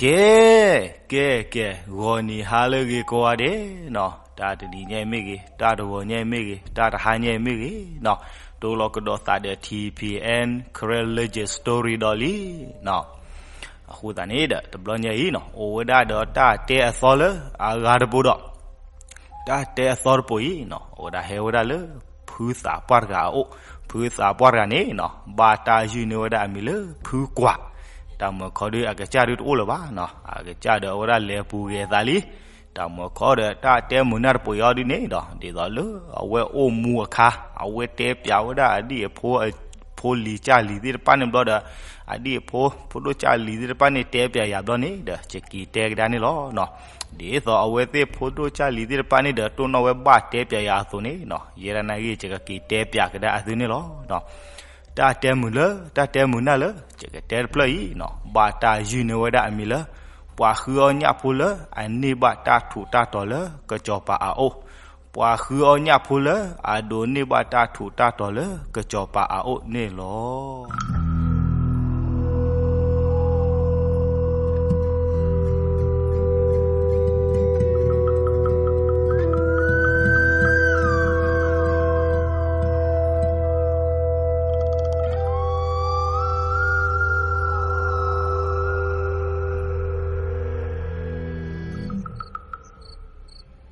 ကဲ, ကဲ, ကဲ, ဂီၤနံၤဟါလၢအဂ့ၤကိးဂၤဒဲးနီၤ, တၢ်တနံၤညါအံၤမ့ၢ်ဂ့ၤ, တၢ်တဂီၤညါအံၤမ့ၢ်ဂ့ၤ, တၢ်တဟါညါအံၤမ့ၢ်ဂ့ၤနီၤ, တိလီၤကဒီးသးဒီး T P N Karen Legend Story ဒီးလံနီၤ. အဃိသတးန့ၣ်ဒီး တဘျီညါအံၤနီၤ အိၣ်ဝဲဒၣ်ဒီးတၢ်တဲအသီလၢအဂၤတဘိဒီး တၢ်တဲအသီတဘိအံၤနီၤ အိၣ်ဝဲဒၣ်ဟဲဝဲဒၣ်လၢ ဖုသးပှၢ်တဂၤအအိၣ်, ဖုသးပှၢ်တဂၤန့ၣ်နီၤ ဘၣ်တၢ်ယုၢ်န့ၢ်ဝဲဒၣ်အမံၤလၢဖုကွၢ်, တၢ်မုာ်ခီဒုးအကစၢ်ဒုးတအိၣ်လၢၤဘၣ်နီၤ, အကစၢ်ဒီးအဝဲဒၣ်လဲၤပူၤဂဲၤသးလံ, တၢ်မုာ်ခီဒီးတၢ်တဲမုာ်နၢ်တဘိအံၤဒုးန့ၣ်ဒီး ဒ်သိးလၢအဝဲအိၣ်မူအခါ အဝဲတဲပျးဝဲဒၣ်အဒံၣ်အဖိ ဖိလံၤကၢ်လံၤသ့ၣ်တဖၣ်န့ၣ်ဘျီဒီး အဒံၣ်အဖိ ဖိဒိၣ်ကၢ်လံၤသ့ၣ်တဖၣ်န့ၣ်တဲပျးယၤဘျီန့ၣ်ဒီး ယက့ၤတဲကဒါန့ၣ်လီၤနီၤ. ဒ်သိးအဝဲသ့ၣ်ဖိဒိၣ်ကၢ်လံၤသ့ၣ်တဖၣ်န့ၣ်ဒီး တိၢ်နီၣ်ဝဲဘၣ်တဲပျးယၤအသိးန့ၣ်နီၤ ယဲဒၣ်နာ်ဂ့ၢ် ယကက့ၤတဲပျးကဒါအသုန့ၣ်လီၤနီၤ. တၢ်တဲမုာ်လၢ တၢ်တဲမုာ်နၢ်လၢ ယကတဲတဖျၢၣ်အံၤနီၤ ဘၣ်တၢ်ယုၢ်န့ၢ်ဝဲဒၣ်အမံၤလၢ ပှၤဃုအီၣ်ညၣ်ဖိလၢအန့ၢ်ဘၣ်တၢ်ထူးတၢ်တီၤလၢကစီၤပၤအအိၣ်, ပှၤဃုအီၣ်ညၣ်ဖိလၢအဒိးန့ၢ်ဘၣ်တၢ်ထူးတၢ်တီၤလၢကစီၤပၤအအိၣ်န့ၣ်လီၤ.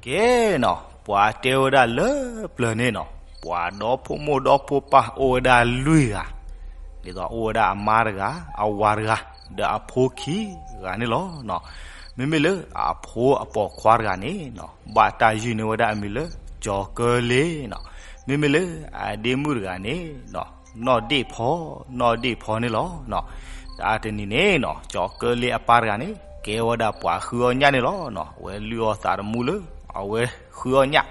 ကဲနီၤ ပှၤတဲဝဲဒၣ်လၢပျၢၤန့ၣ်နီၤ ပှၤဒီဖိမိၢ်ဒီဖိပၢ်အိၣ်ဝဲဒၣ်လွံၢ်ဂၤ, ဒ်သိးအိၣ်ဝဲဒၣ်အမါတဂၤ အဝၤတဂၤ ဒီးအဖိခံဂၤန့ၣ်လီၤ. မ့မ့ၢ်လၢအဖိအပိာ်ခွါတဂၤန့ၣ်နီၤ ဘၣ်တၢ်ယုၢ်န့ၢ်ဝဲဒၣ်အမံၤလၢ ကၠီၤကၢလ့နီၤ. မ့မ့ၢ်လၢအဒ့မုၣ်တဂၤန့ၣ်နီၤ နီၢ်ဒ့ၣ်ဖီ နီၢ်ဒ့ၣ်ဖီန့ၣ်လီၤ. တၢ်တနံၤန့ၣ်နီၤ ကၠီၤကၢလ့အပၢ်တဂၤန့ၣ် ကဲဝဲဒၣ်ပှၤဃုအီၣ်ညၣ်န့ၣ်လီၤနီၤ. အဝဲလုၢ်အီၣ်သးတမူလၢ အဝဲဃုအီၣ်ညၣ်,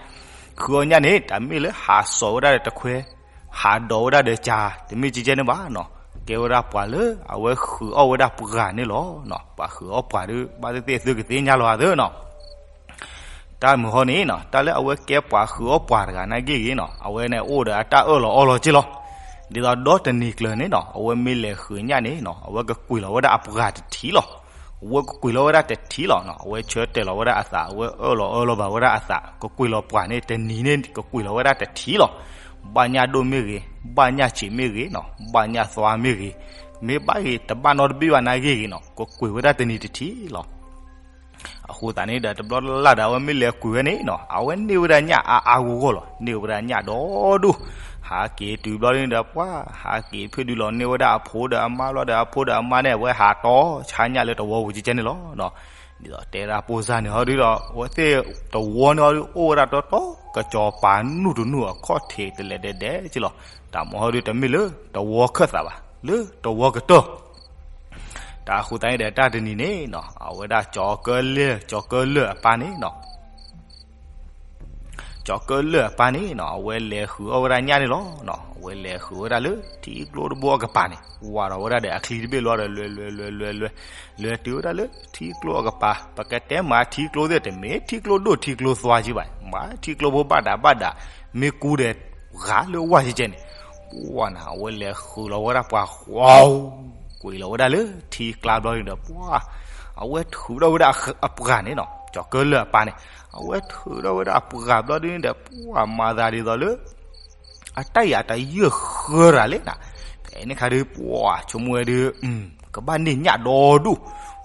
ဃုအီၣ်ညၣ်န့ၣ် တၢ်မ့ၢ်လၢဟးစိာ်ဝဲဒၣ်ဒီးတခွဲ ဟးဒိးဝဲဒၣ်ဒီးကၢ် တမ့ၢ်ကဲကဲန့ၣ်ဘၣ်နီၤ. ကဲဝဲဒၣ်ပှၤလၢအဝဲဃုအီၣ်ဝဲဒၣ်ပှၤန့ၣ်လီၤနီၤ. ပှၤဃုအီၣ်ပှၤဒီး ဘၣ်သ့ၣ်သ့ၣ်သုကသ့ၣ်ညါလီၤသ့နီၤ. တၢ်မုာ်ဟီန့ၣ်နီၤ တၢ်လၢအဝဲကဲပှၤဃုအီၣ်ပှၤတဂၤနာ်က့ဂ့ၤနီၤ အဝဲန့ၣ်အိၣ်ဒီးအတၢ်အၢၣ်လီၤအီလီၤက့လီၤ. ဒ်သိးဒီတနံၤကျၢၤန့ၣ်နီၤ အဝဲမ့ၢ်လဲၤဃုညၣ်န့ၣ်နီၤ အဝဲကကွံာ်လီၤဝဲဒၣ်အပှၢ်တထံးလီၤ. အဝဲကကွံာ်လီၤဝဲဒၣ်တထံးလီၤနီၤ. အဝဲဆၢတဲာ်လီၤဝဲဒၣ်အသး အဝဲအၢၣ်လီၤအၢလီၤဘၣ်ဝဲဒၣ်အသး ကကွံာ်လီၤပှၢ်န့ၣ် တနံၤန့ၣ် ကကွံာ်လီၤဝဲဒၣ်တထံးလီၤ. ဘၣ်ညၣ်ဒိၣ်မ့ၢ်ဂ့ၤ ဘၣ်ညၣ်ဆံးမ့ၢ်ဂ့ၤနီၤ ဘၣ်ညၣ်သွါမ့ၢ်ဂ့ၤ မ့ၢ်ဘၣ်ဂ့ၤ တဘၣ်နီတဘ့ၣ်ဘၣ်နာ်က့ဂ့ၤနီၤ ကကွံာ်ဝဲဒၣ်တနံၤတထံးလီၤ. အဃိသတးန့ၣ်ဒီး တဘျီလၢ်လၢ်ဒီး အဝဲမ့ၢ်လဲၤကွံာ်ဝဲန့ၣ်နီၤ အဝဲန့ၢ်ဝဲဒၣ်ညၣ်အါအါဂီၢ်ဂီၢ်လီၤ. န့ၢ်ဝဲဒၣ်ညၣ်ဒီဒူၣ်, ဟးက့ၤတုၤဘျီန့ၣ်ဒီး ပှၤဟးက့ၤဖုၣ်ဒုးလီၤန့ၢ်ဝဲဒၣ်အဖိဒီးအမါဘျီဒီး အဖိဒီးအမါန့ၣ် အဝဲဟးတီဆါညၣ်လၢတဝီပူၤကဲကဲန့ၣ်လီၤ. ဒ်သိးတဲဒၣ်ပိၢ်စၢ်န့ၣ်ဟီဒုဒီး အဝဲသ့ၣ်တဝီန့ၣ်ဟီဒု အိၣ်ဝဲဒၣ်တီတီ ကစီၤပၤနူၢ်တနူၢ်အခီၣ်ထံးတလဲၤဒဲးဒဲးက့လီၤ. တၢ်မုာ်ဟီဒု တမ့ၢ်လၢတဝီခၢၣ်သးဘၣ်, လၢတဝီကတၢၢ် တၢ်အဃိသတးန့ၣ်ဒီး တၢ်တနံၤန့ၣ်နီၤ အဝဲဒၣ်ကၠီၤကၢလၢၢ် ကၠီၤကၢလၢၢ်အပၢ်န့ၣ်နီၤ ကၠီၤကၢလၢၢ်အပၢ်န့ၣ်နီၤ အဝဲလဲၤဃုအီၣ်ဝဲဒၣ်ညၣ်န့ၣ်လီၤ. အဝဲလဲၤဃုဝဲဒၣ်လၢထံကျိတဘိအကပၤန့ၣ် ဝးထီၣ်ဝဲဒၣ်ဒီးအချံတဘ့ၣ်လီၤဒီး လဲၤလဲၤလဲၤလဲၤလဲၤ လဲၤတုၤဝဲဒၣ်လၢထံကျိအကပၤ ပကတဲမးထံကျိသ့ၣ် တမ့ၢ်ထံကျိဒိၣ်ထံကျိသွါက့ဘၣ်, မ့ၢ်ထံကျိဖိဘၣ်ဒးဘၣ်ဒး မ့ၢ်ကူဒီး ဂၤလၢဝၢ်ကဲကဲန့ၣ် ပှၢ်နၤ အဝဲလဲၤဃုာ်လီၤဝဲဒၣ်ပှၤဃီ ကွံာ်လီၤဝဲဒၣ်လၢထံကျါဘျီန့ၣ်ဒီး ပှၢ် အဝဲထုးထီၣ်ဝဲဒၣ်အပှၢ်န့ၣ်နီၤ ကၠီၤကၢလၢၢ်အပၢ်န့ၣ် အဝဲထုးထီၣ်ဝဲဒၣ်အပှၢ်ဘျီဒုန့ၣ်ဒီး ပှၢ်မၤသးဒ်သိးလၢ အတၢ်အံၤအတယၢၢ်ဃၢတဂၤလဲၣ်နၤ, ဖဲန့ၣ်ခါဒုး ပှၢ်ဆိကမိၣ်ဝဲဒုး ကဘၣ်န့ၢ်ညၣ်ဒီဒူၣ်,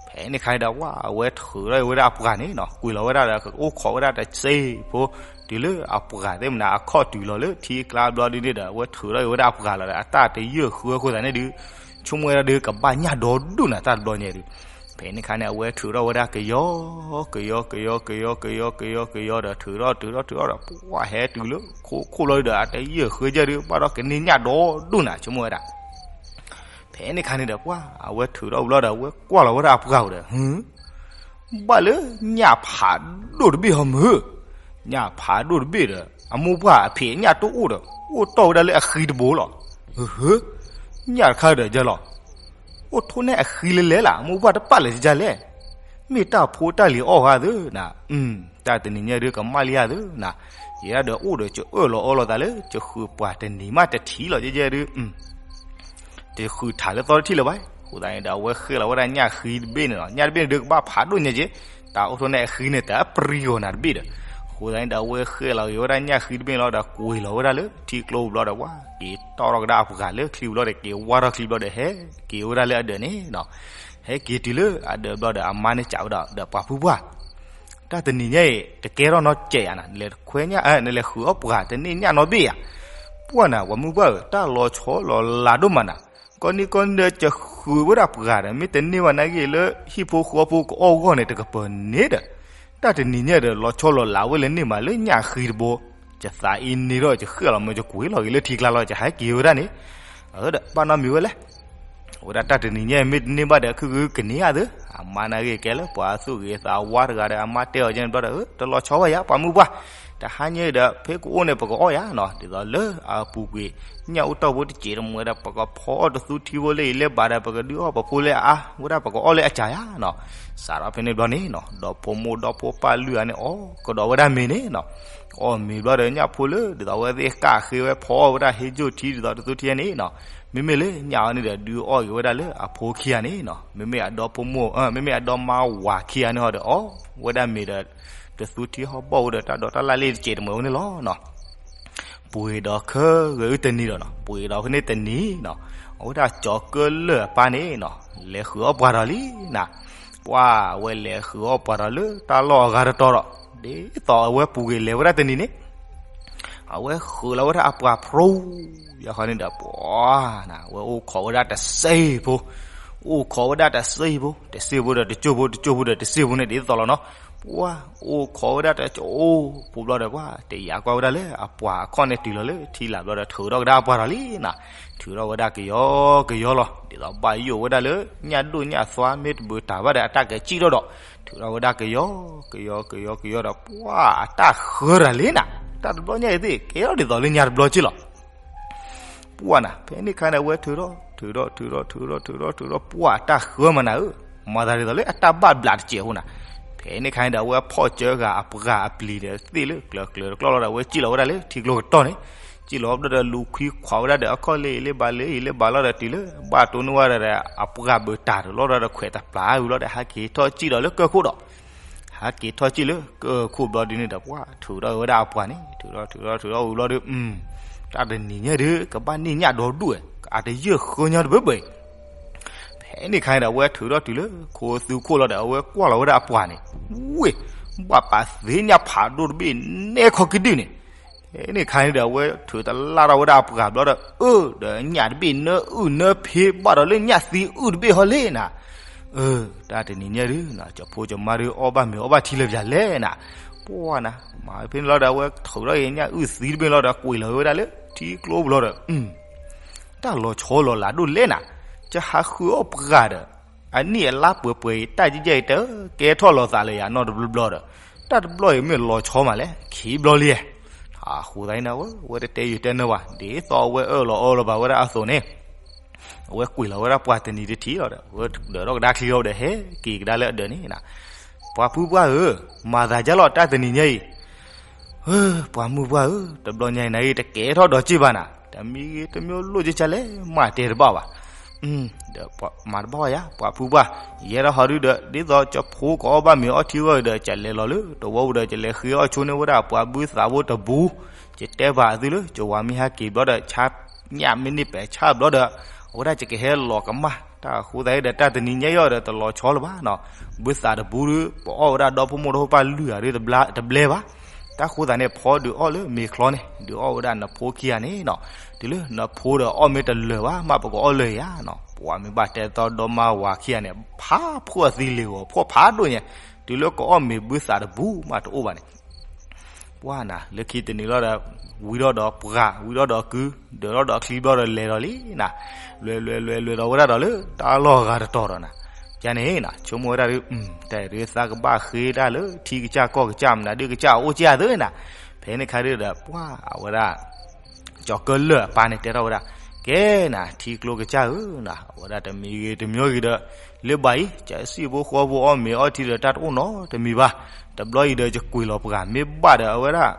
ဖဲန့ၣ်ခါဒုး ပှၢ်အဝဲထုးထီၣ်ဝဲဒၣ်အပှၢ်န့ၣ်နီၤ ကွံာ်လီၤဝဲဒၣ်ဒီး အိၣ်ခိးဝဲဒၣ်တစ့ဖိ တုၤလၢအပှၢ်သ့ၣ်မနုၤ အခီၣ်တုၤလီၤလၢထံကျါဘျီဒုန့ၣ်ဒီး အဝဲထုးထီၣ်ဝဲဒၣ်အပှၢ်လီၤဒီး အတၢ်တယၢၢ်ဃၢအဃိသတးန့ၣ်ဒုး ဆိကမိၣ်ဝဲဒၣ်ဒုး ကဘၣ်ညၣ်ဒီဒူၣ်နၤ တၢ်တဘျီညါဒုး ဖဲန့ၣ်ခါန့ၣ် အဝဲထုးထီၣ်ဝဲဒၣ်ကယီ ကယီ ကယီ ကယီ ကယီ ကယီ ကယီဒီး ထုးထီၣ်ထုးထီၣ်ထုးထီၣ်ဒီး ပှၢ်ဟဲတုၤလၢခိခိၣ်ဘျီဒုဒီး အတယၢၢ်ဃၢကဲဒုး ဘၣ်ဒီးကန့ၢ်ညၣ်ဒီဒူၣ်နၤ ဆိကမိၣ်ဝဲဒၣ် ဖဲန့ၣ်ခါန့ၣ်ဒီး ပှၢ်အဝဲထုးထီၣ်ဘျီဒီး အဝဲကွၢ်လီၤဝဲဒၣ်အပှၢ်ဝဲဒီး ဘၣ်လၢညၣ်ဖးဒိၣ်တဘ့ၣ်ဟီမုၢ်, ညၣ်ဖးဒိၣ်တဘ့ၣ်ဒီး အမိၢ်ပှၢ်အဖံးညၣ်တအိၣ်ဒီး အိၣ်တီၢ်ဝဲဒၣ်လၢအဃံတဘိလီၤ. ဟၢ ညၣ်တခါဒီးယဲလီၤ အိၣ်ထိၣ်န့ၢ်အဃံလဲၤလဲၤလၢ အမိၢ်ပှၢ်တပာ်လၢၤယလဲၣ်, မ့ၢ်တၢ်ဖိတၢ်လံၤအီၣ်ဂၤသၢနၤ, တၢ်တနံၤညါဒုးကမၣ်လံဧါသၢနၤ, ယဲဒၣ်ဒီးအိၣ်ဒီး ကအၢၣ်လီၤအီလီၤသးလၢ ကဃုပှၢ်တနံၤမးတထံၣ်လီၤ ယဲယဲဒုး တဃုထးလၢသီတထံၣ်လၢၤဘၣ် အဃိသတးန့ၣ်ဒီး အဝဲဃဲလီၤဝဲဒၣ်ညၣ်ဃံတဘ့ၣ်န့ၣ်လီၤ. ညၣ်တဘ့ၣ်န့ၣ်ဒုးကဘၣ်ဖးဒိၣ်ညါက့, တၢ်အိၣ်ထီၣ်န့ၣ်အဃံန့ၣ် တပရံဂီၤနၤတဘ့ၣ်ဒီး, အဃိသတးန့ၣ်ဒီး အဝဲဃဲလီၤက့ၤဝဲဒၣ်ညၣ်ဃံတဘ့ၣ်လီၤဒီး ကွံာ်လီၤဝဲဒၣ်လၢထံကျိပူၤဘျီဒီး ပှၤက့ၤတီၣ်ထီၣ်ကဒါအပှၤလၢချံဘျီဒီး က့ၤဝါထီၣ်ချံဘျီဒီး ဟဲက့ၤဝဲဒၣ်လၢအဒၢးန့ၣ်လီၤ. ဟဲက့ၤတုၤလၢအဒၢးဘျီဒီး အမါန့ၣ်စံးဝဲဒၣ်ဒီး ပှၤဖုပှၢ် တၢ်တနံၤညါအံၤ တကဲထီၣ်နီတစဲးယၤနၤ, နလဲၤခွဲညၣ် နလဲၤဃုာ်အီၣ်ပှၤတန့ၢ်ညၣ်နီတဘ့ၣ်ဧါ. ပှၢ်နၤ ပှၤမုၢ်ပှၢ်ဧၢ, တၢ်လီၤဆီလီၤလးဒိၣ်မးနၤ, ကီနံၣ်ကီနံဒၣ်ကဃုာ်ဝဲဒၣ်ပှၤဒီး မ့ၢ်တန့ၢ်ဘၣ်နာ်က့လၢဟံၣ်ဖိဃီဖိကအီၣ်ဂီၢ်န့ၣ် တကပၢၤန့ၣ်ဒီး, တၢ်တနံၤညါဒီး လီၤဆီလီၤလးဝဲလၢန့ၢ်မးလၢညၣ်ဃံတဘိ, ယသးအံၤန့ၣ်ဒီး ယဃ့လီၤမၢယကွံာ်လီၤက့ၤလၢထံကျါလီၤ, ယဟဲက့ၤဝဲဒၣ်န့ၣ်, အဒီးဘၣ်နီတမံၤဝဲလဲၣ်. အဝဲဒၣ်တၢ်တနံၤညါမ့ၢ်တန့ၢ်ဘၣ်ဒီး ခုၣ်ခုၣ်ကန့ၢ်ဧါသ့, အမါနာ်က့ကဲလၢပှၤသူၣ်ဂ့ၤသးဝါတဂၤဒီး အမါတဲအီၤကဲန့ၣ်ဘျီဒီး တလီၤဆီဘၣ်ယၤ ပှၤမုၢ်ပှၢ်, တဟါညါဒီး ဖဲကအိၣ်န့ၣ် ပကအီၣ်ယၤနီၤ, ဒ်သိးလၢအပူၤကွံာ် ညၣ်အိၣ်တီၢ်ဖိတစဲးတမှဲဒီး ပကဖီအီၣ်တသူထံဖိလၢအံၤလၢဘၣ်ဒီး ပကဒုးအီၣ်ပဖိလၢအအါ, ဝဲဒၣ်ပကအီၣ်လၢအစှၤယၤနီၤ. စးထီၣ်ဖဲန့ၣ်ဘျီန့ၣ်နီၤ, ဒီဖိမိၢ်ဒီဖိပၢ်လွံၢ်ဂၤန့ၣ် အီၣ်ကဒီးဝဲဒၣ်မ့ၤန့ၣ်နီၤ, အီၣ်မ့ၤဘျီဒီး ညၣ်ဖိလၢ ဒ်သိးအဝဲသ့ၣ်ဃၣ်ဃ့ဝဲဖီအီၣ်ဝဲဒၣ်ဟ့ၣ်ကၠိၣ်ထံ ဒ်သိးတသူထံန့ၣ်နီၤ, မ့မ့ၢ်လၢညၣ်အီၤန့ၣ်ဒီး ဒုးအီၣ်က့ၤဝဲဒၣ်လၢအဖိခံဂၤန့ၣ်နီၤ, မ့မ့ၢ်အဒီဖိမိၢ် မ့မ့ၢ်အဒီမါဝၤခံဂၤန့ၣ်ဟီဒီး အီၣ်ဝဲဒၣ်မ့ၤဒီး တသူထံဟီၣ်ဘီၣ်ဝဲဒီး တၢ်ဒိးတၢ်လၢ်လၢတစဲးတမှဲဝဲန့ၣ်လီၤနီၤ. ပှ့ၤဒီးခဲဂဲၤအုၣ်တနံၤဒီးနီၤ, ပှ့ၤဒီးဖဲန့ၣ်တနံၤနီၤ, အဝဲဒၣ်ကၠီၤကၢလၢၢ်အပၢ်န့ၣ်နီၤ, လဲၤဃုာ်အီၣ်ပှၤဒီးလံနၤ, ပှၢ်အဝဲလဲၤဃုာ်အီၣ်ပှၤဒီးလၢတၢ်လီၢ်အဂၤတတီၤဒီး, ဒ်သိးအဝဲပူၤကွံာ်လဲၤဝဲဒၣ်တနံၤန့ၣ် အဝဲဃုာ်လီၤဝဲဒၣ်အပှၤဖျိ ယခီန့ၣ်ဒီး ပှၢ်နၤ အဝဲအိၣ်ခိးဝဲဒၣ်တစ့ၢ်ဖိ, အိၣ်ခိးဝဲဒၣ်တစ့ၢ်ဖိ, တစ့ၢ်ဖိဒီးတကၠိၢ်ဖိ, တကၠိၢ်ဖိဒီးတစ့ၢ်ဖိန့ၣ် ဒ်သိးလီၤနီၤ, ပှၢ်အိၣ်ခိးဝဲဒၣ်တကၠိၢ်ဖိဘျီဒီး ပှၢ်တယာ်ကွၢ်ဝဲဒၣ်လၢအပှၤအခီၣ်န့ၣ်တုၤလီၤလၢထံလာ်ဘျီဒီး ထုးထီၣ်ကဒါအပှၤဒီးလံနၤ, ထုးထီၣ်ဝဲဒၣ်ကယီကယီလီၤ, ဒ်သိးဘၣ်ယိၣ်ဝဲဒၣ်လၢ ညၣ်ဒိၣ်ညၣ်သွါမ့ၢ်တဘုးတၢ်ဘၣ်ဒီး အတၢ်ကဲစံၣ်ထီၣ်ဒီး ထုးထီၣ်ဝဲဒၣ်ကယီကယီကယီကယီဒီး ပှၢ်အတၢ်ဃၢတၢ်လံနၤ, တၢ်တဘျီညါအံၤသ့ၣ် ကဲထီၣ်ဒ်သိးလၢညါတဘျီက့ၢ်လီၤ. ပှၢ်နၤ ဖဲန့ၣ်ခါန့ၣ် အဝဲထုးထီၣ် ထုးထီၣ် ထုးထီၣ် ထုးထီၣ် ထုးထီၣ် ထုးထီၣ် ပှၢ်အတၢ်ဃၢမးနၤဧၢ, မၤသးဒ်သိးလၢအတၢ်ဘၣ်ဘျးတစဲးဖိနၤ, ဖဲန့ၣ်ခါန့ၣ်ဒီး အဝဲဖီၣ်စၢဂၤအပှၤအပျံၤဒီးသ့ၣ်လၢကျၢၤကျၢၤတကျီၢ်လီၤဒီး အဝဲစံၣ်လီၤဝဲဒၣ်လၢထံကျိကတီၢ်န့ၣ်, စံၣ်လီၤဘျီဒီးလူၤခွံခွးဝဲဒၣ်ဒီးအခီၣ်လၢအံၤလၢဘၣ်လၢအံၤလၢဘၣ်လီၤဒီးတုၤလၢ ဘၣ်တိၢ်နီၣ်ဝဲဒၣ်ဒီး အပှၢ်ဘုးတၢ်တလီၢ်ဒီးခွဲးတပျၢ်ဝံၤလီၤဒီး ဟးက့ၤထီၣ်စံၣ်ဒီးလၢကၢၢ်ခိၣ်ဒီး ဟးက့ၤထီၣ်စံၣ်လၢကၢၢ်ခိၣ်ဘျီဒ်န့ၣ်ဒီး ပှၢ်ထုးထီၣ်ဝဲဒၣ်အပှၤန့ၣ် ထုးထီၣ်ထုးထီၣ်ထုးထီၣ်ဝံၤဘျီဒီး တၢ်တနံၤညါဒီး ကဘၣ်န့ၢ်ညၣ်ဒီဒူၣ်ဝဲ အတယၢၢ်ဃၢညါတဘၢဘၢအံၤ, ဖဲန့ၣ်ခါန့ၣ်ဒီး အဝဲထုးထီၣ်တုၤလၢခိသုးခိၣ်လီၤဒီး အဝဲကွၢ်လီၤဝဲဒၣ်အပှၤန့ၣ်, ဝ့ၢ်, ဘၣ်ပာ်သ့ၣ်ညၣ်ဖးဒိၣ်တဘ့ၣ်နဲခီကဒုၣ်န့ၣ်, ဖဲန့ၣ်ခါန့ၣ်ဒီး အဝဲထုးတလၢ်ထီၣ်ဝဲဒၣ်အပှၤဘျီဒီး အၢ ဒီးညၣ်တဘ့ၣ်နၢအုၣ်နၢဖ့ဘၣ်ဒီးလၢညၣ်သံအုၣ်တဘ့ၣ်ဟီလဲၣ်နၤ, အၢ တၢ်တနံၤညါဒုး ကၠီဖိကၠီမါဒုး အီၣ်ဘၣ်မ့ၤအီၣ်ဘၣ်ထံလၢပယၤလဲၣ်နၤ, ပှၢ်နၤ မၤဖဲန့ၣ်လီၤဒီး အဝဲထုးထီၣ်က့ၤညၣ်အုၣ်သံတဘ့ၣ်လီၤဒီး ကွံာ်လီၤဝဲဒၣ်လၢထံကျိပူၤလီၤဒီး တၢ်လီၤဆီလီၤလးဒိၣ်လဲၣ်နၤ, ယဟးဃုာ်အီၣ်ပှၤဒီး အနံၣ်အလါပှဲၤပှဲၤအံၤ တၢ်ကဲကဲအံၤ တကဲထီၣ်လီၤသးလၢယၤနီတဘျီဘျီဒီး တၢ်တဘျီအံၤမ့ၢ်လီၤဆီမးလဲၣ် ခံဘျီလံ, အဃိသတးန့ၣ် အဝဲတတဲယုာ်တဲနၢဘၣ် ဒ်သိးအဝဲအၢၣ်လီၤအၢၣ်လီၤဘၣ်ဝဲဒၣ်အသိးန့ၣ် အဝဲကွံာ်လီၤဝဲဒၣ်ပှၤတနံၤတထံၣ်လီၤဒီး အဝဲဒၢးထီၣ်ကဒါချံလီၤဒီး ဟဲက့ၤကဒါလၢအဒၢးန့ၣ်, ပှၤဖုပှၢ်ဧၢ, မၤသးဒ်လဲၣ်တၢ်တနံၤညါအံၤ ပှၤမုၢ်ပှၢ်ဧၢ, တဘျီညါအံၤနၤအံၤ တကဲထီၣ်ဒီးစ့ၢ်ဘၣ်နၤ, တမံၤဂ့ၤတမံၤလိၣ်ကကလဲၣ် မၤတဲတဘၣ်ဘၣ်, ဒီးမၤတဘၣ်ဘၣ်ယၤ ပှၤဖုပှၢ်, ယဲဒၣ်ဟီဒုဒီး ဒ်သိးကၠီဖိကအီၣ်ဘၣ်မ့ၤအီထံဂီၢ်ဒီး ကလဲၤလီၤလၢတဝီပူၤဒီး ကလဲၤဃ့အီၣ်ဆိန့ၢ်ဝဲဒၣ်ပှၤဘုသးဖိတဘူး, ကတဲဘၣ်အသုလၢ ကဝၤမ့ၢ်ဟဲက့ၤဘျီဒီး ဆါညၣ်မ့ၢ်န့ၢ်ပဲာ်ဆၣ်ဘျီဒီး အဝဲဒၣ်ကကဟဲလီၤကမၣ်, တၢ်အဃိသတးဒီး တၢ်တနံၤညါအံၤဒီး တလီၤဆီလၢၤဘၣ်နီၤ, ဘုသးတဘူးဒီး ပအီၣ်ဝဲဒၣ်ဒီဖိမိၢ်ဒီဖိပၢ်လွံၢ်ဂၤဒီး တဘျဲဘၣ်, တၢ်ဃိသတးန့ၣ် ဖီဒုးအီၣ်လၢမ့ၤချီန့ၣ် ဒုးအီၣ်ဝဲဒၣ်နဖိခံဂၤန့ၣ်နီၤ, တုၤလၢနဖိဒီးအီၣ်မ့ၢ်တလၢာ်ဘၣ်မး ပကအီၣ်လၢာ်ယၤနီၤ, ပှၤမ့ၢ်ဘၣ်တဲတီဒီမါဝၤခံဂၤန့ၣ် ဖးဖှီၣ်သံလ့ၤဂီၤဖှီၣ်ဖးဒိၣ်ညါ, တုၤလၢကအီၣ်မ့ၤဘုသးတဘူးမးတအိၣ်ဘၣ်န့ၣ် ပှၢ်နၤ လၢခံတနံၤလီၤဒီး ဝံထီၣ်ဒီးပှၤ ဝံထီၣ်ဒီးကု ဒၢးထီၣ်ဒီးချံဘျီဒီးလဲၤဒီးလံနၤ, လဲၤလဲၤလဲၤလဲၤဒီးဝဲဒၣ်ဒီးလၢတၢ်လီၢ်ဂၤတတီၤဒီးနၤ, ယန့ၣ်နၤ ဆိကမိၣ်ဝဲဒၣ်ဒုး တၢ်အံၤဒုးသးကဘၣ်ဃ့တၢ်လၢထံကစၢ်ကီၢ်ကစၢ်မနုၤဒုးကစၢ်အအိၣ်က့ၢ်အသးနၤ, ဖဲန့ၣ်ခါဒုးဒီး ပှၢ်အဝဲဒၣ် ကၠီၤကၢလၢၢ်အပၢ်န့ၣ်တဲထီၣ်ဝဲဒၣ်, ကဲနၤ ထံကျိကစၢ်ဧၢနၤ, အဝဲဒၣ်တမံၤဂ့ၤတမံၤဂ့ၤဒီး လၢဘၣ်အံၤ ကစံၣ်ဖိဃီဖိအီၣ်မ့ၤအီထံဒီးတၢ်တအိၣ်နီတမံၤဘၣ်, တဘျီအံၤဒီးယကွံာ်လီၤပှၤမ့ၢ်ဘၣ်ဒီးအဝဲဒၣ်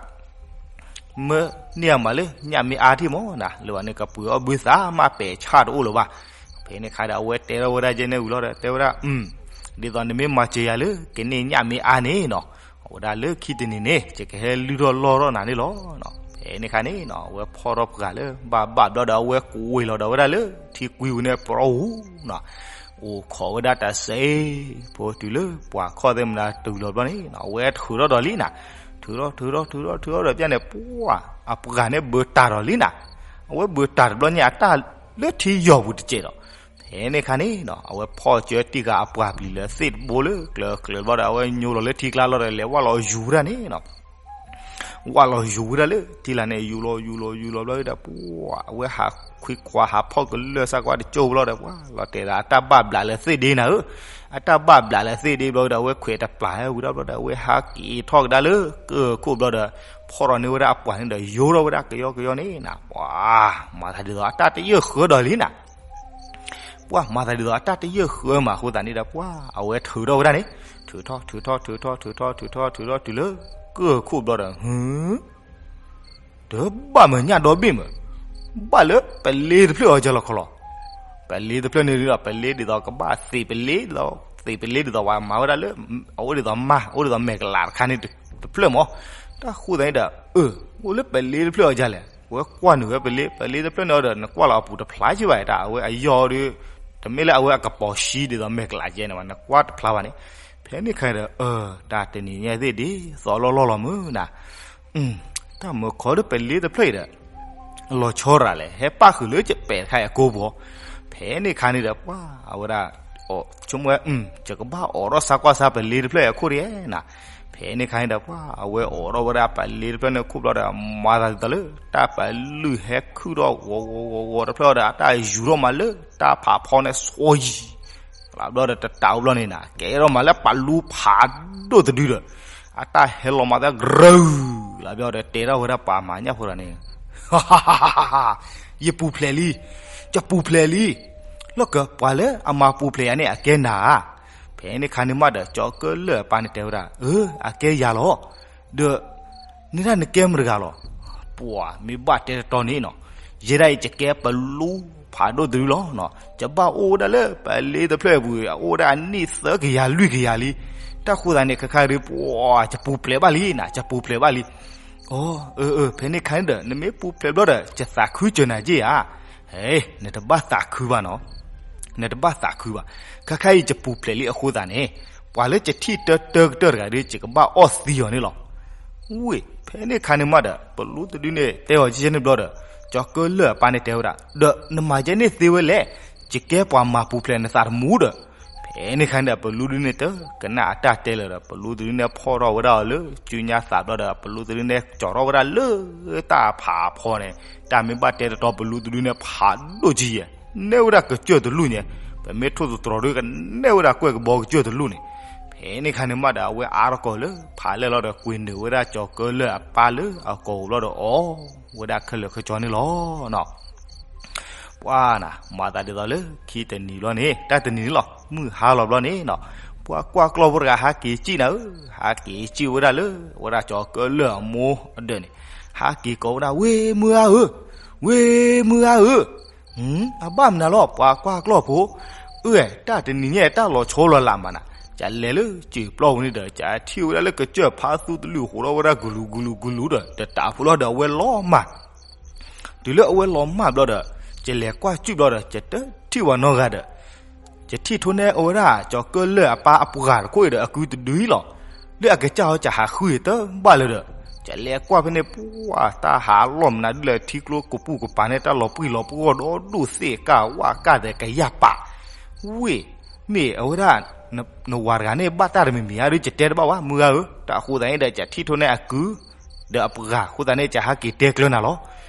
မၢန့ၢ်အမးလၢညၣ်မ့ၢ်အါထံၣ်မးနၤ, လၢဘၣ်န့ၣ် ကပှ့ၤအီၣ်ဘုသးမးပဲာ်ဆၣ်တအိၣ်လၢၤဘၣ်, ဖဲန့ၣ်ခါဒီး အဝဲတဲထီၣ်ဝဲဒၣ်ယဲန့ၣ်ဝံၤလီၤဒီး တဲဝဲဒၣ်, ဒ်သိးနမ့ၢ်မၤစၢၤယၤလၢ ကန့ၢ်ညၣ်မ့ၢ်အါန့ၣ်နီၤ, အဝဲဒၣ်လၢခံတနံၤန့ၣ် ယကဟဲလုၢ်ထီၣ်လီၢ်ထီၣ်နၤန့ၣ်လီၤ. ဖဲန့ၣ်ခါန့ၣ်နီၤ အဝဲဖီၣ်ထီၣ်ပှၤလၢ ဘၣ်ဘၣ်ဘျီဒီး အဝဲကွံာ်လီၤဒီးဝဲဒၣ်လၢ ထံကွံာ်ဝံၤန့ၣ် ပျီဝူၤနီၤ, အိၣ်ခိးဝဲဒၣ်တစဲးဖိတုၤလၢ ပှၤခီၣ်သ့ၣ်မနၤတုၤလီၤဘျီန့ၣ်နီၤ အဝဲထုးထီၣ်ဒီးလံနၤ, ထုးထီၣ်ထုးထီၣ်ထုးထီၣ်ထုးထီၣ်ဒီးပျဲန့ၣ် ပှၤအပှၤန့ၣ်ဘၢတၢ်ဒီးလံနၤ, အဝဲဘၢတၢ်တဘျီညါအတၢ်လၢထံယီၤပူၤတစဲးဒီး, ဖဲန့ၣ်ခါန့ၣ်နီၤ အဝဲဖီၣ်ကၢတံၢ်ဃာ်အပှၤပျံၤလၢသ့ၣ်တဘိလၢကျၢၤကျၢၤဘျီဒီး အဝဲညိလီၤလၢထံကျါလီၤဒီး လဲၤဝၢ်လီၤယူၤဝဲဒၣ်န့ၣ်နီၤ ဝၢ်လီၤယူၤဝဲဒၣ်လၢထံလာ်န့ၣ် ယူၤလီၤယူၤလီၤယူၤလီၤဘျီဒီး ပှၤအဝဲဟးခွံခွါဟးဖီၣ်ကလၢၢ်စၢ်ကွၢ်တကၠိဘျီဒီး ပှၤလီၤတဲာ်ဒီးအတၢ်ဘၣ်ဘျးလၢသ့ၣ်ဒ့နၤဧၢ, အတၢ်ဘၣ်ဘျးလၢသ့ၣ်ဒ့ဘျီဒီး အဝဲခွဲးတပျၢ်ဟဲဝံၤဒၣ်ဘျီဒီး အဝဲဟးက့ၤထီၣ်ကဒါလၢကခိၣ်ဘျီဒီး ဖီၣ်ထီၣ်န့ၢ်ဝဲဒၣ်အပှၤန့ၣ်ဒီး ယိထီၣ်ဝဲဒၣ်ကယီကယီန့ၣ်နၤ ပှၤမၤသးဒ်သိးအတၢ်တယၢၢ်ဃၢဒီးလံနၤ ပှၤမၤသးဒ်သိးအတၢ်တယၢၢ်ဃၢမးအဃိသတးန့ၣ်ဒီး ပှၤအဝဲထုးထီၣ်ဝဲဒၣ်န့ၣ် ထုးထီၣ်ထုးထီၣ်ထုးထီၣ်ထုးထီၣ်ထုးထီၣ်ထုးထီၣ်တုၤလၢကခိၣ်ဘျီဒီး တဘၣ်မၢ်ညၣ်ဒီဘ့ၣ်မၢ်, ဘၣ်လၢပလ့တဖျၢၣ်အီၤကလီၤခီလီၤ. ပလ့တဖျၢၣ်န့ၣ်ဒီး ပလ့ဒ်သိးကဘၣ်သ့ၣ်ပလ့လီၤ, သ့ၣ်ပလ့ဒ်သိးပှၤမၤဝဲဒၣ်လၢ အအိၣ်ဒ်သိးမါ အိၣ်ဒ်သိးမဲာ်ကလးတခါန့ၣ်တဖျၢၣ်မၢ်, တၢ်ဃိသတးန့ၣ်ဒီး အၢ အိၣ်လၢပလ့တဖျၢၣ်အီၤကလဲၣ်, ဝဲကွၢ်နုာ်ဝဲပလ့ ပလ့တဖျၢၣ်န့ၣ်ဒီး နကွၢ်လီၤအပူၤတဖျါက့ဘၣ် တၢ်အဝဲအယီၤဒီး တမ့ၢ်လၢအဝဲအကပီၤဆှံဒ်သိးမဲာ်ကလးကဲန့ၣ်ဘၣ် နကွၢ်တဖျါဘၣ်န့ၣ်, ဖဲန့ၣ်ခါဒီး အၢ တၢ်တနံၤညါသ့ၣ်ဒ်သိးလီၢ်လီၢ်လီၤမုၢ်နၤ တၢ်မၢခီဒီးပလ့တဖျၢၣ်အံၤဒီး လီၤဆီရၤလဲၣ် ဟဲပၣ်ဃုာ်လၢယပဲာ်တခါအံၤအကိပူၤ, ဖဲန့ၣ်ခါန့ၣ်ဒီး ပှၤအဝဲဒၣ် ဆိကမိၣ်ဝဲ ယကဘၣ်အိးထီၣ်စါကွၢ်စါပလ့တဖျၢၣ်အံၤအခိၣ်ဒ်နၤ, ဖဲန့ၣ်ခါန့ၣ်ဒီး ပှၤအဝဲအိးထီၣ်ဝဲဒၣ်ပလ့တဖျၢၣ်န့ၣ်အခိၣ်ဘျီဒီး မၤသးဒ်သိးလၢ တၢ်ပလုၢ်ဟဲခုၣ်ထီၣ်ဂီၤဂီၤဂီၤဂီၤတဖျၢၣ်ဒီး အတၢ်ယူၤထီၣ်မးလၢတၢ်ဖးဖီန့ၣ် စီၤယံၤ လၢဘျီဒီးတတးအိၣ်ဘျီန့ၣ်နၤ ကဲထီၣ်မးလၢပလူဖးဒိၣ်တဒုဒီး အတၢ်ဟဲလီၤမးသဲကရၢၢ် လၢဘျီဒီး တဲထီၣ်ဝဲဒၣ်ပှၤမၤညၣ်ဖိတဂၤန့ၣ် ယပူၤဖျဲးလံ, ယပူၤဖျဲးလံ, လီၢ်ကပှၤလၢအမၤပူၤဖျဲးယၤန့ၣ် အကဲနၤဧါ. ဖဲန့ၣ်ခါန့ၣ်မးဒီး ကၠီၤကၢလၢၢ်အပၢ်န့ၣ်တဲဝဲဒၣ်, အၢ အကဲယၤလီၤ. ဒီး န့ၣ်ဒၣ်နကဲမတၤတဂၤလီၤ. ပှၤမ့ၢ်ဘၣ်တဲတတီန့ၣ်နီၤ, ယဲဒၣ်အံၤ ယကဲပလူဖးဒိၣ်တဒုလီၤ. ယဘၣ်အိၣ်ဝဲဒၣ်လၢပလ့တဖျၢၣ်အပူၤ အိၣ်ဝဲဒၣ်အနံၣ်သၢကယၤလွံၢ်ကယၤလံ. တၢ်ဃိသတးန့ၣ် ခဲခါဒုး ပှၤ ယပူၤဖျဲးဘၣ်လံနၤ, ယပူၤဖျဲးဘၣ်လံ. အၢ အၢ ဖဲန့ၣ်ခါန့ၣ်ဒီး နမ့ၢ်ပူၤဖျဲးဘျီဒီး ယသးခုစၢၤနၤက့ဧါ. ဟဲ နတဘၣ်သးခုဘၣ်နီၤ, နတဘၣ်သးခုဘၣ်. ခဲခါအံၤ ယပူၤဖျဲးလံအဃိသတးန့ၣ် ပှၤလၢယထံၣ်တၢတၢကတၢၢ်တဂၤဒီး ယကဘၣ်အီၣ်သံအီၤန့ၣ်လီၤ. ဝ့ၢ် ဖဲန့ၣ်ခါန့ၣ်မးဒီး ပလူတဒုန့ၣ် တဲအီၤကဲန့ၣ်ဘျီဒီး ကၠီၤကၢလၢၢ်အပၢ်န့ၣ်တဲဝဲဒၣ်, ဒီးနမၤကဲန့ၣ်သ့ဝဲလဲၣ်, ယကဲပှၤမၤပူၤဖျဲးနသးတမူဒီး ဖဲန့ၣ်ခါန့ၣ်ဒီး ပလူတဒုန့ၣ်တကနၣ်အတၢ်တဲလၢၤဒီး ပလူတဒုန့ၣ်ဖီၣ်ထီၣ်ဝဲဒၣ်အီၤလၢ စုညါသးဘျီဒီး ပလူတဒုန့ၣ် ကၠီၤထီၣ်ဝဲဒၣ်လၢတၢ်ဖးဖီန့ၣ်, တၢ်မ့ၢ်ဘၣ်တဲတတီ ပလူတဒုန့ၣ် ဖးဒိၣ်ကံယဲၢ်, နဲၣ်ဝဲဒၣ်ကစၢၢ်တလူၢ်ညါ, ပမ့ၢ်ထိၣ်သတြီၤဒုး ကနဲၣ်ဝဲဒၣ်ကွဲၢ်ကဘီကစၢၢ်တလူၢ်န့ၣ်. ဖဲန့ၣ်ခါန့ၣ်မးဒီး အဝဲအါထီၣ်ကီၢ်လၢဖးလဲၢ်လီၤဒီး ကွံာ်နုာ်ဝဲဒၣ်ကၠီၤကၢလၢၢ်အပၢ်လၢအကိာ်ပူၤဘျီဒီး အီၣ်ဝဲဒၣ်ခဲလၢာ်ခဲဆ့န့ၣ်လီၤ. ပှၤနၤ မၤသးဒ်သိးလၢခံတနံၤဘျီန့ၣ် တၢ်တနံၤန့ၣ်လီၤ မုၢ်ဟါလီၤဘျီန့ၣ်နီၤ, ပှၤကွၢ်ကျီၢ်ဖိတဂၤ ဟးက့ၤစံၣ်နၤဧၢ, ဟးက့ၤစံၣ်ဝဲဒၣ်လၢ အဝဲဒၣ်ကၠီၤကၢလၢၢ်အမိၢ်အဒၢးန့ၣ်, ဟးက့ၤကိးဝဲဒၣ် ဝ့ၢ်မုၢ်ဂၤဧၢ, ဝ့ၢ်မုၢ်ဂၤဧၢ, အဘၣ်မနုၤလီၤ ပှၤကွၢ်ကျီၢ်ဖိ, အၢ တၢ်တနံၤညါ တၢ်လီၤဆီလီၤလးမးနၤ, ယလဲၤလၢစၢၤပျီပူၤန့ၣ်ဒီး ယထံၣ်ဝဲဒၣ်လၢကစၢၢ်ဖးသူတလူၢ် ဟးထီၣ်ဝဲဒၣ်ကလူးကလူးကလူးဒီး တတးဖိလီၤဒီး အဝဲလီၤမၢ် တုၤလၢအဝဲလီၤမၢ်ဘျီဒီး ယလဲၤကွၢ်စူၣ်ဘျီဒီး ယတထံၣ်ဝဲနီတဂၤဒီး ယထံၣ်ထိနဲအဝဲဒၣ် ကၠီၤကၢလၢၢ်အပၢ်အပှၤတခိၣ်အံၤဒီး အကုတဒုအံၤလီၤ. လၢအကစၢ်အီၤ ကဟးဃုအံၤတဘၣ်လၢၤဒီး ယလဲၤကွၢ်ဖဲန့ၣ် ပှၤတၢ်ဟးလီၢ်မနုၤဒ်လဲၣ် ထံကျိကပူၤကပၤန့ၣ် တၢ်လီၤပှံၢ်လီၤပှီၢ်ဒီဒူၣ်သ့ၣ်ကၢ်ဝၣ်ကၢ်သဲးကယၢ်ပာ် ဝ့ၢ် မ့ၢ်အဝဲဒၣ် နဝၤတဂၤန့ၣ် ဘၣ်တၢ်တမံၤမံၤဧါဒီး ယတဲတဘၣ်ဘၣ် မုၢ်ဂၤဧၢ, တၢ်အဃိသတးန့ၣ်ဒီး ယထံၣ်ထိနဲအကု ဒီးအပှၤအဃိသတးန့ၣ် ယဟးက့ၤတဲကျၢၤနၤလီၤ.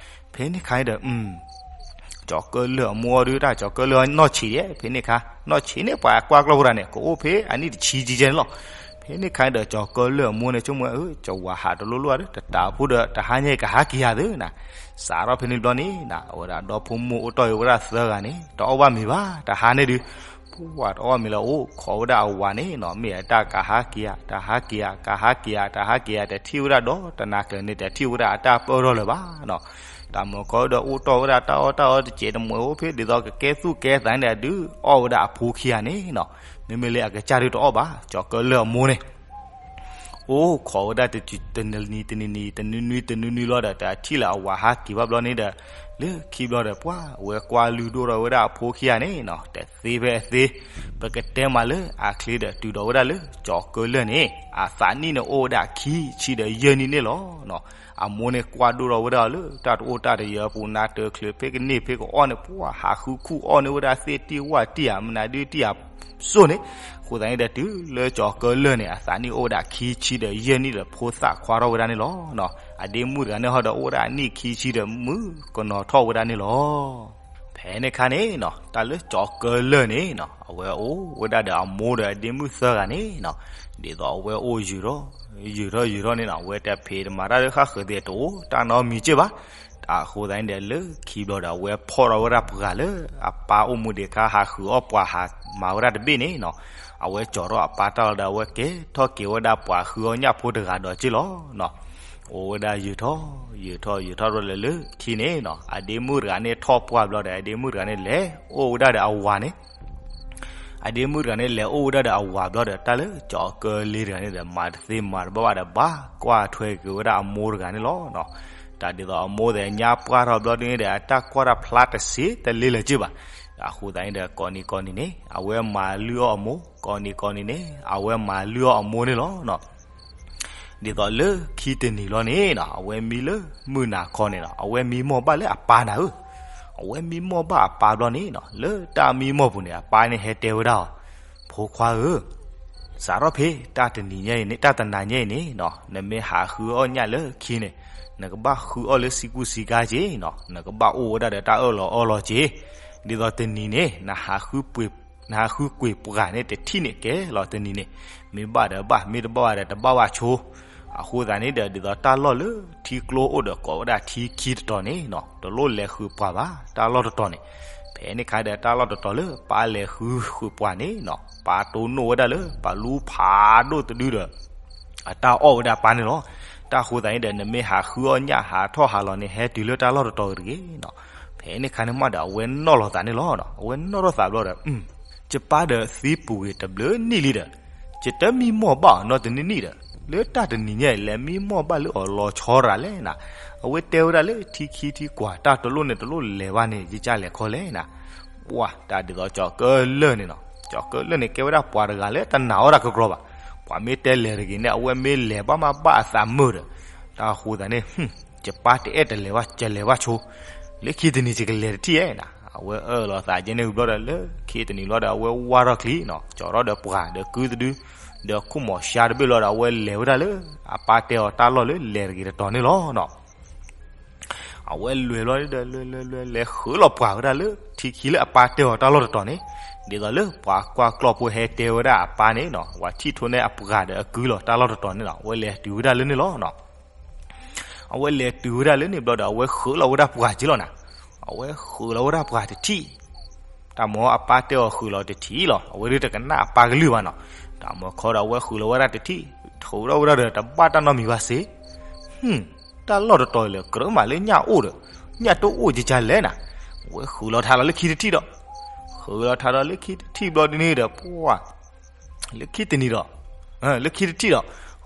ဖဲန့ၣ်ခါန့ၣ်ဒီး ကၠီၤကၢလၢၢ်အမိၢ်အီၤဒုး တၢ်ကၠီၤကၢလၢၢ်အနီၢ်ဆံးဒဲး ဖဲန့ၣ်ခါ နီၢ်ဆံးန့ၣ် ပှၤကွၢ်ကျီၢ်ဖိတဂၤန့ၣ် ကအိၣ်ဖဲအနံၣ်တဆံကဲန့ၣ်လီၤ. ဖဲန့ၣ်ခါန့ၣ်ဒီး ကၠီၤကၢလၢၢ်အမိၢ်န့ၣ် ဆိကမိၣ် အၢ ယဝၤဟးတလိၣ်လိၣ်ဧါဒီး တတးဖိဒီး တဟါညါအံၤကဟးက့ၤယၤသုနၤ, စးထီၣ်ဖဲန့ၣ်ဘျီန့ၣ် အဝဲဒၣ်ဒီဖိမိၢ်အိၣ်တီၢ်အံၤဝဲဒၣ်သၢဂၤန့ၣ် တအီၣ်ဘၣ်မ့ၤဘၣ် တဟါန့ၣ်ဒုး ပှၤတအီၣ်မ့ၤလၢအိၣ်ခိးဝဲဒၣ်အဝၤန့ၣ်နီၤ မ့ၢ်အတၢ်ကဟးက့ၤဧါ တဟးက့ၤဧါ ကဟးက့ၤဧါ တဟးက့ၤဧါ တထံၣ်ဝဲဒၣ်ဒီးတနၤကျၢၤန့ၣ် တထံၣ်ဝဲဒၣ်အတၢ်ပၢၢ်ထီၣ်လၢၤဘၣ်နီၤ. တၢ်မၢခီဒီးအိၣ်တီၢ်ဝဲဒၣ်တၢ်အီၣ်တၢ်အီတစဲးတမှဲးအိၣ်ဖဲ ဒ်သိးကကဲသူၣ်ကဲသးန့ၣ်ဒီး ဒုးအီၣ်ဝဲဒၣ်အဖိခံဂၤန့ၣ်နီၤ. မ့မ့ၢ်လၢအကစၢ်ဒုးတအီၣ်ဘၣ် ကၠီၤကၢလၢၢ်အမိၢ်န့ၣ် အိၣ်ခိးဝဲဒၣ်တနံၤတနံၤနံၤ တနွံနွံတနွံနွံလီၤဒီး တထံၣ်လၢအဝၤဟးက့ၤဘၣ်ဘျီန့ၣ်ဒီး လၢခံဘျီဒီး ပှၤဝဲကွၢ်လုၢ်ဒိၣ်ထီၣ်ဝဲဒၣ်အဖိခံဂၤန့ၣ်နီၤ တသ့ဖဲအသ့, ပကတဲမးလၢအချ့ဒီး တုၤဒီးဝဲဒၣ်လၢကၠီၤကၢလၢၢ်န့ၣ် အသးနံၣ်န့ၣ်အိၣ်ဝဲဒၣ်ခံဆံဒီးယဲၢ်နံၣ်န့ၣ်လီၤ. အမိၢ်န့ၣ်ကွၢ်ဒိၣ်ထီၣ်ဝဲဒၣ်လၢ တၢ်တအိၣ်တၢ်တယၢၤအပူၤ နါတၢၤချုးဖဲကန့ၢ်ဖဲကအီၣ်န့ၣ် ပှၤဟးဃုခူၣ်အီၣ်န့ၢ်ဝဲဒၣ်သ့ၣ်တံၢ်ဝၣ်တံၢ်ဧါ မနုၤဒုတံၢ်ဧါ စိၣ်န့ၣ်. အဃိသတးန့ၣ်ဒီး တုၤလၢကၠီၤကၢလၢၢ်န့ၣ် အသးနံၣ်အိၣ်ဝဲဒၣ်ခံဆံဒီးယဲၢ်နံၣ်ဒီး ဖိသၣ်ခွါထီၣ်ဝဲဒၣ်န့ၣ်လီၤ. အဒ့မုၣ်တဂၤန့ၣ်ဟီဒီး အိၣ်ဝဲဒၣ်အနံၣ်ခံဆံဒီး မုၣ်ကနီၤထီၣ်ဝဲဒၣ်န့ၣ်လီၤ. ဖဲန့ၣ်အခါန့ၣ်နီၤ တၢ်လၢကၠီၤကၢလၢၢ်န့ၣ်နီၤ အဝဲအိၣ်ဝဲဒၣ်ဒီးအမိၢ်ဒီးအဒ့မုၣ်သၢဂၤန့ၣ်နီၤ. ဒ်သိးအဝဲအိၣ်ယုာ်ထီၣ် ယုာ်ထီၣ်ယုာ်ထီၣ်န့ၣ်နီၤ အဝဲတဖံးတမၤတၢ်လၢဃၣ်ဃၢၤသ့ၣ်တအိၣ်တၢ်နီတမံၤက့ၢ်ဘၣ်. အဃိသတးန့ၣ်ဒီး လၢခံဘျီဒီး အဝဲဖီၣ်ထီၣ်ဝဲဒၣ်ပှၤလၢ အပၢ်အိၣ်မူဒံးအခါ ဟးဃုအီၣ်ပှၤဟးမၤဝဲဒၣ်တဘ့ၣ်န့ၣ်နီၤ. အဝဲကၠီၤထီၣ်အပၢ်တၢ်လီၤဒီး အဝဲကဲထီၣ်က့ၤဝဲဒၣ်ပှၤဃုအီၣ်ညၣ်ဖိတဂၤဒီးက့ၢ်လီၤ. အိၣ်ဝဲဒၣ်ယုာ်ထီၣ် ယုာ်ထီၣ်ယုာ်ထီၣ်ဒီး လၢခံန့ၣ်နီၤ အဒ့မုၣ်တဂၤန့ၣ်ထီၣ်ပှၢ်ဘျီဒီး အဒ့မုၣ်တဂၤန့ၣ်လဲၤအိၣ်ဝဲဒၣ်ဒီးအဝၤန့ၣ် အဒ့မုၣ်တဂၤန့ၣ် လဲၤအိၣ်ဝဲဒၣ်ဒီးအဝၤဘျီဒီး တၢ်လၢကၠီၤကၢလၢၢ်တဂၤန့ၣ်ဒီး မၤတသ့မၤတဘၣ်ဘၣ်ဒီး ဘၣ်ကွၢ်ထွဲက့ၤဝဲဒၣ်အမိၢ်တဂၤန့ၣ်လီၤ. တၢ်ဒ်သိးအမိၢ်သ့ၣ်ညါပှၢ်ထီၣ်ဘျီဒ်န့ၣ်ဒီး အတၢ်ကွၢ်တၢ်ဖျါတစ့တလ့လၢၤက့ၢ်ဘၣ်. အဃိသတးန့ၣ်ဒီး ကိးနံၤကိးနံၤန့ၣ် အဝဲမၤလုၢ်အီၣ်အမိၢ်, ကိးနံၤကိးနံၤန့ၣ် အဝဲမၤလုၢ်အီၣ်အမိၢ်န့ၣ်လီၤ. ဒ်သိးလၢခံတနံၤလီၤန့ၣ်နီၤ အဝဲမံလၢမုၢ်နၤခီန့ၣ်နီၤ အဝဲမံမီၢ်ဘၣ်လၢအပၢ်နၤဧၢ. အဝဲမံမီၢ်ဘၣ်အပၢ်ဘျီန့ၣ်နီၤ လၢတၢ်မံမီၢ်ပူၤန့ၣ် အပၢ်န့ၣ်ဟဲတဲဝဲဒၣ်အီၤ, ဖိခွါဧၢ, စးထီၣ်ဖဲတၢ်တနံၤညါအံၤန့ၣ် တၢ်တနၤညါအံၤန့ၣ်နီၤ နမ့ၢ်ဟးဃုအီၣ်ညၣ်လၢခံန့ၣ် နကဘၣ်ဃုအီၣ်လၢစံကူစံကါက့ၤနီၤ နကဘၣ်အိၣ်ဝဲဒၣ်ဒီးတၢ်အၢၣ်လီၤအီလီၤက့ၤ. ဒ်သိးတနံၤန့ၣ် နဟးဃုကွံာ်ပှၤန့ၣ်တထံၣ်န့ၣ်ကဲလီၤတနံၤန့ၣ်, မ့ၢ်ဘၣ်ဒီးဘၣ် မ့ၢ်တဘၣ်ဘၣ်ဒီးတဘၣ်ဘၣ်ဆိ. အဃိသတးန့ၣ်ဒီး ဒ်သိးတၢ်လီၢ်လၢထံကျိအိၣ်ဒီးကိးဝဲဒၣ်ထံခံတတီၤန့ၣ်နီၤ တလိၣ်လဲၤဃုပှၤဘၣ် တၢ်လီၢ်တတီၤန့ၣ်. ဖဲန့ၣ်အခါဒီးတၢ်လီၢ်တတီၤလၢပၢ်လဲၤဃုဃုပှၤန့ၣ်နီၤ ပၢ်တိၢ်နီၣ်ဝဲဒၣ်လၢပှၤလူဖးဒိၣ်တဒုဒီး အတၢ်အီၣ်ဝဲဒၣ်ပၢ်န့ၣ်လီၤ. တၢ်ဃိသတးန့ၣ်ဒီး နမ့ၢ်ဟးဃုအီၣ်ညၣ်ဟးထီၣ်ဟးလီၤန့ၣ် ဟဲတုၤလၢတၢ်လီၢ်တတီၤတဂ့ၤနီၤ. ဖဲန့ၣ်အခါန့ၣ်မးဒီး အဝဲနီၣ်လီၤသးန့ၣ်လီၤ. အဝဲနီၣ်ထီၣ်သးဘျီဒီး ယပၢ်ဒီးသံပူၤဂ့ၤတဘျုးနံၣ်လံဒီး ယတမံမီၢ်ဘၣ်အီၤနီတနံၣ်နံၣ်ဒီး လၢတၢ်တနံၤညါအံၤ လဲၤမံမီၢ်ဘၣ်လၢအီၤလီၤဆီရၤလဲၣ်နၤ. အဝဲတဲဝဲဒၣ်လၢထံခံထံကွၢ် တၢ်တလိၣ်န့ၣ်တလိၣ်လဲၤဘၣ်န့ၣ် ယကလဲၤခီလဲၣ်နၤ. ပှၤတၢ်ဒ်သိးကၠီၤကၢလၢၢ်န့ၣ်နီၤ ကၠီၤကၢလၢၢ်န့ၣ် ကဲဝဲဒၣ်ပှၤတဂၤလၢတနာ်အီၣ်တၢ်ကကြီဘၣ်. ပှၤမ့ၢ်တဲလဲၤတဂ့ၤန့ၣ် အဝဲမ့ၢ်လဲၤဘၣ်မးဘၣ်အသးမုာ်ဒီး တၢ်ဃိသတးန့ၣ် ယပၢ်တအဲၣ်တလဲၤဘၣ် ယလဲၤဘၣ်ဆိ လၢခံတနံၤယကလဲၤတထံၣ်ဧဲနၤ. အဝဲအၢၣ်လီၤသးကဲန့ၣ်ဝံၤဘျီဒီး လၢခံတနံၤဘျီဒီး အဝဲဝၢ်ထီၣ်ချံနီၤ ကၠီၤထီၣ်ဒီးပှၤဒီးကုတဒု ဒီးခိၣ်မီၤရှါတဘ့ၣ်ဘျီဒီး အဝဲလဲၤဝဲဒၣ်လၢ အပၢ်တဲအီၤတၢ်လီၢ်လၢလဲၤတဂ့ၤတတီၤန့ၣ်လီၤနီၤ. အဝဲလဲၤဘျီဒီး လဲၤလဲၤလဲၤလဲၤ လဲၤဃုာ်လီၤပှၤဝဲဒၣ်လၢထံခံလၢအပၢ်တဲအီၤတၢ်လီၢ်တတီၤန့ၣ်, ဒ်သိးလၢပှၤကွၢ်ကျီၢ်ဖိဟဲတဲဝဲဒၣ်အပၢ်န့ၣ်နီၤ ပှၤထံၣ်ထိးန့ၢ်အပှၤဒီးအကုလီၤတၢ်လီၢ်တတီၤန့ၣ်နီၤ အဝဲလဲၤတုၤဝဲဒၣ်လၢန့ၣ်လီၤနီၤ. အဝဲလဲၤတုၤဝဲဒၣ်လၢန့ၣ်ဘျီဒီး အဝဲဃုာ်လီၤဝဲဒၣ်ပှၤက့လီၤနၤ. အဝဲဃုာ်လီၤဝဲဒၣ်ပှၤတထံၣ် တၢ်မၢအပၢ်တဲအီၤဃုာ်လီၤတထံၣ်လီၤ. အဝဲဒၣ်တကနၣ်အပၢ်ကလုၢ်ဘၣ်နီၤ. တၢ်မၢခီဒီးအဝဲဃုာ်လီၤဝဲဒၣ်တထံၣ်, ဃုာ်ဒီးဝဲဒၣ်ဒီးတဘၣ်တၢ်နီတမံၤဘၣ်စ့ၢ်. တၢ်လီၢ်တတီၤလၢကြၢးမးလၢညၣ်အိၣ်ဒီး ညၣ်တအိၣ်ကကလဲၣ်နၤ. အဝဲဃုာ်လီၤထးလီၤလၢခံတထံၣ်ဒီး, ဃုာ်လီၤထးဒီးလၢခံတထံၣ်ဘျီဒ်န့ၣ်ဒီး ပှၤ လၢခံတနံၤဒီး, လၢခံတထံၣ်ဒီး,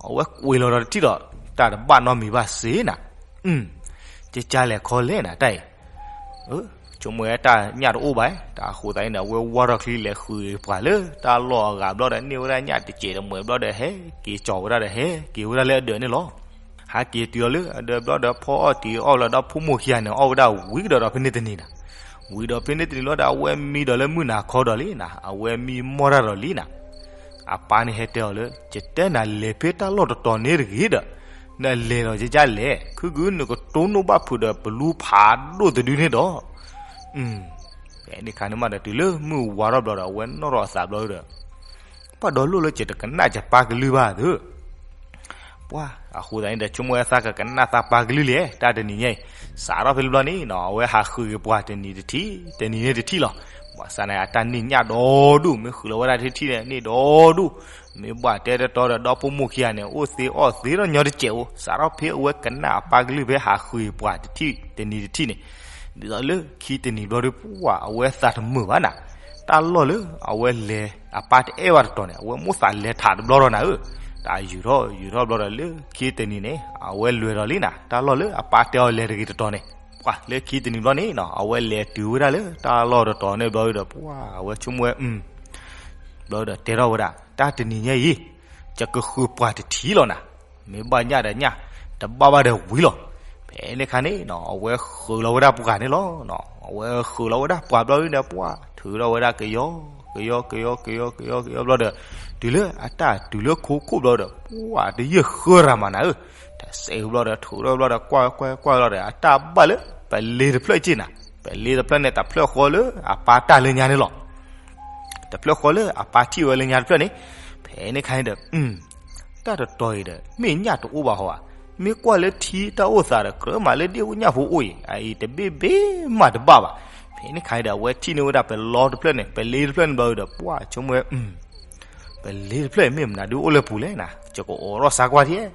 အဝဲကွံာ်လီၤဒီးတထံၣ်ဒီး, တၢ်တဘၣ်နီတမံၤဘၣ်စ့ၢ်နၤ. ကကလဲၣ်ခီလဲၣ်နၤတၢ်အံၤ. ဆိကမိၣ်ဝဲတၢ်ညၣ်တအိၣ်ဘၣ်, တၢ်အဃိသတးန့ၣ်ဒီး အဝဲဝၢ်ထီၣ်ချံလဲၤဃုာ်ပှၤလၢတၢ်လီၢ်အဂၤဘျီဒီး န့ၢ်ဝဲဒၣ်ညၣ်တစဲးတမှဲးဘျီဒီး ဟဲက့ၤကၠီၤဝဲဒၣ်ဒီး ဟဲက့ၤဝဲဒၣ်လၢအဒၢးန့ၣ်လီၤ. ဟဲက့ၤတုၤလီၤလၢအဒၢးဘျီဒီး ဖီအီၣ်တံၤအီၣ်လီၤဒီး ဖိမိၢ်ခံဂၤန့ၣ် အီၣ်ဝဲဒၣ်ဝံၤဒီးဒီးဖဲန့ၣ်တနံၤနၤ. ဝံၤဒီးဖဲန့ၣ်တနံၤလီၤဒီး အဝဲမံဒီးလၢမုၢ်နၤခီဒီးလံနၤ, အဝဲမံမီၢ်တၢ်ဒီးလံနၤ. အပၢ်န့ၣ်ဟဲတဲအီၤလၢ ယတဲနၤလဲၤဖဲတၢ်လီၢ်တတီၤန့ၣ်တဂ့ၤဒီး, နလဲၤလီၤယကလဲၣ်, ခုကနကတိၢ်နီၣ်ဘၣ်ဖုးဒီးပလူဖးဒိၣ်တဒုန့ၣ်ဒီး, ဖဲန့ၣ်အခါန့ၣ်မးဒီး တုၤလၢမုၢ်ဝါထီၣ်ဘျီဒီး အဝဲနီၣ်ထီၣ်အသးဘျီဒီး ပှၤဒီလိၣ်လၢယတကနၣ်ယပၢ်ကလုၢ်ဘၣ်သု. ပှၤအဃိသတးန့ၣ်ဒီး ဆိကမိၣ်ဝဲသးကကနၣ်သးပၢ်ကလုၢ်လံ, တၢ်တနံၤညါအံၤ စးထီၣ်ဖဲလၢဘျီန့ၣ်နီၤ အဝဲဟးဃုာ်က့ၤပှၤတနံၤတထံၣ်, တနံၤန့ၣ်တထံၣ်လီၤ. ဘၣ်ဆၣ်န့ၣ် အတၢ်န့ၢ်ညၣ်ဒီဒူၣ်, မ့ၢ်ဃုာ်လီၤဝဲဒၣ်တထံၣ်န့ၣ် န့ၢ်ဒီဒူၣ်, မ့ၢ်ဘၣ်တဲတတီဒီး ဒီဖိမိၢ်ခံဂၤန့ၣ် အိၣ်သ့အီၣ်သ့ဒီးညီတစဲးဧိၤ, စးထီၣ်ဖဲအဝဲကနၣ်အပၢ်ကလုၢ်ဖဲဟးဃ့ၢ်ပှၢ်တထံၣ်တနံၤတထံၣ်န့ၣ်, ဒ်သိးလၢခံတနံၤဘျီဒီး ပှၢ်အဝဲသးတမုာ်ဘၣ်နၤ, တၢ်လီၢ်လၢအဝဲလဲၤအပၢ်တအဲၣ်ဘၣ်တတီၤန့ၣ် အဝဲမိၣ်သးလဲၤထးတဘျီဒီးနၤဧၢ, တၢ်ယူၤထီၣ်ယူၤထီၣ်ဘျီဒီး လၢခံတနံၤန့ၣ် အဝဲလဲၤဒီးလံနၤ, တၢ်လီၢ်လၢအပၢ်တဲအီၤလဲၤတဂ့ၤတတီၤန့ၣ်, ပှၢ်လၢခံတနံၤဘျီန့ၣ်နီၤ အဝဲလဲၤတုၤဝဲဒၣ်လၢတၢ်လီၢ်တတီၤန့ၣ်ဘျီဒီး ပှၢ်အဝဲဆိကမိၣ်ဝဲ ဘျီဒီးတဲထီၣ်ဝဲဒၣ် တၢ်တနံၤညါအံၤ ယကဃုပှၢ်တထံၣ်လီၤနၤ, မ့ၢ်ဘၣ်ညၣ်ဒီးညၣ်, တဘၣ်ဘၣ်ဒီးဝံၤလီၤ. ဖဲန့ၣ်ခါန့ၣ်နီၤ အဝဲဃုလီၤဝဲဒၣ်ပှၢ်န့ၣ်လီၤ. အဝဲဃုလီၤဝဲဒၣ်ပှၢ်ဘျီန့ၣ် ပှၢ်ထုးထီၣ်ဝဲဒၣ်ကယီကယီကယီကယီကယီကယီဘျီဒီး တုၤလၢအတၢ်တုၤလၢခိခိၣ်ဘျီဒီး ပှၢ်တယဲၢ်ဃၢရၤမးနၤဧၢ, တစဲးဘျီဒီး ထုးထီၣ်ဘျီဒီး ကွၢ်ကွၢ်ကွၢ်ဘျီဒီး အတၢ်ဘၣ်လၢ ပလ့တဖျၢၣ်က့နၤ, ပလ့တဖျၢၣ်န့ၣ် တဖျၢၣ်ဃီလၢအပၢ်တၢ်လၢညါန့ၣ်လီၤ. တဖျၢၣ်ဃီလၢအပၢ်ထံၣ်ဝဲလၢညါတဖျၢၣ်န့ၣ်, ဖဲန့ၣ်ခါန့ၣ်ဒီး တၢ်တတီၤအံၤဒီး မ့ၢ်ညၣ်တအိၣ်ဘၣ်ဟီဧါ, မ့ၢ်ကွၢ်လၢထံတၢ်အိၣ်သးဒီး ကြၢးမးလၢဒ့ၣ်အိၣ်ညၣ်ဖိအိၣ်အံၤ အအံၤတဘ့ၣ်ဘ့ၣ်မးတဘၣ်ဘၣ်. ဖဲန့ၣ်ခါန့ၣ်ဒီး အဝဲထံၣ်န့ၢ်ဝဲဒၣ်ပလီတဖျၢၣ်န့ၣ် ပလ့တဖျၢၣ်န့ၣ်ဘျီဒီး ပှၢ်ဆိကမိၣ်ဝဲ ပလ့တဖျၢၣ်မ့ၢ်မနုၤဒုးအိၣ်လၢပူၤလဲၣ်နၤ, ယကအိးထီၣ်စါကွၢ်ထံၣ်.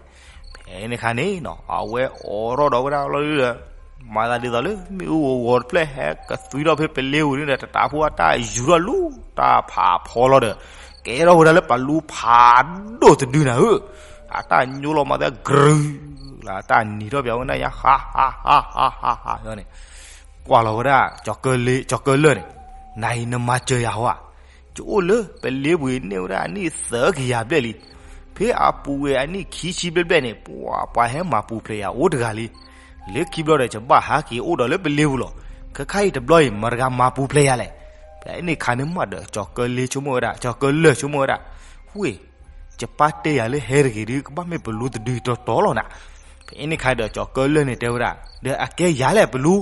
ဖဲန့ၣ်ခါန့ၣ်နီၤ အဝဲအိးထီၣ်ဒီးဝဲဒၣ်လီၤဒီး မၤသးဒ်သိးလၢ မ့ၣ်အူဂီၤဂီၤတဖျၢၣ်ဟဲကသွံထီၣ်ဖဲပလ့ပူၤန့ၣ်ဒီး တတးဖိအတၢ်ယူၤထီၣ်လူၤ တၢ်ဖးဖီလီၤဒီး ကဲထီၣ်ဝဲဒၣ်လၢပလူဖးဒိၣ်တဒုနၤဧၢ, အတၢ်ညိလီၤမးသဲ ကြုၤလၢ အတၢ်နံၤထီၣ်ပၠးဝဲနၢ်ယါ ဟးဟးဟးဟးဟးန့ၣ် ကွၢ်လီၤဝဲဒၣ် ကၠီၤကၢလၢၢ်န့ၣ်, နၤအံၤနမၤစၢၤယၤဟီဧါ, ယအိၣ်လၢပလ့ပူၤအံၤ န့ၢ်ဝဲဒၣ်အနံၣ်သၢကယၤဘျဲၣ်လံ. ဖဲအပူၤကွံာ်အနံၣ်ခံဆံဘျဲၣ်ဘျဲၣ်န့ၣ် ပှၤ ပှၤဟဲမၤပူၤဖျဲးယၤအိၣ်တဂၤလံ. လၢခံဘျီဒီး ယဘၣ်ဟးက့ၤအိၣ်ဒီးလၢပလ့ပူၤလီၤ. ခဲခါအံၤတဘျီအံၤ မတၤတဂၤမၤပူၤဖျဲးယၤလဲၣ်. ဖဲန့ၣ်ခါန့ၣ်မးဒီး ကၠီၤကၢလၢၢ်ဆိကမိၣ်ဝဲဒၣ်, ကၠီၤကၢလၢၢ်ဆိကမိၣ်ဝဲဒၣ်, ဝ့ၢ် ယပၢ်တဲယၤလၢဟဲတဂ့ၤဒုး ကဘၣ်မ့ၢ်ပလူတဒုတီတီလီၤနၤ. ဖဲန့ၣ်ခါဒီး ကၠီၤကၢလၢၢ်န့ၣ်တဲဝဲဒၣ်, ဒီးအကဲယၤလဲၣ်ပလူ,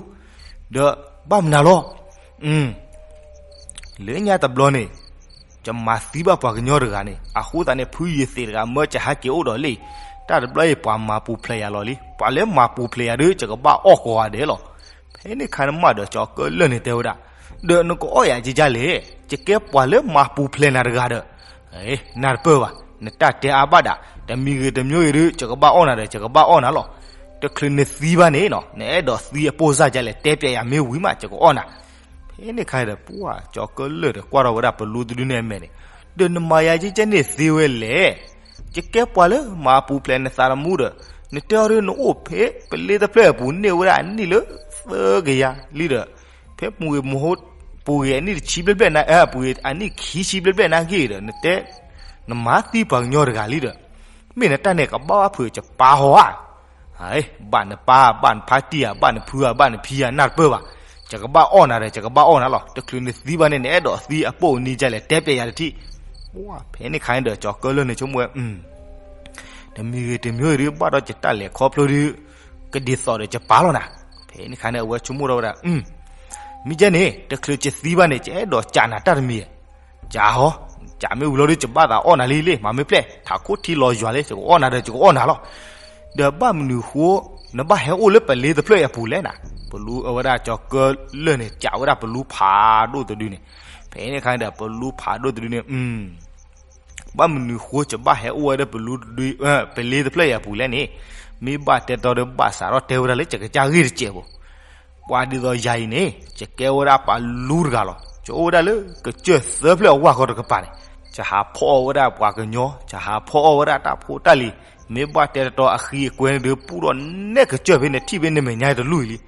ဒီးဘၣ်မနုၤလီၤ. လၢညါတဘျီန့ၣ် ယမၤသံဘၣ်ပှၤကညီတဂၤန့ၣ် အဃိသတးန့ၣ် ဖုယ့ၤသ့းတဂၤမၢယဟဲက့ၤအိၣ်ဒီးလံ. တၢ်တဘျီအံၤ ပှၤမၤပူၤဖျဲးယၤလီၤလံ. ပှၤလၢမၤပူၤဖျဲးယၤဒုး ယကဘၣ်အီၣ်ကိးဂၤဒဲးလီၤ. ဖဲန့ၣ်ခါန့ၣ်မးဒီး ကၠီၤကၢလၢၢ်န့ၣ်တဲဝဲဒၣ်, ဒီးနကအီၣ်ယၤကကလဲၣ်, ယကဲပှၤလၢမၤပူၤဖျဲးနၤတဂၤဒီး နၢ်တပၢၢ်ဘၣ်, နတၢ်တဲအါဘၣ်ဒၣ်, တမံၤဂ့ၤတမံၤဂ့ၤဒုး ယကဘၣ်အီၣ်နၤဒီး ယကဘၣ်အီၣ်နၤလီၤ. တချုးနသံဘၣ်န့ၣ်နီၤ နအဲၣ်ဒိးသံအပိၢ်စၢ်ဒ်လဲၣ် တဲပျဲယၤမ့ၢ်ဝံၤမး ယကအီၣ်နၤ. ဖဲန့ၣ်ခါဒီး ပှၤကၠီၤကၢလၢၢ်ဒီးကွၢ်ထီၣ်ဝဲဒၣ်ပလူတဒုန့ၣ်အမဲာ်န့ၣ်, ဒီးနမၤယၤကကန့ၣ်သ့ဝဲလဲၣ်. ယကဲပှၤလၢမၤပူၤဖျဲးနသးတမူဒီး နတဲအီၤဒုးနအိၣ်ဖဲပလ့တဖျၢၣ်အပူၤန့ၢ်ဝဲဒၣ်အနံၣ်လၢသၢကယၤလံဒီး ဖဲမူဂ့ၤမဟိ ပူၤဂ့ၤအနံၣ်တဆံဘျဲၣ်ဘျဲၣ်နၤ ပူၤဂ့ၤအနံၣ်ခံဆံဘျဲၣ်ဘျဲၣ်နၤဂ့ၤဒီး နတဲ နမၤသံပှၤကညီတဂၤလံဒီး မ့ၢ်နတၢ်န့ၣ်ကဘၣ်ဘၣ်ဖုးယပၢ်ဟီဧါ. ဘၣ်နပၢ် ဘၣ်နဖါတံၢ်ဧါ ဘၣ်နဖုဧါ ဘၣ်နဖံဧါ နၢ်တပၢၢ်ဘၣ်. ယကဘၣ်အီၣ်နၤဒီး ယကဘၣ်အီၣ်နၤလီၤ. တချုးနသံဘၣ်န့ၣ် နအဲၣ်ဒိးသံအပိၢ်အနံၤဒ်လဲၣ် တဲပျဲယၤတထံၣ်. ဖဲန့ၣ်ခါန့ၣ်ဒီး ကၠီၤကၢလၢၢ်န့ၣ်ဆိကမိၣ်ဝဲ တမံၤဂ့ၤတမံၤဂ့ၤဒုး ဘၣ်ဒီးယတၢ်လဲၤခီဖျိဒုး ကဒ်သိးဒီးယပၢ်လီၤနၤ. ဖဲန့ၣ်ခါန့ၣ် အဝဲဆိကမိၣ်ထီၣ်ဝဲဒၣ် မ့ၢ်ကဲန့ၣ် တချုးယသံဘၣ်န့ၣ် ယအဲၣ်ဒိးကးနၤတၢ်တမံၤ ကးဟီ, ကးမ့ၢ်ဝံၤလီၤဒုး ယဘၣ်သးအီၣ်နၤလံလံ မၤမ့ၢ်ပျဲၢ် ထးခိၣ်ထံလီၤယွၤလံ ယကအီၣ်နၤဒီး ယကအီၣ်နၤလီၤ. ဒီးဘၣ်မနုၤဃိ နဘၣ်ဟဲအိၣ်လၢပလ့တဖျၢၣ်အံၤအပူၤလဲၣ်နၤ. ပလူအဝဲဒၣ်ကၠီၤကၢလၢၢ်န့ၣ် ကးဝဲဒၣ်ပလူဖးဒိၣ်တဒုန့ၣ်. ဖဲန့ၣ်ခါန့ၣ်ဒီး ပလူဖးဒိၣ်တဒုန့ၣ် ဘၣ်မနုၤဃိယဘၣ်ဟဲအိၣ်ဝဲဒၣ်ပလူတဒု ပလ့တဖျၢၣ်အံၤအပူၤလဲၣ်န့ၣ်, မ့ၢ်ဘၣ်တဲတီဒီးဘၣ်စးထီၣ်တဲဝဲဒၣ်လၢယကစၢ်ဂ့ၢ်တစဲးဖိ. ပှၤဒ်သိးယၤအံၤန့ၣ် ယကဲဝဲဒၣ်ပှၤလူတဂၤလီၤ. ယအိၣ်ဝဲဒၣ်လၢကစၢၢ်သၢဖျၢၣ်အဝၢ်ဃီတကပၤန့ၣ်, ယဟးဖီၣ်အီၣ်ဝဲဒၣ်ပှၤကညီ, ယဟးဖီၣ်အီၣ်ဝဲဒၣ်တၢ်ဖိတၢ်လံၤ, မ့ၢ်ဘၣ်တဲတီတီအဃံအကွဲန့ၣ်ဒုး ပူၣ်ထီၣ်နဲၣ်ကစၢၢ်ဖဲနထံၣ်ဖဲနမဲာ်ညါတလူၢ်အံၤလံ.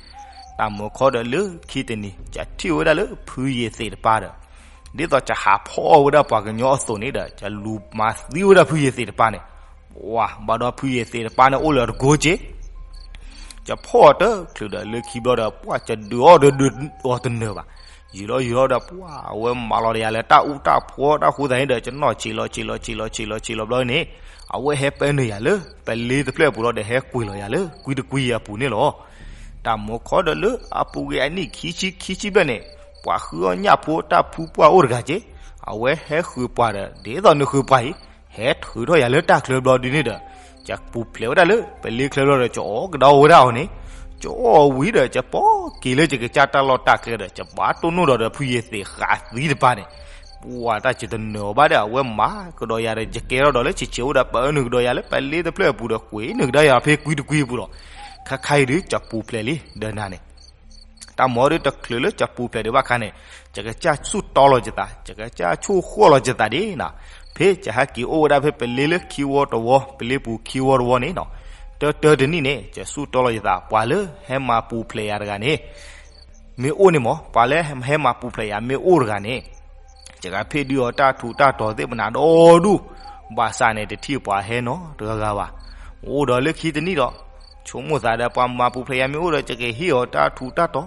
တၢ်မူခီဒီးလၢခံတနံၤ ယထံၣ်ဝဲဒၣ်လၢဖုယ့ၤသ့းတပၢ်ဒီး ဒ်သိးယဟးဖီၣ်အီၣ်ဝဲဒၣ်ပှၤကညီအသိးန့ၣ်ဒီး ယလူၤမၤသံဝဲဒၣ်ဖုယ့ၤသ့းတပၢ်န့ၣ်, ပှၤဘၣ်ဒီးဖုယ့ၤသ့းတပၢ်န့ၣ်အိၣ်လၢအတကိးက့ၤ, ယဖီၣ်အီၣ်တချုးဒီးလၢခံဘျီဒီး ပှၤယဒုးအီၣ်ဒီးဒုးအီၣ်တနၢၤဘၣ်. ယူၤလီၤယူၤလီၤဒီး ပှၤအဝဲမၤလီၤဒီးယၤလၢတၢ်အူတၢ်ဖှီတၢ်ဃိသတးန့ၣ်ဒီး ယနီၢ်ဆံးလီၤဆံးလီၤဆံးလီၤဆံးလီၤဆံးလီၤဘျီန့ၣ်, အဝဲဟဲပၢနုာ်ယၤလၢ ပလ့တဖျၢၣ်အပူၤလီၤဒီး ဟဲကွံာ်လီၤယၤလၢကွံတကွံအပူၤန့ၣ်လီၤ. တၢ်မူခီဒီးလၢအပူၤကွံာ်အနံၣ်ခံဆံခံဆံဘျဲၣ်န့ၣ်, ပှၤဃုအီၣ်ညၣ်ဖိတၢ်ဖုပှၢ်အိၣ်တဂၤက့ၤ, အဝဲဟဲဃုာ်ပှၤဒီး ဒ်သိးနဃုာ်ပှၤအံၤ, ဟဲထုးထီၣ်ယၤလၢတၢ်ချၢဘျီဒုန့ၣ်ဒီး, ယပူၤဖျဲးဝဲဒၣ်လၢပလ့ချၢဘျီဒီး ယအီၣ်ကဒီးဝဲဒၣ်အီၤန့ၣ်, ကအီၣ်ဝံၤဒီး ယပိာ်က့ၤလၢယကစၢ်တၢ်လီၢ်တၢ်ကျဲဒီး ယဘၣ်တိၢ်နီၣ်ဒီးဒီးဖုယသံးဃးသံတပၤန့ၣ်, ပှၢ်တၢ်ယတနၢၤအီၤဘၣ်ဒီး အဝဲမၤကဒီးယၤဒီး ယကဲထီၣ်ဒီးလၢဆံးဆံးအိၣ်ဒီး ပအၢနုာ်ကဒီးယၤလၢပလ့တဖျၢၣ်အပူၤဒီး ကွံာ်နုာ်ကဒါယၤဖဲကွံတကွံအပူၤလီၤ. ခဲခါအံၤဒုး ယပူၤဖျဲးလံဒီးနၤန့ၣ် တၢ်မၤအီၤဒုးတချုးလၢယပူၤဖျဲးဒံးဘၣ်ခါန့ၣ်, ယကစၢ်ဆူၣ်တီလီၤယသး, ယကစၢ်ဆိၣ်ဃီၣ်လီၤယသးဒ်နီၤ, ဖဲယဟဲက့ၤအိၣ်ဝဲဒၣ်ဖဲပလ့လၢခံဝီတဝီ, ပလ့ပူၤခံဝီတဝီန့ၣ်နီၤ, တၢတၢတနံၣ်န့ၣ် ယဆူၣ်တီလီၤယသး ပှၤလၢဟဲမၤပူၤဖျဲးယၤတဂၤန့ၣ် မ့ၢ်အိၣ်န့ၣ်မး, ပှၤလၢဟဲမၤပူၤဖျဲးယၤမ့ၢ်အိၣ်တဂၤန့ၣ် ယကဖ့ၣ်ဒုးအီၤတၢ်ထူးတၢ်တီၤသ့ၣ်မနၤဒီဒူၣ်, ဘၣ်ဆၣ်န့ၣ် တထံၣ်ပှၤဟဲနီတဂၤဂၤဘၣ်. အိၣ်ဒီးလၢခံတနံၣ်ဒီး ဆိကမိၣ်သးဒီး ပှၤမၤပူၤဖျဲးယၤမ့ၢ်အိၣ်ဒီး ယကဟ့ၣ်အီၤတၢ်ထူးတၢ်တီၤ,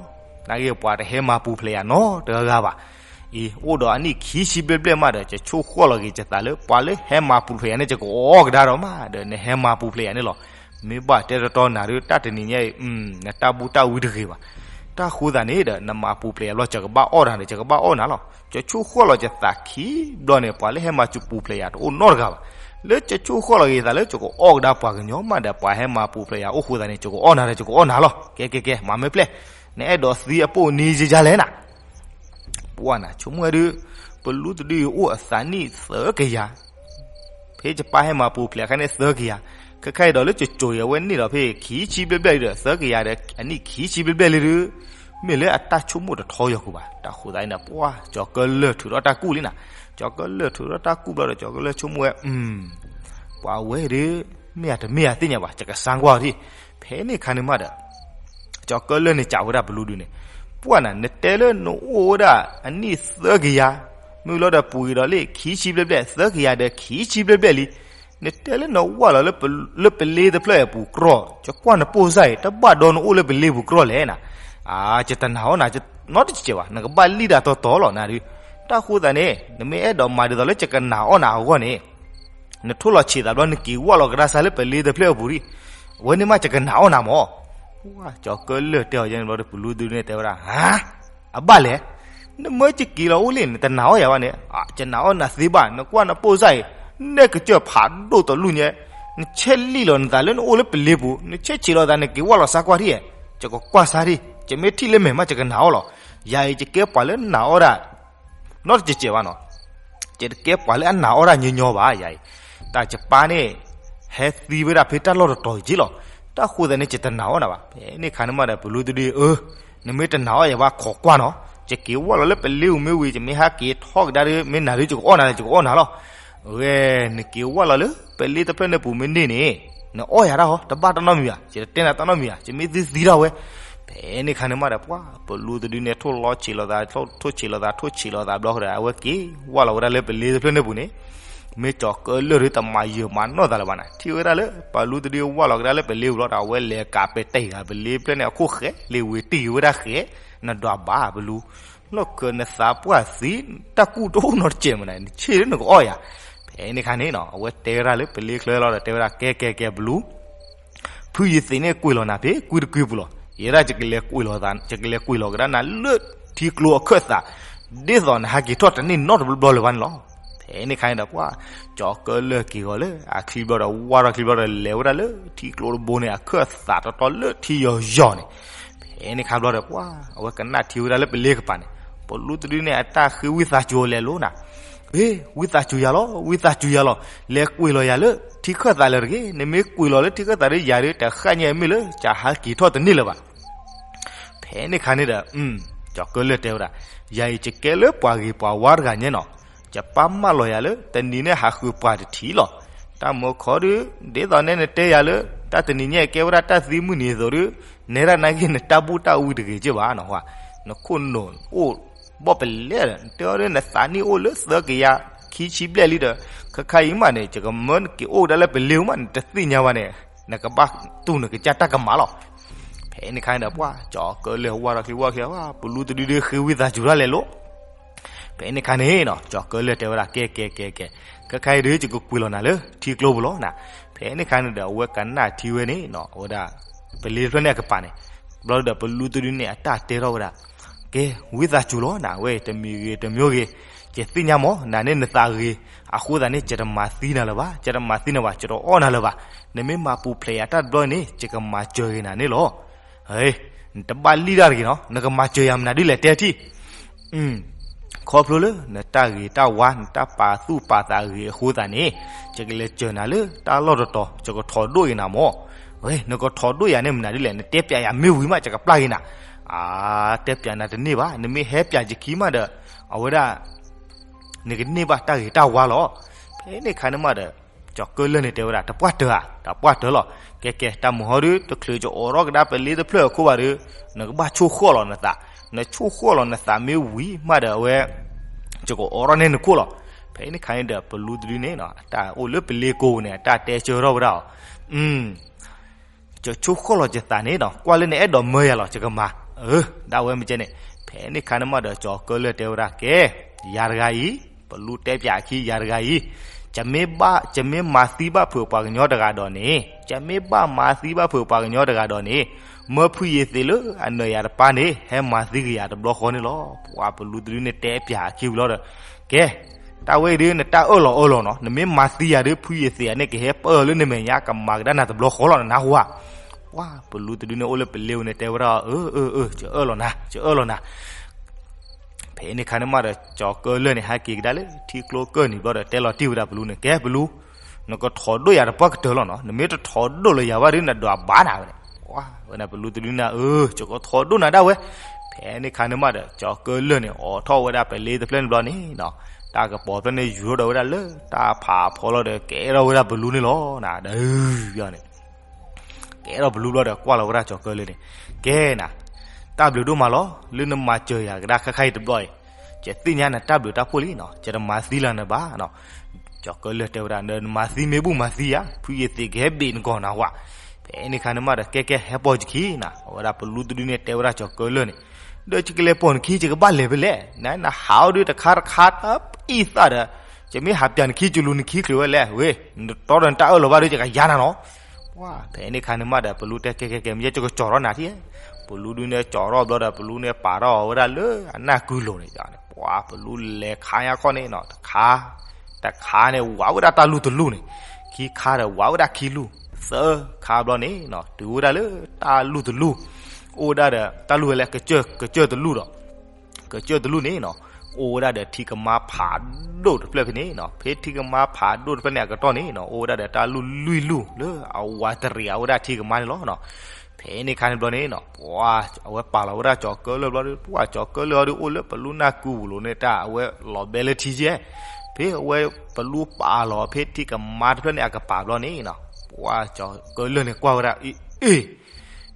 နာ်က့ပှၤတဟဲမၤပူၤဖျဲးယၤနီတဂၤဂၤဘၣ်. အံၤ အိၣ်ဒီးအနံၣ်ခံဆံဘျဲၣ်ဘျဲၣ်မးဒီး ယဆိၣ်ဃီၣ်လီၤက့ၤယသးလၢ ပှၤလၢဟဲမၤပူၤဖျဲးယၤန့ၣ် ယကအီၣ်ကဒါဒီးမးဒီး နဟဲမၤပူၤဖျဲးယၤန့ၣ်လီၤ. မ့ၢ်ဘၣ်တဲတီတီနၤဒုး တၢ်တနံၤညါအံၤ နတၢ်ဘူၣ်တၢ်ဝံတဂ့ၤဘၣ်. တၢ်ဃိသးန့ၣ်ဒီး နမၤပူၤဖျဲးယၤဘျီ ယကဘၣ်အီၣ်နၤဒီး ယကဘၣ်အီၣ်နၤလီၤ. ယဆိၣ်ဃီၣ်လီၤယသးခံဘျီန့ၣ် ပှၤလၢဟဲမၤစူၤပူၤဖျဲးယၤတအိၣ်နီတဂၤဘၣ်. လၢယဆိၣ်ဃီၣ်လီၤက့ၤယသးလၢ ယကအီၣ်ကဒါပှၤကညီမးဒီး ပှၤဟဲမၤပူၤဖျဲးယၤအိၣ်ဃိသးန့ၣ် ယကအီၣ်နၤဒီး ယကအီၣ်နၤလီၤ. ကဲကဲကဲ မၤမ့ၢ်ပျဲၢ်, နအဲၣ်ဒိးသံအပိၢ်နံယယါလဲၣ်နၤ ပှၢ်နၤ ဆိကမိၣ်ဝဲဒုး ပလူတဒုအံၤအိၣ်အသးနံၣ်သၢကယၤ, ဖဲယပၢ်ဟဲမၤပူၤဖျဲးအခါန့ၣ်သၢကယၤ, ခဲခါအံၤဒီးလၢကကိၤအဝဲန့ၣ်ဒီးဖဲခံဆံဘျဲၣ်ဘျဲၣ်အံၤဒီး သၢကယၤဒီးအနံၣ်ခံဆံဘျဲၣ်ဘျဲၣ်လံဒုး, မ့ၢ်လၢအတၢ်ဆိကမိၣ်တထီယီၤကူၤဘၣ်. တၢ်ဃိသးအံၤန့ၣ် ပှၢ် ကၠီၤကၢလၢၢ်ထုးထီၣ်တၢ်ကူၣ်လံနၤ, ကၠီၤကၢလၢၢ်ထုးထီၣ်တၢ်ကူၣ်ဘျီဒီး ကၠီၤကၢလၢၢ်ဆိကမိၣ်ဝဲ ပှၤဝဲဒုး မ့ၢ်ဧါတမ့ၢ်ဧါသ့ၣ်ညါဘၣ် ယကစါကွၢ်အီၤဒံး. ဖဲန့ၣ်အခါန့ၣ်မးဒီး ကၠီၤကၢလၢၢ်န့ၣ်စံးဝဲဒၣ်ပလူဒုန့ၣ်, ပှၢ်နၤ နတဲလၢနအိၣ်ဝဲဒၣ်အနံၣ်သၢကယၤ, မ့ၢ်လီၤဒီးပူၤဂ့ၤဒီးလၢခံဆံဘျဲၣ်ဘျဲၣ် သၢကယၤဒီးခံဆံဘျဲၣ်ဘျဲၣ်လံ, နတဲလၢနဝၢ်လီၤလၢပလ့တဖျၢၣ်အပူၤကြီ, ယကွၢ်နပိၢ်စၢ်အံၤ တဘၣ်ဒီးနအိၣ်လၢပလ့ပူၤကြီလဲၣ်နၤ, အါ ယတနာ်အီၣ်နၤ နီတစဲးဘၣ် နကဘၣ်လံၣ်ဒၣ်တီတီလီၤနၤဒုး. တၢ်ဃိသးန့ၣ် နမ့ၢ်အဲၣ်ဒိးမၤဒ်သိးလၢယကနာ်အီၣ်နၤအဂီၢ်န့ၣ် နထိၣ်လီၤဆံးသးဘျီ နက့ၤဝၢ်လီၤကဒါစၢ်လၢပလ့တဖျၢၣ်အပူၤဒံး, အဝဲန့ၣ်မး ယကနာ်အီၣ်နၤမၢ်. ကၠီၤကၢလၢၢ်တဲအီၤယဲန့ၣ်ဘျီဒီး ပလူတဒုန့ၣ်တဲဝဲဒၣ်, ဟါ, အဘၣ်လဲၣ်, နမၢယက့ၤလီၤအိၣ်လံ နတနာ်အီၣ်ယၤဘၣ်န့ၣ်, ယနာ်အီၣ်နၤသ့ဘၣ်, နကွၢ်နပိၢ်စၢ်အံၤ နဲၣ်ကစၢၢ်ဖးဒိၣ်တလူၢ်ညါ, နဆဲးလံၣ်လီၤနသးလၢနအိၣ်လၢပလ့ပူၤ, နဆဲးဆံးလီၤသး နက့ၤဝၢ်လီၤစၢ်ကွၢ်ထံၣ်, ယကကွၢ်စၢ်ထံၣ်, ယမ့ၢ်ထံၣ်လၢမဲာ်မး ယကနာ်အီၣ်လီၤ. ယၤအံၤ ယကဲပှၤလၢနာ်အီၣ်ဒၣ် နီတစဲးဘၣ်နီၤ, ယတကဲပှၤလၢအနာ်အီၣ်ဒၣ်ညီညီဘၣ်ယၤအံၤ, တၢ်ယပၢ်န့ၣ် ဟဲသံဝဲဒၣ်ဖဲတၢ်လီၢ်တတီၤအံၤက့လီၤ. တၢ်ဃိသးန့ၣ် ယတနာ်အီၣ်နၤဘၣ်. ဖဲန့ၣ်အခါန့ၣ်မးဒီး ပလူတဒု, အၢ, နမ့ၢ်တနာ်အီၣ်ယၤဘၣ် ခိးကွၢ်နီၤ, ယက့ၤဝၢ်လီၤလၢပလ့ပူၤမ့ၢ်ဝံၤ ယမ့ၢ်ဟဲက့ၤထီၣ်ကဒါဒီး မ့ၢ်နၤဒုး ယကအီၣ်နၤလီၤ ယကအီၣ်နၤလီၤ. အဝဲ နက့ၤဝၢ်လီၤလၢပလ့တဖျၢၣ်န့ၣ်ပူၤမ့ၢ်န့ၢ်န့ၣ် နအီၣ်ယၤတၢ်ဟီ တဘၣ်တၢ်နီတမံၤဘၣ်, ယတတဲနၤတၢ်နီတမံၤဘၣ်, ယမ့ၢ်သံသံထီၣ်ဝဲ. ဖဲန့ၣ်အခါန့ၣ်မးဒီး ပှၤပလူတဒုန့ၣ် ထိၣ်လီၤဆံးလီၤသး, ထိၣ်ဆံးလီၤသး, ထိၣ်ဆံးလီၤသးဘျီဒီး အဝဲက့ၤဝၢ်လီၤဝဲဒၣ်လၢပလ့တဖျၢၣ်န့ၣ်ပူၤန့ၣ်, မ့ၢ်ကၠီၤကၢလၢၢ်ဒုး တမၤယၢၤမၤနီၢ်သးလၢၤဘၣ်နၤ, ထံၣ်ဝဲဒၣ်လၢ ပလူတဒုဝၢ်လီၤကဒါလၢပလ့ပူၤလီၤဒီး အဝဲလဲၤကးပဲၤတဲာ်ဂၤပလ့တဖျၢၣ်န့ၣ် အခိၣ်ဃဲလံဝံၤတံၢ်ဝဲဒၣ်ဃဲ, နဒွးဘၣ်ပလူ လီၢ်ခၢၣ်နသးပှၢ်သံ, တၢ်ကူၣ်တအိၣ်နီတစဲးမးနၤ, နဆ့ၣ်လၢနကအီၣ်ယၤ. ဖဲန့ၣ်အခါန့ၣ်နီၤ အဝဲတဲဝဲဒၣ်လၢပလ့ချၢလီၤဒီး တဲဝဲဒၣ် ကဲကဲကဲပလူ ဖုယသံးန့ၣ်ကွံာ်လီၤနၤဖဲ ကွံတကွံပူၤလီၤ. ယဲဒၣ် ယကလဲၤကွံာ်လီၤကဒါနၤလၢထံကျိအခၢၣ်သး, ဒ်သိးနဟဲက့ၤထီၣ်တန့ၢ်နီတဘျီလၢၤဘၣ်န့ၣ်လီၤ. ဖဲန့ၣ်အခါန့ၣ်ဒီး ပှၤ ကၠီၤကၢလၢၢ်က့ၤဂီၤလၢအချံဘျီဒီး ဝၢ်ထီၣ်ချံဘျီဒီး လဲၤဝဲဒၣ်လၢထံကျိတဘိန့ၣ် အခၢၣ်သးတီတီလၢထံယီၤယီၤန့ၣ်. ဖဲန့ၣ်အခါဘျီဒီး ပှၤ အဝဲကနၣ်ထံဝဲဒၣ်လၢပလ့ကပၤန့ၣ်, ပလူတဒုန့ၣ် အတၢ်ဃ့ဝံသးစူၤအီၤလဲၤလိၤနၤ ဟ့ၣ် ဝံသးစူၤယၤလီၤ, ဝံသးစူၤယၤလီၤ, လဲၤကွံာ်လီၤယၤလၢထံခၢၣ်သးလၢၤတဂ့ၤ. နမ့ၢ်ကွံာ်လီၤလၢထံခၢၣ်သးဒီး ယၤဒုး တဃၣ်ညါအမ့ၢ်လၢ ယဟးက့ၤထီၣ်တန့ၢ်လၢၤဘၣ်. ဖဲန့ၣ်အခါန့ၣ်ဒီး ကၠီၤကၢလၢၢ်တဲဝဲဒၣ်, ယၤအံၤ ယကဲလၢပှၤဂ့ၤပှၤဝါတဂၤညါနီၤ, ယပၢ်မၢလီၤယၤလၢ တနံၤန့ၣ်ဟးဃုာ်ပှၤတထံၣ်လီၤ. တၢ်မၢခီဒုး ဒ်သိးနဲနတဲယၤလၢ တၢ်တနံၤညါကဲဝဲဒၣ်တၢ်သံမုၢ်နံၤအသိးဒုး, နဲဒၣ်နာ်က့ နတၢ်ဘူၣ်တၢ်ဝံတဂ့ၤက့ဘၣ်နီၤ, နခိၣ်နူာ်အိၣ်ဘီၣ်ပလဲဒီး နတဲအီၤဒုး နသးနံၣ်အိၣ်လၢသၢကယၤခံဆံဘျဲၣ်လံဒီး ခဲခါအံၤမးန့ၣ် ယကမၢနက့ၤအိၣ်ကဒါလၢပလ့မး နတသ့ၣ်ညါဘၣ်န့ၣ် နကဘၣ်တူၢ်နကစၢ်တၢ်ကမၣ်လီၤ. ဖဲန့ၣ်အခါန့ၣ်ဒီး ပှၤ ကၠီၤကၢလၢၢ်ဝၢ်ထီၣ်ချံဝၢ်ချံ ပလူတဒုဒုးဃ့ဝံသးစူၤတၢ်လဲၤလိၤ ဖဲန့ၣ်အခါန့ၣ်နီၤ ကၠီၤကၢလၢၢ်တဲဝဲဒၣ် ကဲကဲကဲကဲ, ခဲခါအံၤဒုး ယကကွံာ်လီၤနၤလၢထံကျိပူၤလီၤနၤ. ဖဲန့ၣ်အခါန့ၣ်ဒီး အဝဲကနၣ်ထံဝဲန့ၣ်နီၤ အဝဲဒၣ် ပလ့တဖျၢၣ်န့ၣ်အကပၤန့ၣ်, ဘျီဒီးပလူတဒုန့ၣ် အတၢ်တဲထီၣ်ဝဲဒၣ် ကဲ ဝံသးစူၤလီၤနၤ ဝဲတမံၤဂ့ၤတမံၤဂ့ၤ, ယသ့ၣ်ညါမး နၤန့ၣ်နသးဂ့ၤ, အဃိသတးန့ၣ် ယတမၤသံနၤလၢၤဘၣ်, ယတမၤသံနၤဘၣ်, ယတအီၣ်နၤလၢၤဘၣ်. နမ့ၢ်မၤပူၤဖျဲးယၤတၢ်တဘျီန့ၣ် ယကမၤစၢၤဂ့ၤနၤန့ၣ်လီၤ. နတဘၣ်လံၣ်တၢ်တဂ့ၤနီၤ, နကမၤစၢၤယၤမနုၤဒ်လဲၣ် တဲထံၣ်. ခီဖျိလၢနတၢ်ဂ့ၤတၢ်ဝါ နတၢ်ပာ်သူၣ်ပာ်သးဂ့ၤအဃိသတးန့ၣ်, ယကလဲၤစၢၤနၤလၢတၢ်လီၢ်တတီၤ, ယကထိးဒိၣ်က့ၤနၤမၢ်. နကထိးဒိၣ်ယၤန့ၣ်မနုၤဒ်လဲၣ်, နတဲပျးယၤမ့ၢ်ဝံၤမး ယကပျၢ်က့ၤနၤ. အါ, တဲပျးနၤတန့ၢ်ဘၣ်, နမ့ၢ်ဟဲပျးယခံမးဒီး အဝဲဒၣ် နကန့ၢ်ဘၣ်တၢ်ဂ့ၤတၢ်ဝါလီၤ. ဖဲန့ၣ်အခါန့ၣ်မးဒီး ကၠီၤကၢလၢၢ်န့ၣ်တဲဝဲဒၣ် တပှၢ်တၢၢ်ဧါ, တပှၢ်တၢၢ်လီၤ. ကဲကဲ တၢ်မုာ်ဟီဒု တချုးကအိးထီၣ်ကဒါပလ့တဖျၢၣ်အခိၣ်ဘၣ်ဒီး နကဘၣ်ဆိၣ်ဃီၣ်လီၤနသး, နဆိၣ်ဃီၣ်လီၤနသးမ့ၢ်ဝံၤမးဒီး အဝဲ ယကအိးထီၣ်န့ၢ်နခိၣ်လီၤ. ဖဲန့ၣ်အခါန့ၣ်ဒီး ပလူတဒုန့ၣ် အတၢ်အိၣ်လၢပလ့ကိပူၤန့ၣ် အတၢ်တဲဆၢထီၣ်ဝဲဒၣ်အီၤ ယဆိၣ်ဃီၣ်လီၤယသးန့ၣ်ဒီး ကွၢ်လၢနအဲၣ်ဒိးမၢယၤလီၤ ယကမၤ, အၢ ဒၣ်ဝဲမ့ၢ်ကဲန့ၣ်. ဖဲန့ၣ်အခါန့ၣ်မးဒီး ကၠီၤကၢလၢၢ်တဲဝဲဒၣ် ကဲ, ယၤတဂၤအံၤ, ပလူတဲပၠးအခံ ယၤတဂၤအံၤ, ယမ့ၢ်ဘၣ်, ယမ့ၢ်မၤသံဘၣ်ဖုးပှၤကညီတဂၤဒီးန့ၣ်, ယမ့ၢ်ဘၣ်မၤသံဘၣ်ဖုးပှၤကညီတဂၤဒီးန့ၣ်, မၢဖုယ့ၤသ့းလၢအနၢၤယၤတပၤန့ၣ် ဟဲမၤသံက့ၤယၤတဘျီဃီန့ၣ်လီၤ. ပှၤပလူတဒုန့ၣ်တဲပၠးအခံဝံၤလီၤဒီး ကဲ, တၢ်ဝဲအံၤဒုး နတၢ်အၢၣ်လီၤအၢၣ်လီၤနီၤ, နမ့ၢ်မၤသံယၤဒုး ဖုယ့ၤသ့းအန့ၣ် ကဟဲပၢၢ်လၢနမဲာ်ညါ ကမၤကဒါနၤတဘျီဃီလီၤ နနၢ်ဟူဧါ. ပှၤပလူတဒုန့ၣ် အိၣ်လၢပလ့ဝဲန့ၣ် တဲဝဲဒၣ် အၢ အၢ အၢ ယအၢၣ်လီၤနၤ, ယအၢၣ်လီၤနၤ. ဖဲန့ၣ်အခါန့ၣ်မးဒီး ကၠီၤကၢလၢၢ်န့ၣ် ဟဲက့ၤကဒါလၢထံကျိကၢၢ်နံၤဘျီဒီး တဲလီၤတံၢ်ဝဲဒၣ်ပလူန့ၣ် ကဲပလူ, နကထိးဒိၣ်ယၤတပှၢ်ကတၢၢ်လီၤနီၤ, နမ့ၢ်တထိးဒိၣ်လၢယၤဘၣ်ဒုး နဒွးဘၣ်နၤဝဲန့ၣ်. ဝဲန့ၣ်ပလူတဒုန့ၣ် အၢ ယကထိးဒိၣ်နၤဒၣ်ဝဲ. ဖဲန့ၣ်အခါန့ၣ်မးဒီး ကၠီၤကၢလၢၢ်န့ၣ် အိးထီၣ်ဝဲဒၣ်ပလ့တဖျၢၣ်န့ၣ်ဘျီန့ၣ်နီၤ, တၢ်ကပီၤဖျၢၣ်န့ၣ် ယူၤထီၣ်ဒီးဝဲဒၣ်လၢတၢ်ဖးဖီလီၤဒီး ကဲထီၣ်ဝဲဒၣ်ပလူန့ၣ်လီၤ. ဒီး န့ၣ် ကဲထီၣ်ပလူဘျီဒီး ကွၢ်လီၤဝဲဒၣ်ကၠီၤကၢလၢၢ်န့ၣ်, ကဲနၤ, တၢ်ဘျုးဒိၣ်မးလီၤ လၢနမၤစၢၤယၤကဒါခဲခါအံၤတဘျီအံၤ, ယသ့ၣ်ညါနတၢ်ဘျုးတၢ်ဖှိၣ်လံနီၤ, ယတမၤသံလၢနဘၣ်နီၤ. ကၠီၤကၢလၢၢ်တဲဝဲဒၣ် နမၤသံမ့ၢ်ဘူၣ်မၤသံယၤ, ဖုယ့ၤသ့းကဟဲဘ့ၣ်နဂီၢ်နၤဝဲ. ဖဲန့ၣ်အခါန့ၣ်မးဒီး ကဲကဲ ဟဲပိာ်ယခံနၤ, အဝဲဒၣ်ပလူတဒုန့ၣ် တဲဝဲဒၣ်ကၠီၤကၢလၢၢ်န့ၣ်, ဒီးယကလဲၤပိာ်နခံ ယကဘၣ်လဲၤဖဲလဲၣ်, နဟးအီၤဒုးတခါတခါတပံၢ်သၣ်ဒီး, ယမ့ၢ်ဟးပၠးနခံ ယလူၤနခံချုးဝဲလဲၣ်, ဝ့ၢ်, နတီဒီးနတၢ်အၢၣ်လီၤဘၣ်ဒီး ယကယါနၤနီၤ. ပှၤဖဲန့ၣ်အခါန့ၣ်မးဒီး ပလူတဲ ကဲကဲကဲ မ့ၢ်ယဲ ယကကၠီၤထီၣ်နၤထံၣ်, ပလူဒုန့ၣ်ကၠီၤထီၣ်ဘျီဒီး ပလူန့ၣ်ပာ်ထီၣ်ဝဲဒၣ်လၢအနၢ်ကုလိၤန့ၣ်, ပှၤပလူလဲၤခါညါခီန့ၣ်နီၤ, တခါ, တခါန့ၣ် ဝးဝဲဒၣ်တၢ်လူၢ်တလူၢ်န့ၣ်, ခံခါဒီး ဝးဝဲဒၣ်ခံလူၢ်, သၢခါဘျီန့ၣ်နီၤ တုၤဝဲဒၣ်လၢတၢ်လူၢ်တလူၢ်, အိၣ်ဝဲဒၣ်ဒီး တၢ်လူၢ်ဝဲလၢ ကစၢၢ်တလူၢ်ဒီး ကစၢၢ်တလူၢ်န့ၣ်နီၤ, အိၣ်ဝဲဒၣ်ဒီးထံကမါဖးဒိၣ်တဖျၢၣ်ဖဲန့ၣ်နီၤ, ဖဲထံကမါဖးဒိၣ်တဖျၢၣ်န့ၣ်အကတီၢ်န့ၣ်နီၤ, အိၣ်ဝဲဒၣ်ဒီးတၢ်လူၢ်လွံၢ်လူၢ်လၢအဝးတရံးအဝဲဒၣ်ထံကမါန့ၣ်လီၤနီၤ. ဖဲန့ၣ်အခါန့ၣ်ဘျီန့ၣ်နီၤ, ပှၤအဝဲပာ်လီၤဝဲဒၣ်ကၠီၤကၢလၢၢ်ဘျီဒီး ပှၤကၠီၤကၢလၢၢ်အီၤဒီး အိၣ်လၢပလူနၢ်ကုပူၤလိၤန့ၣ် တၢ်အဝဲလီၤဘဲလၢထံကဲ, ဖဲအဝဲပလူပာ်လီၤဖဲထံကမါတဖျၢၣ်န့ၣ်အကပၤဘျီန့ၣ်နီၤ, ပှၤကၠီၤကၢလၢၢ်န့ၣ်ကွၢ်ဝဲဒၣ် အ့ၣ်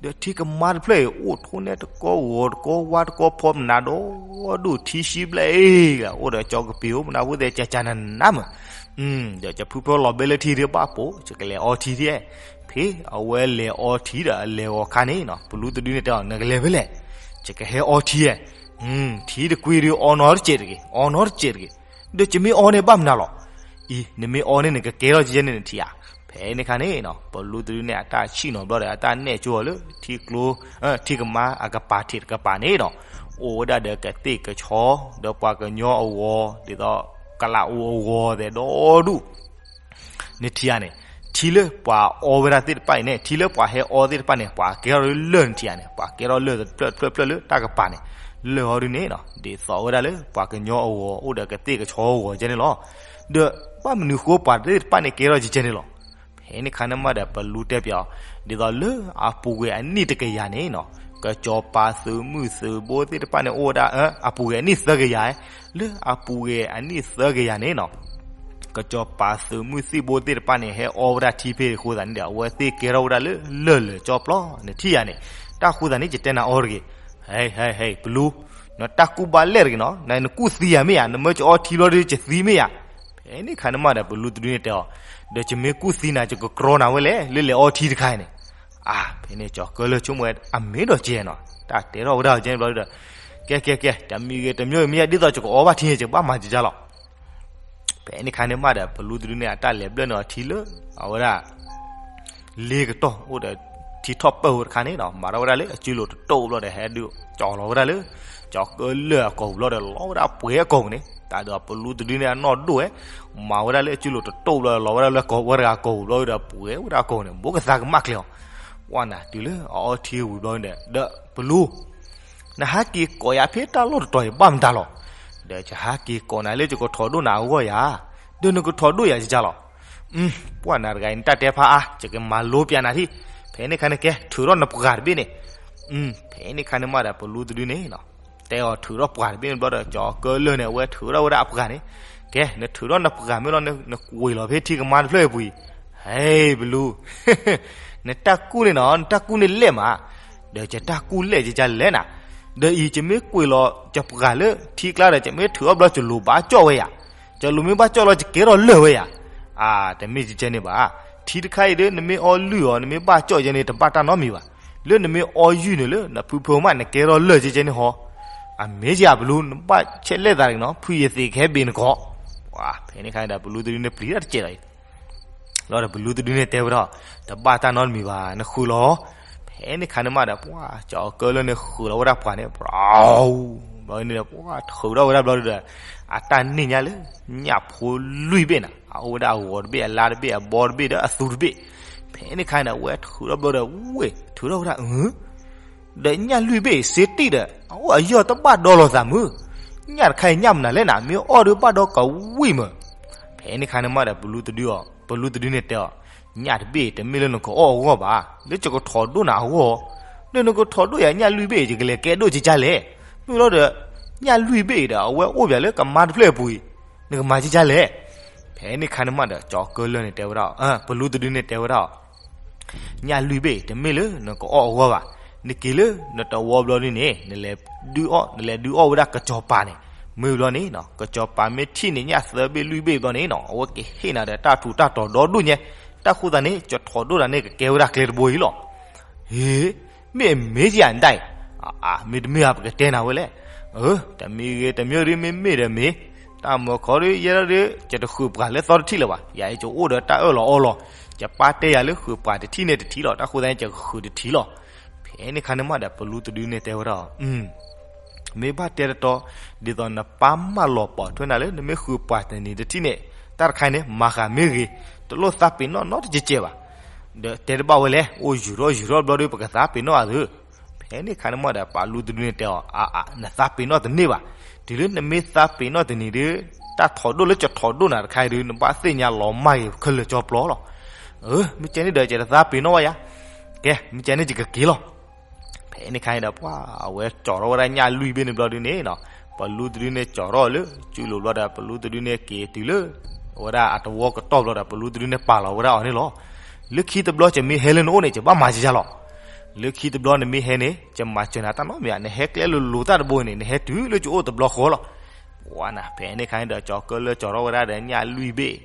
ဒီးထံကမါတဖျၢၣ်အံၤ အိၣ်ထိၣ်န့ၢ်တကီၢ်ဂီၤတကီၢ်ဝါတကီၢ်ဖီမနၤဒီး ဒိၣ်ထံဆံဘျဲၣ်အ့ၣ်လီၤ, အိၣ်ဒီးကၠီၤကပ့ၤအိၣ်မနၤဖိသဲး ကကနနါမး, ဒီးယဖုဖၢလီၤဘဲလၢထံဒုးဘၣ်ပိာ် ယကလဲၤအီထံဒဲ, ဖဲအဝဲလဲၤအီထံဒီးအလဲၤဂီၤခါန့ၣ်နီၤ, ပလူတဒုန့ၣ်တဲအီၤ နကလဲၤဖဲလဲၣ်, ယကဟဲအီထံဧဲ, ထံတကွံဒုးအီနီတစဲးတဂ့ၤ, အီနီတစဲးတဂ့ၤ, ဒီးယမ့ၢ်အီန့ၣ်ဘၣ်မနုၤလီၤ အံၤ နမ့ၢ်အီန့ၣ် နကကဲထီၣ်ကဲန့ၣ်နထံၣ်ဧါ. ဖဲန့ၣ်အခါန့ၣ်နီၤ ပလူတဒုန့ၣ် အတၢ်ဆံၣ်နီၤဘျီဒီး အတၢ်နဲၣ်ကၠိအီၤလၢထံကျိ ထံကမါအကပၤထံးတကပၤန့ၣ်နီၤ, အိၣ်ဝဲဒၣ်ဒီးကသ့ၣ်ကဆီ ဒီးပှၤကညီအဂီၤ ဒ်သိးကလးအူအဂီၤသဲးဒီဒူၣ် နထံၣ်ဧါန့ၣ်, ထံလၢပှၤအီဝဲဒၣ်သ့ၣ်တဖၣ်အံၤန့ၣ် ထံလၢပှၤဟဲအီသ့ၣ်တဖၣ်န့ၣ် ပှၤကဲထီၣ်လၢလၢၢ်နထံၣ်ဧါန့ၣ် ပှၤကဲထီၣ်လၢၢ်တဖျၢၣ်တဖျၢၣ်တဖျၢၣ်လၢတၢ်ကပၤန့ၣ်, လၢၢ်ဟီဒုန့ၣ်နီၤ ဒ်သိးဝဲဒၣ်လၢပှၤကညီအဂီၤ အိၣ်ဒီးကသ့ၣ်ကဆီအဂီၤကဲန့ၣ်လီၤ. ဒီးဘၣ်မနုၤဃိပှၤသ့ၣ်တဖၣ်န့ၣ်ကဲထီၣ်ကဲန့ၣ်လီၤ. ဖဲန့ၣ်အခါန့ၣ်မးဒီး ပလူတဲပၠးအီၤ, ဒ်သိးလၢအပူၤကွံာ်အနံၣ်တကယၤန့ၣ်နီၤ ကစီၤပၤသုးမုၢ်သုးဘိသ့ၣ်တဖၣ်န့ၣ် အိၣ်ဝဲဒၣ် အပူၤကွံာ်အနံၣ်သၢကယၤ, လၢအပူၤကွံာ်အနံၣ်သၢကယၤန့ၣ်နီၤ ကစီၤပၤသုးမုၢ်သံၣ်ဘိသ့ၣ်တဖၣ်န့ၣ် ဟဲအီဝဲဒၣ်ထံဖဲအံၤအဃိသတးန့ၣ်ဒီး အဝဲသ့ၣ်ကဲထီၣ်ဝဲဒၣ်လၢလၢၢ်လၢာ်ကၠီပျီ နထံၣ်ဧါန့ၣ်, တၢ်ဃိသတးန့ၣ် ယတဲနၤအီတဂ့ၤ. ဟဲ ဟဲ ဟဲ ပလူ, နတၢ်ကူၣ်ဘၣ်လဲၣ်တဂ့ၤနီၤ, နကူၣ်သံယၤမ့ၢ်ဧါ, နမၢယအီထံဘျီဒီးယသံမ့ၢ်ဧါ. ဖဲန့ၣ်အခါန့ၣ်မးဒီး ပလူတဒုန့ၣ်တဲအီၤ, ဒီးယမ့ၢ်ကူၣ်သံနၤ ယကကြီနၤဝဲလဲၣ် လၢလဲၤအီထံတခါအံၤန့ၣ်. အါ ဖဲန့ၣ် ကၠီၤကၢလၢၢ်ဆိကမိၣ်ဝဲ အမ့ၢ်ဒီးကဲနီၤ တၢ်တဲထီၣ်ဝဲဒၣ်အီၤကဲန့ၣ်ဘျီဒီး, ကဲ ကဲ ကဲ တမံၤဂ့ၤတမံၤဂ့ၤ မ့ၢ်ယဲဒ်သိးယကအီဘၣ်ထံန့ၣ် ယကဘၣ်မၤကကၢ်လီၤ. ဖဲန့ၣ်အခါန့ၣ်မးဒီး ပလူတဒုန့ၣ် အတၢ်လဲၤဘျၢၣ်န့ၢ်အီၤထံလၢ အဝဲဒၣ် လ့ကတီၢ်အိၣ်ဒီး ထံထီၣ်ပၢၢ်ဝဲတခါန့ၣ်နီၤ မၤထီၣ်ဝဲဒၣ်လၢအစုလိၤတတိၢ်ဘျီဒီး ဟဲဒုးကၠီၤလီၤဝဲဒၣ်လၢ ကၠီၤကၢလၢၢ်အကိာ်ပူၤဘျီဒီး လီၤဝဲဒၣ်ပှဲၤအကိာ်ပူၤန့ၣ် တၢ်ဒီးပလူတဒုန့ၣ်အနီၢ်ဒိၣ်ဝဲ မၤဝဲဒၣ်လၢအစုလိၤတတိၢ်ဘျီဒီး လီၤဝဲဒၣ်လၢကဝဲတဂၤအကိာ်ပူၤဘျီဒီး ပှဲၤဝဲဒၣ်အကိာ်ပူၤန့ၣ် ဘူးကသါကမၣ်ကျဲအီၤ. ပှၢ်နၤတုၤလၢအအီထံဝံၤဘျီဒီး ဒီးပလူ, နဟးက့ၤကိးယၤဖဲတၢ်လီၢ်တတီၤအံၤဘၣ်မတၤလီၤ. ဒီးယဟးက့ၤကိးနၤလၢယကထီၣ်ဒိၣ်နၤအဂီၢ်ယၤ, ဒီးနကထီၣ်ဒိၣ်ယၤယကလီၤ. ပှၢ်နၤတဂၤအံၤ နတၢ်တဲဖးအါ, ယကမၤလိပျးနၤထံၣ်. ဖဲန့ၣ်ခါန့ၣ်ကဲ ထုးထီၣ်နပှၢ်တဘ့ၣ်န့ၣ်. ဖဲန့ၣ်ခါန့ၣ်မးဒီး ပလူတဒုန့ၣ် တဲအီၤထုးထီၣ်ပှၢ်တဘ့ၣ်န့ၣ်ဘျီဒီး ကၠီၤကၢလၢၢ်န့ၣ် အဝဲထုးထီၣ်ဝဲဒၣ်အပှၢ်န့ၣ်, ကဲ နထုးထီၣ်နပှၢ်မ့ၢ်လီၤ နကွံာ်လီၤဖဲထံကမါတဖျၢၣ်အပူၤအံၤ, ဟဲ ပလူ, နတၢ်ကူၣ်န့ၣ်နီၤ နတၢ်ကူၣ်န့ၣ်လဲၣ်မး, ဒီးယတၢ်ကူၣ်လဲၣ်ယကလဲၣ်နၤ, ဒီးအံၤယမ့ၢ်ကွံာ်လီၤယပှၢ်လၢထံကျါဒီး ယမ့ၢ်ထုးထီၣ်ဘျီ ယလိၤဘၣ်ကၠီၣ်ဝဲယၤ, ယလိၤမ့ၢ်ဘၣ်ကၠီၣ်လီၤ ယကဲထီၣ်လၢၢ်ဝဲယၤ, အါ တမ့ၢ်ကဲကဲန့ၣ်ဘၣ်, ထံတခါအံၤဒီး နမ့ၢ်အီလုၢ်အီၤ နမ့ၢ်ဘၣ်ကၠီၣ်ယဲန့ၣ် တဘၣ်တၢ်နီတမံၤဘၣ်, လၢနမ့ၢ်အီယုၢ်န့ၣ်လၢ နဖုဖုမး နကဲထီၣ်လၢၢ်ကဲကဲန့ၣ်ဟီ, အမ့ၢ်ယၤပလူ နဘၣ်ဆဲးလဲၣ်သးတဂ့ၤနီၤ ဖုယသ့ၣ်ကဟဲဘ့ၣ်နကီး, ဖဲန့ၣ်ခါန့ၣ်ဒီး ပလူတဒုန့ၣ်ပျံၤတၢ်တစဲးလီၤအံၤ လီၤဒီးပလူတဒုန့ၣ်တဲဝဲဒၣ်, တဘၣ်တၢ်နီတမံၤဘၣ် နဃုာ်လီၤ, ဖဲန့ၣ်ခါန့ၣ်မးဒီး ပှၢ်ကၠီၤကၢလၢၢ်န့ၣ်ဃုာ်လီၤဝဲဒၣ်ပှၢ်န့ၣ် ဘျီန့ၣ်ဒီး ပှၢ်ထုးထီၣ်ဝဲဒၣ်ဘျီဒီး အတၢ်န့ၢ်ညါလၢ ညၣ်ဖိလွံၢ်ဘ့ၣ်နၤ အအိၣ်ဝဲဒၣ်အဂီၤတဘ့ၣ် အလါတဘ့ၣ် အဘီတဘ့ၣ် ဒီးအသူတဘ့ၣ်, ဖဲန့ၣ်ခါန့ၣ် အဝဲထုးထီၣ်ဘျီဒီး ဝ့ၢ်ထုးထီၣ်ဝဲဒၣ် အ ဒီးညၣ်လွံၢ်ဘ့ၣ်စ့တံၢ်ဒီး အအိၣ်အယီၢ်တဘၣ်ဒီလီၤသးမုၢ်, ညၣ်တခါအံၤညၣ်မနုၤလဲၣ်နၤ မ့ၢ်အီၣ်ဒီးဘၣ်ဒီကဝံၣ်မုၢ်, ဖဲန့ၣ်ခါန့ၣ်မးဒီး ပလူတဒုအီၤ ပလူတဒုန့ၣ်တဲအီၤ, ညၣ်တဘ့ၣ်တမ့ၢ်လၢနကအီၣ်အဂီၢ်ဘၣ်, လၢယကထီၣ်ဒိၣ်နၤအဂီၢ်, ဒီးနကထီၣ်ဒိၣ်ယၤညၣ်လွံၢ်ဘ့ၣ်အံၤ ယကလဲၤကဲဒိၣ်ကကလဲၣ်, မ့ၢ်လီၤဒီး ညၣ်လွံၢ်ဘ့ၣ်အံၤဒီး အဝဲအိၣ်ပၠးလၢကမါတဖျၢၣ်အပူၤအံၤ, နကမၤကကလဲၣ်, ဖဲန့ၣ်ခါန့ၣ်မးဒီး ကၠီၤကၢလၢၢ်န့ၣ်တဲဝဲဒၣ်, ပလူတဒုန့ၣ်တဲဝဲဒၣ် ညၣ်လွံၢ်ဘ့ၣ်တမ့ၢ်လၢနကအီၣ်အဂီၢ်ဘၣ်, နက့ၤလၢနတဝီဘျီဒုန့ၣ် နလဲၤဒုးအီၣ် နလဲၤဒုးအီၣ်ဝဲဒၣ်ကစီၤပၤန့ၣ်, မ့ၢ်ဘျီန့ၣ် ကစီၤပၤမ့ၢ်ထံၣ်န့ၣ် ညၣ်သၢဘ့ၣ်လွံၢ်ဘ့ၣ်ဘျီန့ၣ်နီၤ အဝဲကဟ့ၣ်နၤဒီးတၢ်ထူးတၢ်တီၤဒီဒူၣ်ညါ, တၢ်ဃိသတးန့ၣ် ကထီၣ်ဒိၣ်တၢ်န့ၣ်ကကဲဝဲဒၣ်ကျဲတဘိအံၤလီၤ. ဟ့ မ့ၢ်အမ့ၢ်ယၤဒၣ်အံၤ, မ့တမ့ၢ်ဧါ ပကတဲနၤဝဲလဲၣ်, တမံၤဂ့ၤတမံၤဒ်မ့ၢ်မ့ၢ်ဒီးမ့ၢ်, တၢ်မၤခီဒ်ယဲဒၣ်ဒီး ယတဃုာ်ပှၤလၢသီတထံၣ်လၢၤဘၣ်, ယၤအံၤကအိၣ်ဒီးတၢ်အၢၣ်လီၤအီလီၤ, ယပၢ်တဲယၤလၢဃုာ်ပှၤတထံၣ်န့ၣ်တထံၣ်လီၤ, တၢ်ဃိသတးန့ၣ် ယကဃုာ်တထံၣ်လီၤ. ဖဲန့ၣ်ခါန့ၣ်မးဒီး ပလူတဒုန့ၣ်တဲဝဲဒၣ် မ့ၢ်ဘၣ်တဲတတီ, ဒ်သိးနပၢ်မၢလီၤပိာ်ထွဲနၤလၢ နမ့ၢ်ဃုာ်ပှၤတနံၤတထံၣ်န့ၣ် တၢ်တခါန့ၣ် မၤဃာ်မ့ၢ်ဂ့ၤ, တလိၣ်သးပ့ၤနီၣ်နီတကဲးကဲးဘၣ်, ဒီးတဲတဘၣ်ဝဲလဲၣ်, အိၣ်ယူၤထီၣ်ယူၤထီၣ်ဘျီဒီး ပကသးပ့ၤနီၣ်အါသု. ဖဲန့ၣ်ခါန့ၣ်မးဒီး ပလူတဒုန့ၣ်တဲအီၤ, အါအါ နသးပ့ၤနီၣ်တန့ၢ်ဘၣ်, တုၤလၢနမ့ၢ်သးပ့ၤနီၣ်တန့ၢ်ဒီး တၢ်ထီၣ်ဒိၣ်လၢကထီၣ်ဒိၣ်နၤတခါအံၤဒီး နဘၣ်သ့ၣ်ညါလီၤမၢ်ဂ့ၤခဲလၢာ်ကၠီပျီလီၤ. မ့ၢ်ကဲန့ၣ်ဒီး ယတသးပ့ၤနီၣ်ဘၣ်ယၤ, ကဲ မ့ၢ်ကဲန့ၣ်ယကက့ၤလီၤ. ဖဲန့ၣ်ခါန့ၣ်ဒီး ပှၢ်အဝဲကၠီထီၣ်ဝဲဒၣ်ညၣ်လွံၢ်ဘ့ၣ်န့ၣ်ဘျီဒုန့ၣ်နီၤ, ပလူတဒုန့ၣ်ကၠီထီၣ်လၢစုလိၤဘျီဒီး ပလူတဒုန့ၣ်က့ၤတုၤလၢ ဝဲဒၣ်အတဝီကတီၢ်ဘျီဒီး ပလူတဒုန့ၣ်ပာ်လီၤဝဲဒၣ်အီၤန့ၣ်လီၤ. လၢခံတဘျီ ယမ့ၢ်ဟဲလၢနအိၣ်န့ၣ် ယဘၣ်မၤယၤလီၤ. လၢခံတဘျီနမ့ၢ်ဟဲန့ၣ် ယမၤစၢၤနၤတၢ်နီတမံၤဧါ, နဟဲကျဲလိၤလိၤတၢ်တဘိန့ၣ် နဟဲတုၤလၢယအိၣ်တဘျီဃီလီၤ. ပှၢ်နၤ ဖဲန့ၣ်ခါန့ၣ်ဒီး ကၠီၤကၢလၢၢ်ကၠီထီၣ်ဝဲဒၣ်ဒီးညၣ်လွံၢ်ဘ့ၣ်,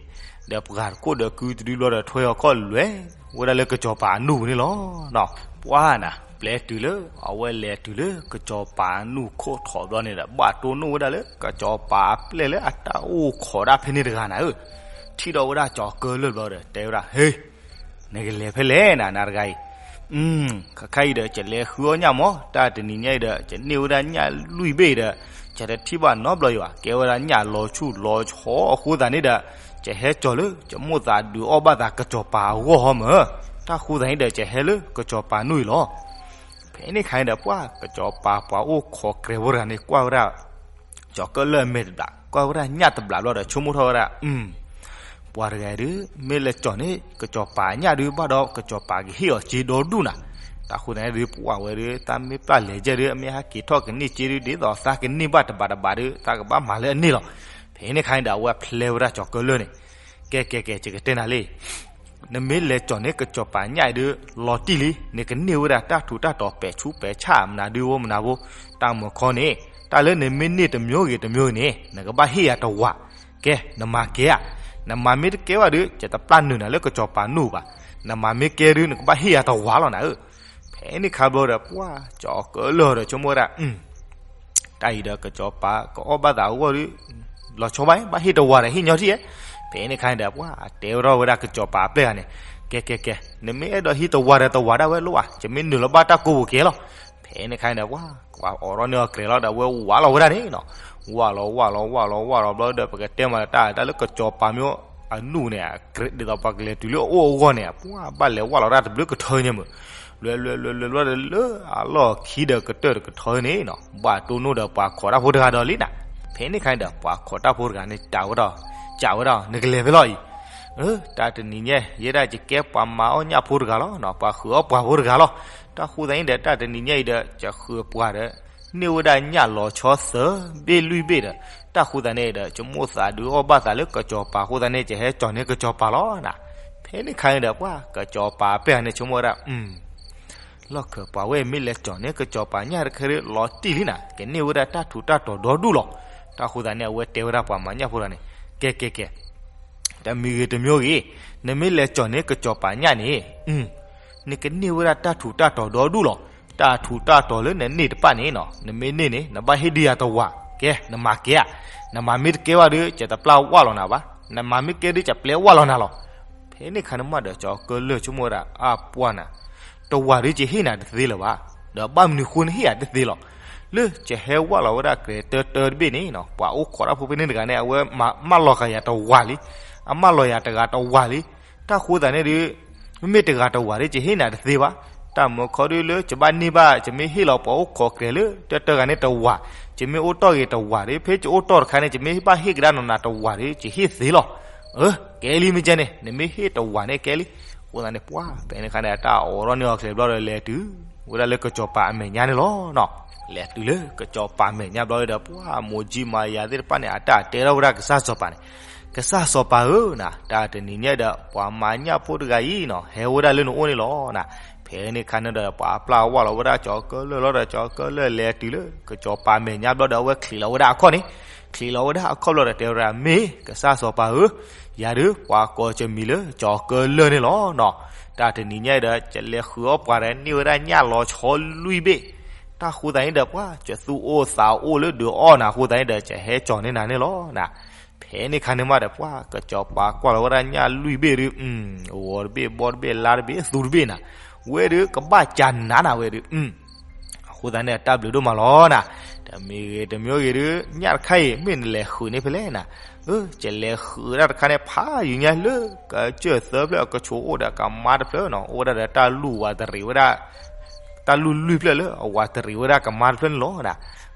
ဒီးပှၤတခိၣ်ဒီးကုတဒုဘျီဒီး ထွဲအီၤခီၣ်လွဲဝဲဒၣ်လၢကစီၤပၤအနူၢ်ပူၤန့ၣ်လီၤ. ပှၢ်နၤ ပျဲတုၤလၢအဝဲလဲၤတုၤလၢကစီၤပၤအနူၢ်ခိၣ်ထီၣ်ဘျီန့ၣ်ဒီး ဘၣ်တိၢ်နီၣ်ဝဲဒၣ်လၢကစီၤပၤအပျဲၢ်လၢအတၢ်အိၣ်ခိးဒၣ်ဖဲန့ၣ်တဂၤနၤဧၢ, ထံၣ်ဒီးဝဲဒၣ်ကၠီၤကၢလၢၢ်ဘျီဒီး တဲဝဲဒၣ် ဟ့ နကလဲၤဖဲလဲၣ်နၤ နၤတဂၤအံၤ, ခါခါအံၤဒီး ယလဲၤဃုအီၣ်ညၣ်မး, တၢ်တနံၤညါအံၤဒီး ယန့ၢ်ဝဲဒၣ်ညၣ်လွံၢ်ဘ့ၣ်ဒီး ယတထံၣ်ဘၣ်နီတဘျီအံၤဘၣ်, ကဲဝဲဒၣ်ညၣ်လီၤဆူၣ်လီၤဆီအဃိသတးန့ၣ်ဒီး ယဟဲကၠီၤလၢ ယမိၣ်သးဒုးအီၣ်ဘၣ်သးကစီၤပၤအဂီၢ်ဟီမၢ်, တၢ်ဃိသတးန့ၣ်ဒီး ယဟဲလၢကစီၤပၤနူၢ်အံၤလီၤ. ဖဲန့ၣ်ခါန့ၣ်ဒီး ပှၢ်ကစီၤပၤပှၤအိၣ်ခိးကြဲးဖိတဂၤန့ၣ် ကွၢ်ဝဲဒၣ် ကၠီၤကၢလၢၢ်အမဲာ်တဘျီး, ကွၢ်ဝဲဒၣ်ညၣ်တဘျီးဘျီဒီး ဆိကမိၣ်ထီၣ်ဝဲဒၣ်, ပှၤတဂၤအံၤဒုး မ့ၢ်လဲၤကၠီၤန့ၢ် ကစီၤပၤညၣ်ဒုးဘၣ်ဒီး ကစီၤပၤကဟ့ၣ်အီၤစ့ဒီဒူၣ်နၤ, တၢ်ဃိသတးန့ၣ်ဒုး ပှၢ်ဝဲဒုး တၢ်မ့ၢ်ပျၢ်လဲၤကဲဒုး အမ့ၢ်ဟဲက့ၤထီၣ်ကန့ၢ်စ့ဒုး ဒ်သိးသးကန့ၢ်ဘၣ်တဘးတဘးဒုး သးကဘၣ်မၤလၢအန့ၢ်လီၤ. ဖဲန့ၣ်ခါန့ၣ်ဒီး အဝဲဖျဲဝဲဒၣ်ကၠီၤကၢလၢၢ်န့ၣ်, ကဲကဲကဲ ယကတဲနၤလံ နမ့ၢ်လဲၤကၠီၤန့ၢ်ကစီၤပၤညၣ်အံၤဒုး လီၤတံၢ်လံ, နကန့ၢ်ဝဲဒၣ်တၢ်ထူးတၢ်တီၤပဲာ်ဆူးပဲာ်ဆၣ်မနုၤဒုးဝဲမနုၤဖိ, တၢ်မုၢ်ခီန့ၣ် တၢ်လၢနမ့ၢ်န့ၢ်တမျိုးဂ့ၤတမျိုးဂ့ၤန့ၣ် နကဘၣ်ဟ့ၣ်ယၤတဝၤ, ကဲ နမၤကဲဧါ, နမၤမ့ၢ်တကဲဘၣ်ဒုး ယတပျၢ်နုာ်နၤလၢကစီၤပၤနူၢ်ဘၣ်, နမၤမ့ၢ်ကဲဒုး နကဘၣ်ဟ့ၣ်ယၤတဝၤလီၤနၤဧၢ. ဖဲန့ၣ်ခါဘျီဒီး ပှၢ်ကၠီၤကၢလၢၢ်ဒီးဆိကမိၣ်ဝဲဒၣ် တၢ်အံၤဒီးကစီၤပၤကအီၣ်ဘၣ်သးအဂီၢ်ဒီး လီၤဆီဘၣ် ဘၣ်ဟ့ၣ်တဝၤဒီးဟ့ၣ်ညီထံၣ်ဧါ. ဖဲန့ၣ်ခါန့ၣ်ဒီး ပှၢ်တဲဝဲထီၣ်ဝဲဒၣ်ကစီၤပၤအပျဲၢ်ဂၤန့ၣ်, ကဲကဲကဲ နမ့ၢ်အဲၣ်ဒိးဟ့ၣ်တဝၤဒီးတဝၤဒၣ်ဝဲလိၣ်ဧါ, ယမ့ၢ်နုာ်လီၤဘၣ်တၢ်ကိးပူၤကဲလီၤ. ဖဲန့ၣ်ခါန့ၣ်ဒီး ပှၢ်ကွၢ်အိးထီၣ်န့ၢ်အီၤကြဲးလီၤဒီး အဝဲဝးလီၤဝဲဒၣ်န့ၣ်နီၤ, ဝးလီၤဝးလီၤဝးလီၤဝးလီၤဘျီဒီး ပကတဲမးတၢ်တၢ်လၢကစီၤပၤမ့ၢ် အနူၢ်န့ၣ် ဒ်သိးပှၤကလဲၤတုၤလၢအအိၣ်အဂီၢ်န့ၣ် ပှၤဘၣ်လဲၤဝၢ်လီၤတၢ်တဘျုးကထၢညါမုၢ်, လွဲလွဲလွဲလွဲလွဲဒီးလၢအလီၢ်ခံဒီးကတၢၢ်တကထၢန့ၣ်နီၤ ဘၣ်တိၢ်နီၣ်ဒီးပှၤခိးတၢ်ဖိတဂၤဒီးလံနၤ. ဖဲန့ၣ်ခါန့ၣ်ဒီး ပှၤခိးတၢ်ဖိတဂၤန့ၣ် တၢ်ဝဲဒီး ကးဝဲဒီး နကလဲၤဖဲလဲၣ်အံၤ, တၢ်တနံၤညါ ယဲဒၣ်ယကဲပှၤမၤအီၣ်ညၣ်ဖိတဂၤလီၤနီၤ, ပှၤဃုာ်အီၣ်ပှၤဖိတဂၤလီၤ. တၢ်ဃိသတးန့ၣ်ဒီး တၢ်တနံၤညါအံၤဒီး ယဃုာ်ပှၤဒီး န့ၢ်ဝဲဒၣ်ညၣ်လီၤဆီသၢဘ့ၣ်လွံၢ်ဘ့ၣ်ဒီး တၢ်ဃိသတးန့ၣ်ဒီး ယမိၣ်သးဒုးအီၣ်ဘၣ်သးလၢကစီၤပၤအဃိသတးန့ၣ် ယဟဲကၠီၤန့ၢ်ကစီၤပၤလီၤနၤ. ဖဲန့ၣ်ခါန့ၣ်ဒီး ပှၤကစီၤပၤအပျဲၢ်န့ၣ် ဆိကမိၣ်ဝဲဒၣ် လီၢ်ခၢၣ်ပှၤဝဲမ့ၢ်လဲၤကၠီၤန့ၢ်ကစီၤပၤညၣ်တခါဒီး လီၤတံၢ်လံနၤ, ကန့ၢ်ဝဲဒၣ်တၢ်ထူးတၢ်တီၤဒီဒူၣ်လီၤ. တၢ်ဃိသတးန့ၣ် အဝဲတဲဝဲဒၣ်ပှၤမၤညၣ်ဖိတဂၤန့ၣ် ကဲကဲကဲ တမံၤဂ့ၤတမံၤဂ့ၤ, နမ့ၢ်လဲၤကၠီၤန့ၢ်ကစီၤပၤညၣ်န့ၣ် နကန့ၢ်ဝဲဒၣ်တၢ်ထူးတၢ်တီၤဒီဒူၣ်လီၤ. တၢ်ထူးတၢ်တီၤလၢနန့ၢ်တဖၣ်န့ၣ်နီၤ နမ့ၢ်န့ၢ်န့ၣ် နဘၣ်ဟ့ၣ်ဒုးယၤတဝာ်, ကဲ နမၤကဲဧါ. နမၤမ့ၢ်တကဲဘၣ်ဒီး ယတပျၢ်ဝၣ်လီၤနၤဘၣ်. နမၤမ့ၢ်ကဲဒီး ယပျဲဝၣ်လီၤနၤလီၤ. ဖဲန့ၣ်ခါန့ၣ်မးဒီး ကၠီၤကၢလၢၢ်ဆိကမိၣ်ဝဲဒၣ် အါပှၢ်နၤ, တဝာ်ဒီးယဟ့ၣ်နၤတသ့လၢၤဘၣ်, ဒီးဘၣ်မနုၤဃိနဟ့ၣ်ယၤတသ့လီၤ. လၢယဟဲဝၣ်လီၤဝဲဒၣ်ကြဲးတၢတၢတဘ့ၣ်န့ၣ်နီၤ ပှၤအိၣ်ခိးတၢ်ဖိဖဲန့ၣ်တဂၤန့ၣ် အဝဲမၤလီၤဃာ်ယၤတဝာ်လံ, အမၢလီၤယၤတဂၤတဝာ်လံ. တၢ်ဃိသတးန့ၣ်ဒီး မ့မ့ၢ်တဂၤတဝာ်ဒီး ယဟ့ၣ်နၤတသ့ဘၣ်. တၢ်မၢခီဒုလၢယဘၣ်န့ၢ်ဘၣ် ယမ့ၢ်ဟ့ၣ်လီၤပှၤအိၣ်ခိးကြဲးလၢတၢတၢဂၤန့ၣ်တဝာ်, ယမ့ၢ်အိၣ်တီၢ်ဂ့ၤတဝာ်ဒီး ဖဲယအိၣ်တီၢ်တခါန့ၣ် ယမ့ၢ်ဘၣ်ဟ့ၣ်ကဒါနီၢ်နၤတဝာ်ဒီး ယဟ့ၣ်သ့လီၤ. အၢ ကဲလံမ့ၢ်ကဲန့ၣ် နမ့ၢ်ဟ့ၣ်တဝာ်န့ၣ်ကဲလံ. အဃိသတးန့ၣ် ပှၤဖဲန့ၣ်ခါန့ၣ် အတၢ်အိးထီၣ်န့ၢ်အီၤချ့ဘျီဒီး လဲၤတုၤဝဲဒၣ်လၢကစီၤပၤအမဲာ်ညါန့ၣ်လီၤနီၤ. လဲၤတုၤလၢကစီၤပၤမဲာ်ညါဘျီဒီး ပှၤမိၢ်ကၠံမၤယၤသ့ၣ်တဖၣ်န့ၣ် အတၢ်တဲထီၣ်ဝဲဒၣ်ကစၢ်စီၤပၤန့ၣ်, ကစၢ်စီၤပၤဧၢနၤ, တၢ်တနံၤညါဒီး ပှၤမၤညၣ်ဖိတဂၤအံၤနီၤ ဟဲဝဲဒၣ်လၢနအိၣ်န့ၣ်လီၤနၤ. ဖဲန့ၣ်ခါန့ၣ်ဒီး ပှၤပျၢ်ဝၣ်လီၤဝဲဒၣ်ကၠီၤကၢလၢၢ်လီၤဒီး ကၠီၤကၢလၢၢ်လဲၤတုၤလၢကစီၤပၤမဲာ်ညါဘျီဒီး အဝဲချံးလီၤဝဲဒၣ်အခီၣ်န့ၣ်, ချံးလီၤဝဲဒၣ်အခီၣ်ဘျီဒီး တဲဝဲဒၣ် မ့ၢ်ကစၢ်စီၤပၤဧၢ, ယၤဒုး ပှၤကိးယမံၤလၢကၠီၤကၢလၢၢ်န့ၣ်လီၤနီၤ. တၢ်တနံၤညါဒီး ယလဲၤဃုာ်အီၣ်ပှၤဒီး န့ၢ်ဝဲဒၣ်ညၣ်လီၤဆီလွံၢ်ဘ့ၣ်. တၢ်ဃိသတးန့ၣ်ဒီး ပှၤ ယသူၣ်အိၣ်သးအိၣ်လၢဒုးအီၣ်နၤအဃိသတးန့ၣ်ဒီး ယဟဲကၠီၤန့ၢ်နၤန့ၣ်လီၤနၤ. ဖဲန့ၣ်ခါန့ၣ်မးဒီး ပှၤ ကစီၤပၤကွၢ်လီၤဝဲဒၣ်ညၣ်လွံၢ်ဘ့ၣ်ဒီး ဂီၤတဘ့ၣ် ဘီတဘ့ၣ် လါတဘ့ၣ် သူတဘ့ၣ်နၤ, ဝဲဒုးကဘၣ်ကၢနၤနၤဝဲဒုး အဃိသတးန့ၣ် တၢ်ဘျုးဒိၣ်မးလီၤနၤ. တမံၤဂ့ၤတမံၤဂ့ၤဒုး ညၣ်တခါအံၤ မ့ၢ်နလဲၤဃုာ်န့ၢ်ဖဲလဲၣ်နၤ. အၢ ယလဲၤဃုာ်ဒၣ်တခါန့ၣ် ဖးယံၤညါလၢ ကစၢၢ်သၢဖျၢၣ် အကဆိးအိၣ်ဒီးကမါတဖျၢၣ်နီၤ, အိၣ်ဝဲဒၣ်ဒီးတၢ်လူၢ်ဝးတရံးဝဲဒၣ် တၢ်လူၢ်လွံၢ်ဖျၢၣ်လၢအဝးတရံးဝဲဒၣ်ကမါတဖျၢၣ်န့ၣ်လီၤနၤ.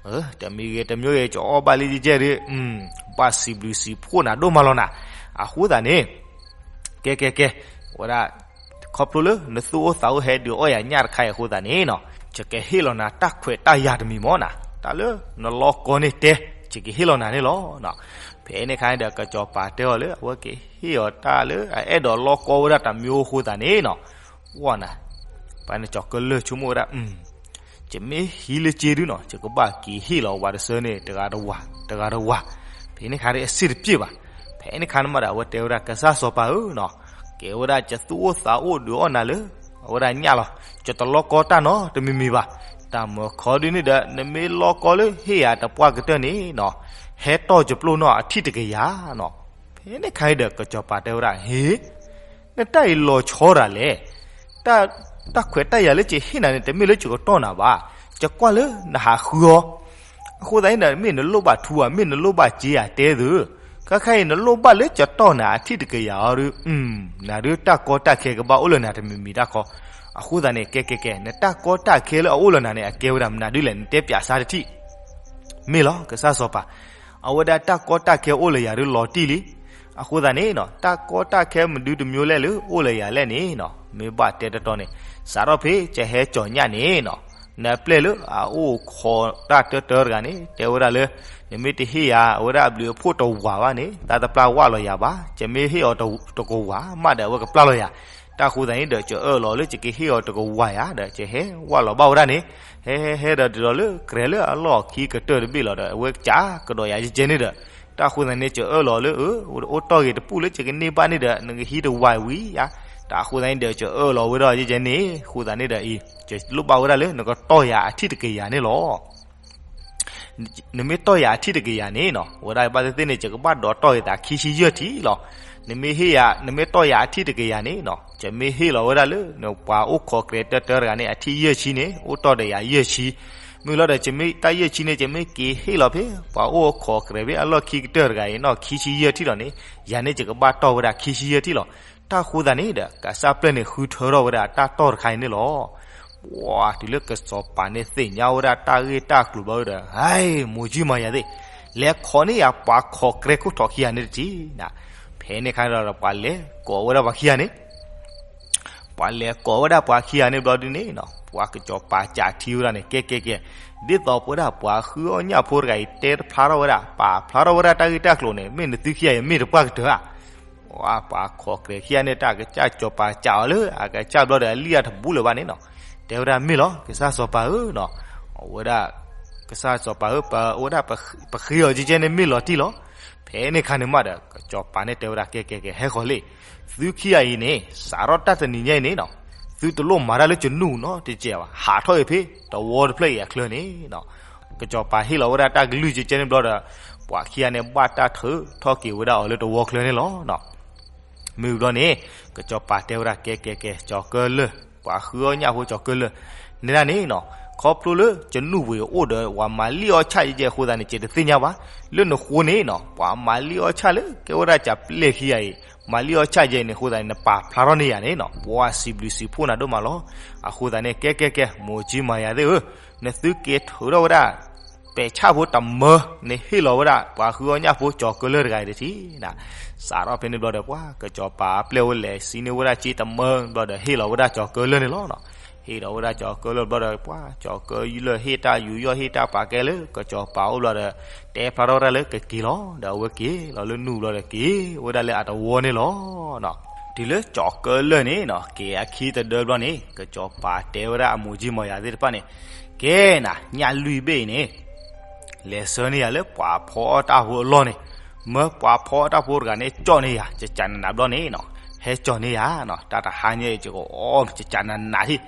တမံၤဂ့ၤတမံၤဂ့ၤ ကအီၣ်ဘၣ်လံကဲကဲဒုး ဘၣ်စံးဘျုးစံးဖှိၣ်နၤဒိၣ်မးလီၤနၤ. အဃိသတးန့ၣ် ကဲကဲကဲ ဝဲဒၣ် ခီဖျိလၢနသူၣ်အိၣ်သးအိၣ်ဟဲဒုးအီၣ်ယၤညၣ်တခါအံၤအဃိသတးန့ၣ်နီၤ, ယကဟ့ၣ်လီၤနၤတၢ်ခွဲးတၢ်ယာ်တမံၤမးနၤ, တၢ်လၢနလီၢ်ကီန့ၣ်တဲ ယကဟ့ၣ်လီၤနၤန့ၣ်လီၤ. ဖဲန့ၣ်ခါန့ၣ်ဒီး ကစီၤပၤတဲအီၤလၢ အဝဲကဟ့ၣ်အီၤတၢ်လၢအအဲၣ်ဒိးလီၢ်ကီဝဲဒၣ်တမံၤအဃိသတးန့ၣ်နီၤ, ဝဲနၤ ပှၤန့ၣ်ကၠီၤကၢလၢၢ်ဆိကမိၣ်ဝဲဒၣ် ယမ့ၢ်ဟံးလၢက့ဒုနီၤ ယကဘၣ်က့ၤဟ့ၣ်လီၤဝၤတဆၢန့ၣ် တဂၤတဝၤ တဂၤတဝၤ, ဖဲန့ၣ်ခါဒီးအဆံးတပျ့ၢ်ဘၣ်. ဖဲန့ၣ်ခါန့ၣ်မးဒီး အဝဲတဲဝဲဒၣ် ကစၢ်စီၤပၤဧၢနီၤ, ကဲဝဲဒၣ်ယသူၣ်အိၣ်သးအိၣ်ဒုးအီၣ်နၤလၢ အဝဲဒၣ်ညၣ်လီၤ, ယတလီၢ်ကီတၢ်နီတမံၤမံၤဘၣ်. တၢ်မၢခီဒုန့ၣ်ဒီး နမ့ၢ်လီၢ်ကီလၢဟ့ၣ်ယၤတပှၢ်ကတၢၢ်န့ၣ်နီၤ, ဟဲတီၢ်ယပျိၢ်နီၢ်အထံၣ်တကယၤနီၤ. ဖဲန့ၣ်ခါအံၤဒီး ကစီၤပၤတဲဝဲဒၣ် ဟ့ၣ် နတၢ်အံၤလီၤဆီဒၣ်လဲာ်, တၢ် တၢ်ခွဲးတၢ်ယာ်လၢယဟ့ၣ်နၤန့ၣ် တမ့ၢ်လၢယကတီၢ်နၤဘၣ်, ယကွၢ်လၢနဟးဃုအီၤ, အဃိသတးန့ၣ်ဒီး မ့ၢ်နလိၣ်ဘၣ်ထူဧါ မ့ၢ်နလိၣ်ဘၣ်စ့ဧါ တဲသု, ခဲခါအံၤ နလိၣ်ဘၣ်လၢယတီၢ်နၤအထံၣ်တကယၤအီၤဒီး နၤဒုးတၢ်ကီတၢ်ခဲကဘၣ်အိၣ်လၢနၤတမံၤမံၤတၢ်ခီ, အဃိသတးန့ၣ် ကဲကဲကဲ နတၢ်ကီတၢ်ခဲလၢအအိၣ်လၢနၤန့ၣ် အကဲဝဲဒၣ်မနုၤဒ်လဲၣ် နတဲပၠးစၢ်တထံၣ် မ့ၢ်လီၤ ကစၢ်စီၤပၤ, အဝဲဒၣ်တၢ်ကီတၢ်ခဲအိၣ်လၢယၤဒုးလီၤတံၢ်လံ, အဃိသတးန့ၣ်နီၤ တၢ်ကီတၢ်ခဲမနုၤတမံၤလဲၣ်လၢအိၣ်လၢယၤလဲၣ်န့ၣ်နီၤ မ့ၢ်ဘၣ်တဲတတီၤန့ၣ် စးထီၣ်ဖဲယဟဲကၠီၤညၣ်န့ၣ်နီၤ နပျဲၢ်လၢအအိၣ်ခိးတၢ်တၢတၢတဂၤန့ၣ် တဲဝဲဒၣ်လၢ နမ့ၢ်တဟ့ၣ်ယၤ အဝဲဒၣ်အဘျုးအဖှိၣ်တဝၤဘၣ်န့ၣ် တၢ်တပျၢ်ဝၣ်လီၤယၤဘၣ်, ယမ့ၢ်ဟ့ၣ်အီၤတကဝၤမးဒီး အဝဲကပျၢ်လီၤယၤ, တၢ်ဃိသတးန့ၣ်ဒီး ယအၢၣ်လီၤလၢယကဟ့ၣ်အီၤတကဝၤယၤဒီး ယဟဲဝၣ်လီၤဘၣ်ဝဲဒၣ်န့ၣ်, ဟဲဟဲဟဲဒီးဒ်သိးလၢကြဲးလၢအလီၢ်ခံကတၢၢ်တဘ့ၣ်လီၤဒီး အဝဲကးကဒီးယၤယကဲန့ၣ်ဒီး, တၢ်ဃိသတးန့ၣ် ယအၢၣ်လီၤလၢ အိၣ်တီၢ်ဂ့ၤတပူၣ်လၢယကန့ၢ်ဘၣ်န့ၣ်ဒီး နကဟံးတဝၤဝံၤယါ, တၢ်ဃိသတးန့ၣ်ဒီး ယအၢၣ်လီၤဝဲဒီးယကဲန့ၣ် ဃိသတးန့ၣ်ဒီးအံၤ ယလိၣ်ဘၣ်ဝဲဒၣ်လၢနကတီၢ်ယၤအထံၣ်တကယၤန့ၣ်လီၤ. နမ့ၢ်တီၢ်ယၤအထံၣ်တကယၤန့ၣ်နီၤ ဝဲဒၣ်ဘၣ်သ့ၣ်သ့ၣ်န့ၣ် ယကဘၣ်ဒိးတီၢ်ဂ့ၤသးခံဆံယဲၢ်ထံၣ်လီၤ. နမ့ၢ်ဟ့ၣ်ယၤ နမ့ၢ်တီၢ်ယၤအထံၣ်တကယၤန့ၣ်နီၤ ယမ့ၢ်ဟ့ၣ်လီၤဝဲဒၣ်လၢ နပှၤအိၣ်ခိးကြဲးတၢတၢတဂၤန့ၣ် အထံၣ်ယဲၢ်ဆံန့ၣ် အိၣ်တီၢ်ဒီးယၤယဲၢ်ဆံ, မုၢ်လီၤဒီး ယမ့ၢ်တၢ်ယဲၢ်ဆံန့ၣ် ယမ့ၢ်က့ၤဟ့ၣ်လီၤဖဲ ပှၤအိၣ်ခိးကြဲးဖဲအလီၢ်ခံကတၢၢ်တဂၤအံၤနီၢ် ခံဆံယဲၢ်ထံၣ်လီၤန့ၣ်, ယၤန့ၣ်ယကဘၣ်တီၢ်ဝဲဒၣ်ခံဆံယဲၢ်ထံၣ်လီၤ. တၢ်ဃိသတးန့ၣ်ဒီး ကစၢ်ပျဲၢ်န့ၣ် ဃုထၢထီၣ်ဝဲဒၣ်တၢ်တီၢ်တခါအံၤန့ၣ်လီၤ. ပှၤတုၤလၢကစီၤပၤန့ၣ်သ့ၣ်ညါဝဲဒၣ်တၢ်ဂ့ၢ်တၢ်ကျိၤဘျီဒီး ဟဲ မိၢ်ကၠံမၤယၤသ့ၣ်, လဲၤခိးန့ၢ်ယၤပှၤခိးကြဲးခိၣ်ထီၣ်ခံဂၤန့ၣ်တထံၣ်နၤ. ဖဲန့ၣ်အခါဒီး ပှၤလဲၤကိးဝဲဒၣ်ပှၤခံဂၤန့ၣ် ပှၤလဲၤကိးဝဲဒၣ်ပှၤခံဂၤန့ၣ်ဘျီဒ်န့ၣ်နီၤ, ပှၤကစီၤပၤကးထံဝဲဒၣ်န့ၣ် ကဲကဲကဲ, ဒ်သိးပဝဲဒၣ်ပှၤဃုအီၣ်ညၣ်ဖိတဂၤအံၤ တဲတဖျါထီၣ်ဝဲဒၣ် ပာ်ဖျါထီၣ်ဝဲဒၣ်တၢ်ဂ့ၢ်တၢ်ကျိၤန့ၣ် မ့ၢ်နသုခံဂၤအံၤမ့ၢ်တပှၢ်ကတၢၢ်ဧါ. ပှၤခိးကြဲးခံဂၤန့ၣ် တၢ်ကစၢ်စီၤပၤကးအီၤလၢအကစၢ်ဘျီဒီး အလံၣ်အတဘူးလၢၤဘၣ်န့ၣ်နီၤ, တဲဝဲဒၣ်မ့ၢ်လီၤ ကစၢ်စီၤပၤဧၢနီၤ, အဝဲဒၣ် ကစၢ်စီၤပၤဧၢ ပဝဲဒၣ် ပဃ့အီၤကဲကဲန့ၣ်မ့ၢ်လီၤတံၢ်လီၤ. ဖဲန့ၣ်ခါန့ၣ်မးဒီး ကစီၤပၤန့ၣ်တဲဝဲဒၣ် ကဲကဲကဲ ဟဲဃီၤလံ, သုခံဂၤအံၤန့ၣ် စးထီၣ်တၢ်တနံၤညါအံၤန့ၣ်နီၤ, သုတလိၣ်မၤတၢ်လၢကနူၢ်နီတစဲးဘၣ်, ဟးထီၣ်အံၤဖဲတဝီတဖျၢၣ်အံၤအချၢန့ၣ်နီၤ. ကစီၤပၤဟ့ၣ်လီၤဝဲဒၣ်တၢ်ကလုၢ်ကဲကဲန့ၣ်ဘျီဒီး ပှၤခံဂၤန့ၣ် ဘၣ်တၢ်ထုးထီၣ်က့ၤဝဲဒၣ်အီၤလၢတဝီချၢန့ၣ်လီၤ. မ့ၢ်ဘျီန့ၣ် ကစီၤပၤတဲဝဲဒၣ် ကဲကဲကဲ ကၠီၤကၢလၢၢ်, ပှၤဃုအီၣ်ညၣ်ဖိကၠီၤကၢလၢၢ်, နဲဒၣ်န့ၣ်နီၤ, ခီဖျိလၢကနူၢ်ပူၤအိၣ်ဒီး ပှၤမၤလံၣ်အီၣ်ဆၣ်ကဲကဲအဃိသတးန့ၣ် ကတသ့ၣ်ညါဘၣ်. လၢနဃိန့ၣ်နီၤ ပှၤမၤလံၣ်အီၣ်ဆၣ်လၢကဲဝဲဒၣ်ကၠီၤပျဲၢ်ခံဂၤအံၤ မၤလံၣ်အီၣ်ဆၣ်ကဲန့ၣ်အဃိသတးန့ၣ် နပာ်ဖျါထီၣ်န့ၢ်ယၤန့ၣ်နီၤ, ပှၤစံးဘျုးစံးဖှိၣ်နၤဒိၣ်မးလီၤ. အဃိသတးန့ၣ် ကဲကဲကဲ မိၢ်ကၠံမၤယၤသ့ၣ်ဧၢ, နသုက့ၤထုးထီၣ်ဝဲဒၣ် ပဲာ်ဆၣ်ဖိတမၢန့ၣ် ဟ့ၣ်လီၤဝဲဒၣ် ပှၤဃုအီၣ်ညၣ်ဖိကၠီၤကၢလၢၢ်တဂၤအံၤတထံၣ်နၤ. စးထီၣ်ဖဲန့ၣ်ဘျီဒီး ပှၤကစီၤပၤအပျဲၢ်အိၣ်လဲၤ စံးန့ၢ်ဝဲဒၣ်ကၠံတမၢဘျီဒီး ဟ့ၣ်လီၤဝဲဒၣ်ကၠီၤကၢလၢၢ်န့ၣ်လီၤနီၤ. ဟ့ၣ်လီၤဝဲဒၣ်ကၠီၤကၢလၢၢ်ဘျီဒီး ပှၤကၠီၤကၢလၢၢ်ဟ့ၣ်တၢ်ယူးယီၣ်ဟ့ၣ်တၢ်ပာ်ကဲလၢကစီၤပၤအိၣ်ဘျီဒီး တဲဖျါထီၣ်ဝဲဒၣ်လၢကက့ၤလီၤ. ဒီးအဝဲက့ၤလီၤလၢနူၢ်ဘျီဒီး က့ၤဝဲဒၣ်လၢအတဝီန့ၣ်လီၤ. တုၤလၢကၠီၤကၢလၢၢ်န့ၣ်နီၤ က့ၤအခံတဒၢဘျီန့ၣ် ကစီၤပၤတဲဝဲဒၣ်အမိၢ်ကၠံမၤယၤသ့ၣ်တဖၣ်န့ၣ်, ကဲနၤ ညၣ်လွံၢ်ဘ့ၣ်အံၤန့ၣ် လဲၤဆှၢန့ၢ်ယၤလၢပှၤဖီအီၣ်တၢ်ဖိအလီၢ်န့ၣ်, မၢပှၤဖီအီၣ်တၢ်ဖိတဂၤန့ၣ် ကၠီၣ်န့ၢ်ယၤ ကကးနးနးဘျီန့ၣ်နီၤ, ဟဲကၠီၣ်န့ၢ်ယၤနီၤ, တၢ်တဟါညါအံၤ ယကအီၣ်ကကးနးနးဟံၣ်.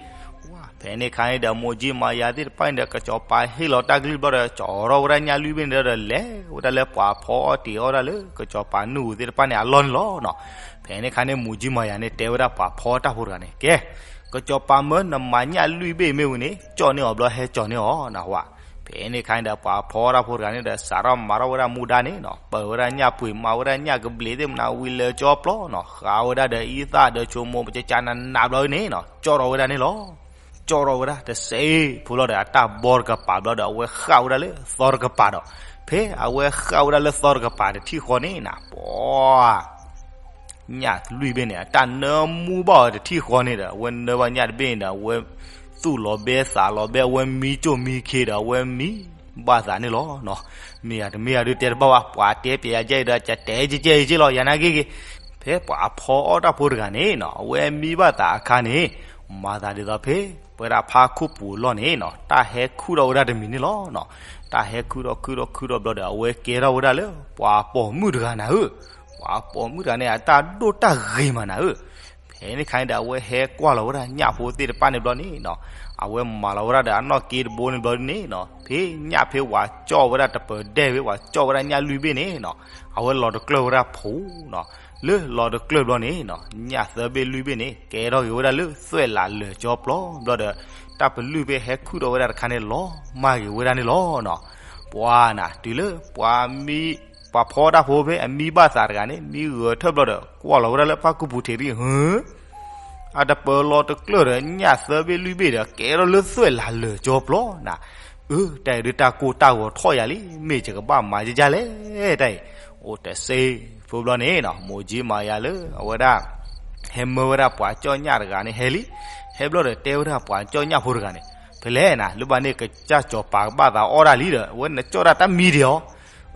ဖဲန့ၣ်အခါန့ၣ်ဒီး မိၢ်ကၠံမၤယၤသ့ၣ်တဖၣ်န့ၣ်ဒီး ကစီၤပၤဟ့ၣ်လီၤတၢ်ကလုၢ်ဘျီဒီး ကၠီၤထီၣ်ဝဲဒၣ်ညၣ်လွံၢ်ဘ့ၣ်န့ၣ်ဒီး လဲၤဝဲဒၣ်လၢပှၤဖီအီၣ်တ့ၤအီၣ်ဒၣ်လၢ ကစီၤပၤနူၢ်အူၤသ့ၣ်တဖၣ်န့ၣ် အလီၢ်န့ၣ်လီၤနီၤ. ဖဲန့ၣ်အခါန့ၣ် မိၢ်ကၠံမၤယၤန့ၣ် တဲဝဲဒၣ်ပှၤဖီအီၣ်တၢ်ဖိတဂၤန့ၣ်, ကဲ ကစီၤပၤမၢနမၤညၣ်လွံၢ်ဘ့ၣ်မ့ၢ်ဝံၤန့ၣ် ကၠီၣ်န့ၢ်အီၤဘျီ ဟဲကၠီၤန့ၢ်အီၤနဟါ. ဖဲန့ၣ်အခါန့ၣ်ဒီး ပှၤဖီအီၣ်တၢ်ဖိတဂၤန့ၣ်ဒီး စးထီၣ်မၤထီၣ်ဝဲဒၣ်မူဒါန့ၣ်နီၤ, ပၢၤဝဲဒၣ်ညၣ်ပှ့ၤ မၤဝဲဒၣ်ညၣ်ကဘျံးသ့ၣ်မနၤ ဝံၤလၢကၠီပျီနီၤ, ဃးဝဲဒၣ်ဒီးအံသၣ်ဒီး ဆိမိၣ်ကကးနးနးဘျီန့ၣ်နီၤ, ကၠီၣ်ထီၣ်ဝဲဒၣ်န့ၣ်လီၤ. ကၠီၣ်ထီၣ်ဝဲဒၣ်တစဲးဖိလီၤဒီး အတၢ်ဘီတကပၤဘျီဒီး အဝဲဃၣ်ဝဲဒၣ်လၢသီတကပၤဒီး, ဖဲအဝဲဃၣ်ဝဲဒၣ်လၢသီတကပၤတထံၣ်ဃီန့ၣ်နၤ ပှၤ ညၣ်လွံၢ်ဘ့ၣ်န့ၣ် အတၢ်နၢမူဘၣ်အီၤတထံၣ်ဃီန့ၣ်ဒီး အဝဲနၢဘၣ်ညၣ်တဘ့ၣ်န့ၣ်ဒီး အဝဲသူၣ်လီၤဘဲသးလီၤဘဲ အဝဲမံကၠိၣ်မံခ့ဒီး အဝဲမံဘၣ်သးန့ၣ်လီၤ. မ့ၢ်ယၤတမ့ၢ်ယၤဒုးတဲတဘၣ်ဘၣ်, ပှၤတဲပျဲယၤကဲအံၤဒီး ကတဲကဲကဲအံၤက့လီၤ ယၤနာ်က့ဂ့ၤ. ဖဲပှၤဖီအီၣ်တၢ်ဖိတဂၤန့ၣ်နီၤ အဝဲမံဘၣ်သးအခါန့ၣ် မၤသးဒ်သိးဖဲ ပဝဲဒၣ်ဖါခုၣ်ပူၤအလီၢ်န့ၣ်နီၤ တၢ်ဟဲခုၣ်ထီၣ်ဝဲဒၣ်တမံၤန့ၣ်လီၤ. တၢ်ဟဲခုၣ်ထီၣ်ခုၣ်ထီၣ်ခုၣ်ထီၣ်ဘျီဒီး အဝဲကဲထီၣ်ဝဲဒၣ်လၢ ပှၤပိာ်မုၣ်တဂၤနၤဧၢ, ပှၤပိာ်မုၣ်တဂၤန့ၣ် အတၢ်ဒိၣ်တၢ်ဂ့ၤမးနၤဧၢ. ဖဲန့ၣ်ခါန့ၣ်ဒီး အဝဲဟဲကွၢ်လီၤဝဲဒၣ်ညၣ်ဖိသ့ၣ်တဖၣ်န့ၣ်ဘျီန့ၣ်နီၤ အဝဲမၤလီၤဝဲဒၣ်ဒီးအနီၣ်က့တဘိန့ၣ်ဘျီန့ၣ်နီၤ ဖဲညၣ်ဖဲဝဲကၠီၣ်ဝဲဒၣ်တပၢၤဒဲၣ်ဖဲ ဝဲကၠီၣ်ဝဲဒၣ်ညၣ်လွံၢ်ဘ့ၣ်န့ၣ်နီၤ အဝဲလီၤတကျၢၢ်ဝဲဒၣ်ဖိနီၤ. လၢလီၤတကျၢၢ်ဘျီန့ၣ်နီၤ ညၣ်သၢဘ့ၣ်လွံၢ်ဘ့ၣ်န့ၣ် ကဲထီၣ်က့ၤဝဲဒၣ်လၢသွဲၣ်လးလၢာ်ကၠီပျီဘျီဒီး တၢ်ပလုၢ်ဖဲဟဲခုၣ်ထီၣ်ဝဲဒၣ်တခါန့ၣ် လီၤမၢ်က့ၤဝဲဒၣ်န့ၣ်လီၤနီၤ. ပှၤနၤ တုၤလၢပှၤမံ ပှၤဖီတၢ်ဖိဖဲအမံဘၣ်သးတဂၤန့ၣ် မံဂၢၢ်ထၢၣ်ဘျီဒီး ကွၢ်လီၤဝဲဒၣ်လၢဖါကူပူၤထံးရံၣ် ဟၢ အတပၢၤလီၤတကျၢၢ်ဒီး ညၣ်သၢဘ့ၣ်လွံၢ်ဘ့ၣ်ဒီး ကဲထီၣ်လၢသွဲၣ်လးလၢာ်ကၠီပျီနၤ. အၢ တၢ်အံၤဒုးတၢ်ကိၢ်တၢ်ဂီၤထီၣ်ယၤလံ, မ့ၢ်ယကဘၣ်မၤဒ်လဲၣ်တၢ်အံၤ. အိၣ်တစဲးဖိဘျီန့ၣ်နီၤ မိၢ်ကၠံမၤယၤလၢ အဝဲဒၣ် ဟဲမၢဝဲဒၣ်ပှၤကၠီၣ်ညၣ်တဂၤန့ၣ် ဟဲလံ. ဟဲဘျီဒီးတဲဝဲဒၣ်ပှၤကၠီၣ်ညၣ်ဖိတဂၤန့ၣ် ဖဲလဲၣ်နၤ လၢဘၣ်န့ၣ် ကစၢ်စီၤပၤကဘၣ်သးအီၣ်တၢ်လံဒီး အဝဲနကၠီၣ်တၢ်တၢ်မံဒံးဧါ.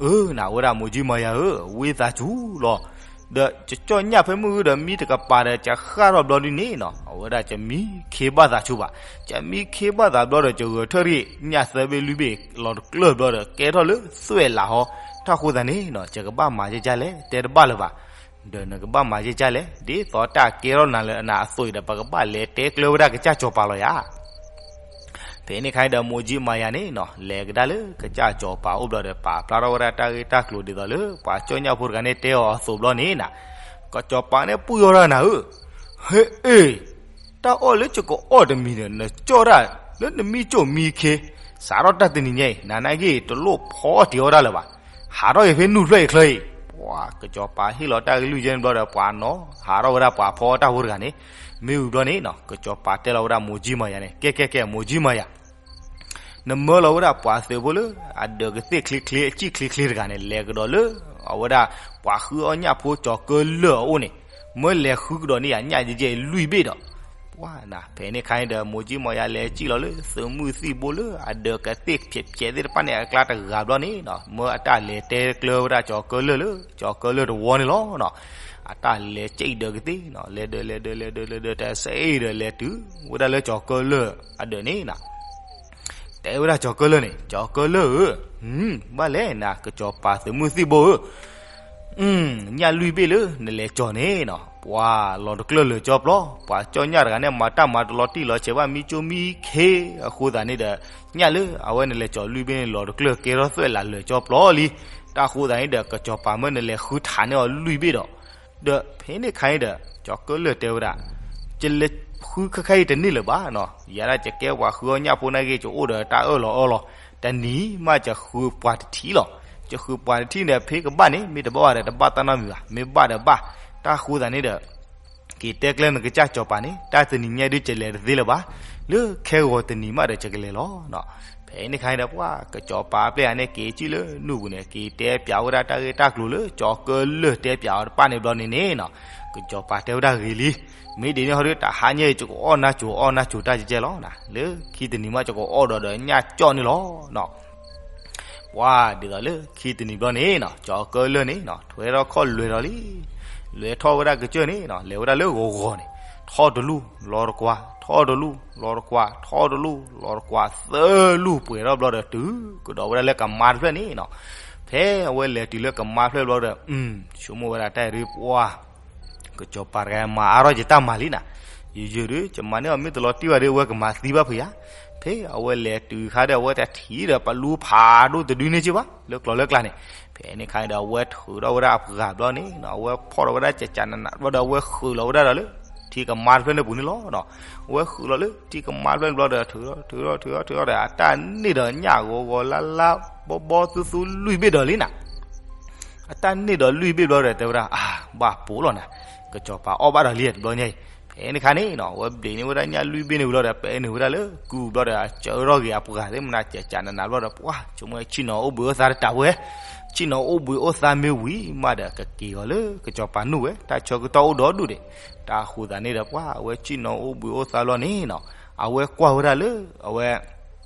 အၢ နဝဲဒၣ် မိၢ်ကၠံမၤယၤဧၢ, ဝံသးစူၤလီၤ. ဒီးယကၠီၣ်ညၣ်ဖဲမုၢ်ဂုၢ်ဒီး မံတကပၤဒီး ယဃၣ်ထီၣ်ဘျီဒ်န့ၣ်နီၤ အဝဲဒၣ်ယမံခ့ဘၣ်သးဆူဘၣ်. ယမံခ့ဘၣ်သးဘျီဒီး ယဂဲၤထၢၣ်ရံၣ် ညၣ်သၢဘ့ၣ်လွံၢ်ဘ့ၣ် လီၤတကျၢၢ်ဘျီဒီး ကဲထီၣ်လၢသွဲၣ်လးဟီ. တၢ်ဃိသတးန့ၣ်နီၤ ယကဘၣ်မၤဒ်လဲၣ် တဲတဘၣ်လၢၤဘၣ်. ဒီးနကဘၣ်မၤဒ်လဲၣ် ဒ်သိးတၢ်ကဲထီၣ်နၤလၢနအသိးအံၤဒီး ပကဘၣ်လဲၤတဲကျၢၤဝဲဒၣ်ကစၢ်စီၤပၤလီၤယၤ. ဖဲန့ၣ်အခါဒီး မိၢ်ကၠံမၤယၤန့ၣ်နီၤ လဲၤကဒါလၢကစၢ်စီၤပၤအိၣ်ဘျီဒီး ပာ်ဖျါထီၣ်ဝဲဒၣ်တၢ်ဂ့ၢ်တၢ်ကျိၤဒ်သိးလၢ ပှၤကၠီၣ်ညၣ်ဖိတဂၤန့ၣ်တဲအီၤအသိးဘျီန့ၣ်နၤ ကစၢ်စီၤပၤန့ၣ်ပှံၢ်အီၣ်တၢ်နၤဧၢ, ဟဲအ့ၣ် တၢ်အီၣ်လၢယကအီၣ်တမံၤဒီး နကၠီၣ်တၢ်လၢနမံကၠိၣ်မံခ့, စးထီၣ်တၢ်တနံၤညါအံၤ နၤနာ်က့ တလိၣ်ဖီအီၣ်တ့ၤအီၣ်တၢ်လၢၤဘၣ်. ဟးထီၣ်က့ၤဖဲနုၢ်ဖျၢၣ်အံၤချၢအံၤ, ပှၤကစီၤပၤဟ့ၣ်လီၤတၢ်ကလုၢ်ယဲန့ၣ်ဘျီဒီး ပှၤနီၤ ဟးထီၣ်ဝဲဒၣ်ပှၤဖီအီၣ်တၢ်ဖိတဂၤန့ၣ်, မ့ၢ်ဝံၤဘျီန့ၣ်နီၤ ကစီၤပၤတဲလီၤဝဲဒၣ်မိၢ်ကၠံမၤယၤန့ၣ်, ကဲကဲကဲ မိၢ်ကၠံမၤယၤ နမၢလီၤဝဲဒၣ်ပှၤသုးဖိလၢ အဒၢးကသ့ၣ်ချ့ချ့ အစံၣ်ချ့ချ့တဂၤန့ၣ် လဲၤကဒီးလၢ အဝဲဒၣ် ပှၤဃုအီၣ်ညၣ်ဖိကၠီၤကၢလၢၢ်အအိၣ်န့ၣ်, မၢလဲၤဃုကဒီးန့ၢ်ယၤညၣ်ယဲၢ်ယဲၢ်လွံၢ်ဘ့ၣ်ဒီး, ပှၤနၤ ဖဲန့ၣ်ခါန့ၣ်ဒီး မိၢ်ကၠံမၤယၤလဲၤစံၣ်လီၤလၢ သုးမုၢ်သံၣ်ဘိလၢ အဒၢးကသ့ၣ်ဖျဲးဖျဲးသ့ၣ်တဖၣ်န့ၣ် အကျါတဂၤဘျီန့ၣ်နီၤ မၢအတၢ်လဲၤတဲကျၢဝဲဒၣ်ကၠီၤကၢလၢၢ်လၢ ကၠီၤကၢလၢၢ်တဝီန့ၣ်လီၤနီၤ. အတၢ်လဲၤစံၣ်ဒၢးကသ့ၣ်နီၤ လဲၤဒၢး လဲၤဒၢး လဲၤဒၢး လဲၤဒၢး လဲၤဒၢး တစဲအံၤဒီး လဲၤတုၤဝဲဒၣ်လၢကၠီၤကၢလၢၢ်အဒၢးန့ၣ်နီၤ တဲဝဲဒၣ်ကၠီၤကၢလၢၢ်န့ၣ်, ကၠီၤကၢလၢၢ်ဧၢ, ဘၣ်လဲၣ်နၤ ကစီၤပၤသုးမုၢ်သံၣ်ဘိဧၢ, ညၣ်လွံၢ်ဘ့ၣ်လၢနလဲၤကၠီၤန့ၣ်နီၤ ပှၤလီၤတကျၢၢ်လၢာ်ကၠီပျီ, ပှၤကၠီၣ်ညၣ်တဂၤန့ၣ် မၤတၢ်မၤတလီၤတံၢ်လီၤဆဲးဘၣ် မံကၠိမံခ့အဃိသတးန့ၣ်ဒီး ညၣ်လၢအဝဲနလဲၤကၠီၤလွံၢ်ဘ့ၣ်န့ၣ် လီၤတကျၢၢ်ကဲထီၣ်သွဲၣ်လးလၢာ်ကၠီပျီလံ. တၢ်အဃိသတးန့ၣ်ဒီး ကစီၤပၤမၢနလဲၤဃုထးန့ၢ်အီၤလွံၢ်ဘ့ၣ်ဒီး ဒီးဖဲန့ၣ်ခါန့ၣ်ဒီး ကၠီၤကၢလၢၢ်တဲဝဲဒၣ်, ယလဲၤဃုခဲခါအံၤတန့ၢ်လၢၤဘၣ်နီၤ, ယၤဒၣ်ယကဲပှၤဃုအီၣ်ညၣ်ဖိနာ်က့ ယအိၣ်ဒီးတၢ်အၢၣ်လီၤအီလီၤ, တနံၤမးယဃုပှၤတထံၣ်လီၤ, ယဃုပှၤတထံၣ်န့ၣ် ဖဲကဘၣ်န့ၣ် မ့ၢ်တဘၣ်ဘၣ်ဒီးတဘၣ်တၢ်နီတမံၤဘၣ်, မ့ၢ်ဘၣ်ဒီးဘၣ်. တၢ်အဃိသတးန့ၣ်ဒီး က့ၤတဲကျဲနကစၢ်ကစီၤပၤန့ၣ် တၢ်တနံၤညါဒ်ယလဲၤတသ့လၢၤဘၣ်, လၢခဲဂီၤတနံၤမးဒီးယကလဲၤလီၤ. ဖဲန့ၣ်ခါန့ၣ်ဒီး ပှၤကစီၤပၤအပျဲၢ်အန့ၣ် က့ၤစံၣ်လၢနူၢ်ပူၤန့ၣ် က့ၤတဲပၠးဝဲဒၣ်တၢ်ဂ့ၢ်တၢ်ကျိၤလၢ ကၠီၤကၢလၢၢ်တဲပၠးအီၤတဖၣ်န့ၣ်ဘျီန့ၣ်န့ၣ်နီၤ, ကစီၤပၤတဲဝဲဒၣ်ဂ့ၤလံ, မ့ၢ်ဒ်န့ၣ်ဟီဒီး တဟါညါအံၤ ယကအီၣ်နါစိၤအီၣ်နါစိၤတၢ်ကဲကဲလီၤနၤ, လၢခံတနံၤမး ယကအီၣ်ဒီးဒီးညၣ်ကၠီၣ်န့ၣ်လီၤ. ပှၤဒ်သိးလၢခံတနံၤဘျီန့ၣ်နီၤ ကၠီၤကၢလၢၢ်န့ၣ်နီၤ ထွဲထီၣ်ခီၣ်လွဲၤထီၣ်လံ, လွဲၤထီၣ်ဝဲဒၣ်ကစၢၢ်န့ၣ်နီၤ လဲၤဝဲဒၣ်လၢဂီၤဂီၤန့ၣ်, ထီၣ်တလူၢ်လီၤတကွၢ်, ထီၣ်တလူၢ်လီၤတကွၢ်, ထီၣ်တလူၢ်လီၤတကွၢ် သၢလူၢ်ပှဲၤထီၣ်ဘျီဒီး တုၤကဒီးဝဲဒၣ်လၢကမါတဖျၢၣ်န့ၣ်နီၤ, ဖဲအဝဲလဲၤတုၤလၢကမါတဖျၢၣ်ဘျီဒီး ဆိကမိၣ်ဝဲဒၣ်တၢ်အံၤဒ်ပှၤ ကစီၤပၤတဂၤမၤအါထီၣ်ယတၢ်မၤလံနၤ, ယယုၢ်ဒီး ယမၤန့ၢ်အီၤမ့ၢ်တလီၤတံၢ်ဘၣ်ဒီး အဝဲကမၤသံဘၣ်ဖုးယၤ, ဖဲအဝဲလဲၤတုၤခါဒီး အဝဲတထံၣ်ဒီးပလူဖးဒိၣ်တဒုန့ၣ်က့ဘၣ် လၢကျီၤလၢကျါန့ၣ်, ဖဲန့ၣ်ခါန့ၣ်ဒီး အဝဲထုးထီၣ်ဝဲဒၣ်အပှၤဘျီန့ၣ်နီၤ အဝဲဖီၣ်ထီၣ်ဝဲဒၣ်ကကနးနးဘျီဒီး အဝဲဃုာ်လီၤဝဲဒၣ်ဒီးလၢ ထံကမါတဖျၢၣ်န့ၣ်ပူၤန့ၣ်လီၤ. အဝဲဃုာ်လီၤလၢထံကမါတဖျၢၣ်န့ၣ်ဘျီဒီး ထုးထီၣ်ထုးထီၣ်ထုးထီၣ်ထုးထီၣ်ဒီး အတၢ်န့ၢ်ဒီးညၣ်ဂီၤဂီၤလါလါ ဘီဘီသူသူလွံၢ်ဘ့ၣ်ဒီးလံနၤ အတၢ်န့ၢ်ဒီးလွံၢ်ဘ့ၣ်ဘျီဒီး တဲဝဲဒၣ် အါ ဘၣ်ပိာ်လီၤနၤ, ကစီၤပၤအီၣ်ဘၣ်ဒီးလံတဘျီညါအံၤ, ဖဲန့ၣ်ခါန့ၣ်နီၤ အဝဲဘျ့းန့ၢ်ဝဲဒၣ်ညၣ်လွံၢ်ဘ့ၣ်န့ၣ်ဝံၤလီၤဒီး ပဲာ်န့ၢ်ဝဲဒၣ်လၢကုၢ်ဘျီဒီး အစၢထီၣ်ဂ့ၤအပှၤသ့ၣ်မနုၤ ကကနးနးဘျီဒီး ပှၤဆိကမိၣ်ဆ့ၣ်နီၤအိၣ်ဘှံးအိၣ်သါတတးဝဲ, ဆ့ၣ်နီၤအိၣ်ဘှံးအိၣ်သါမ့ၢ်ဝံၤမးဒီး ကက့ၤအီၤလၢကစီၤပၤနူၢ်ဝဲ တၢ်ဆၢကတီၢ်အိၣ်ဒီးဒူၣ်ဒံး, တၢ်အဃိသတးန့ၣ်ဒီး ပှၤအဝဲဆ့ၣ်နီၤအိၣ်ဘှံးအိၣ်သါဘျီန့ၣ်နီၤ အဝဲကွၢ်ဝဲဒၣ်လၢ အဝဲ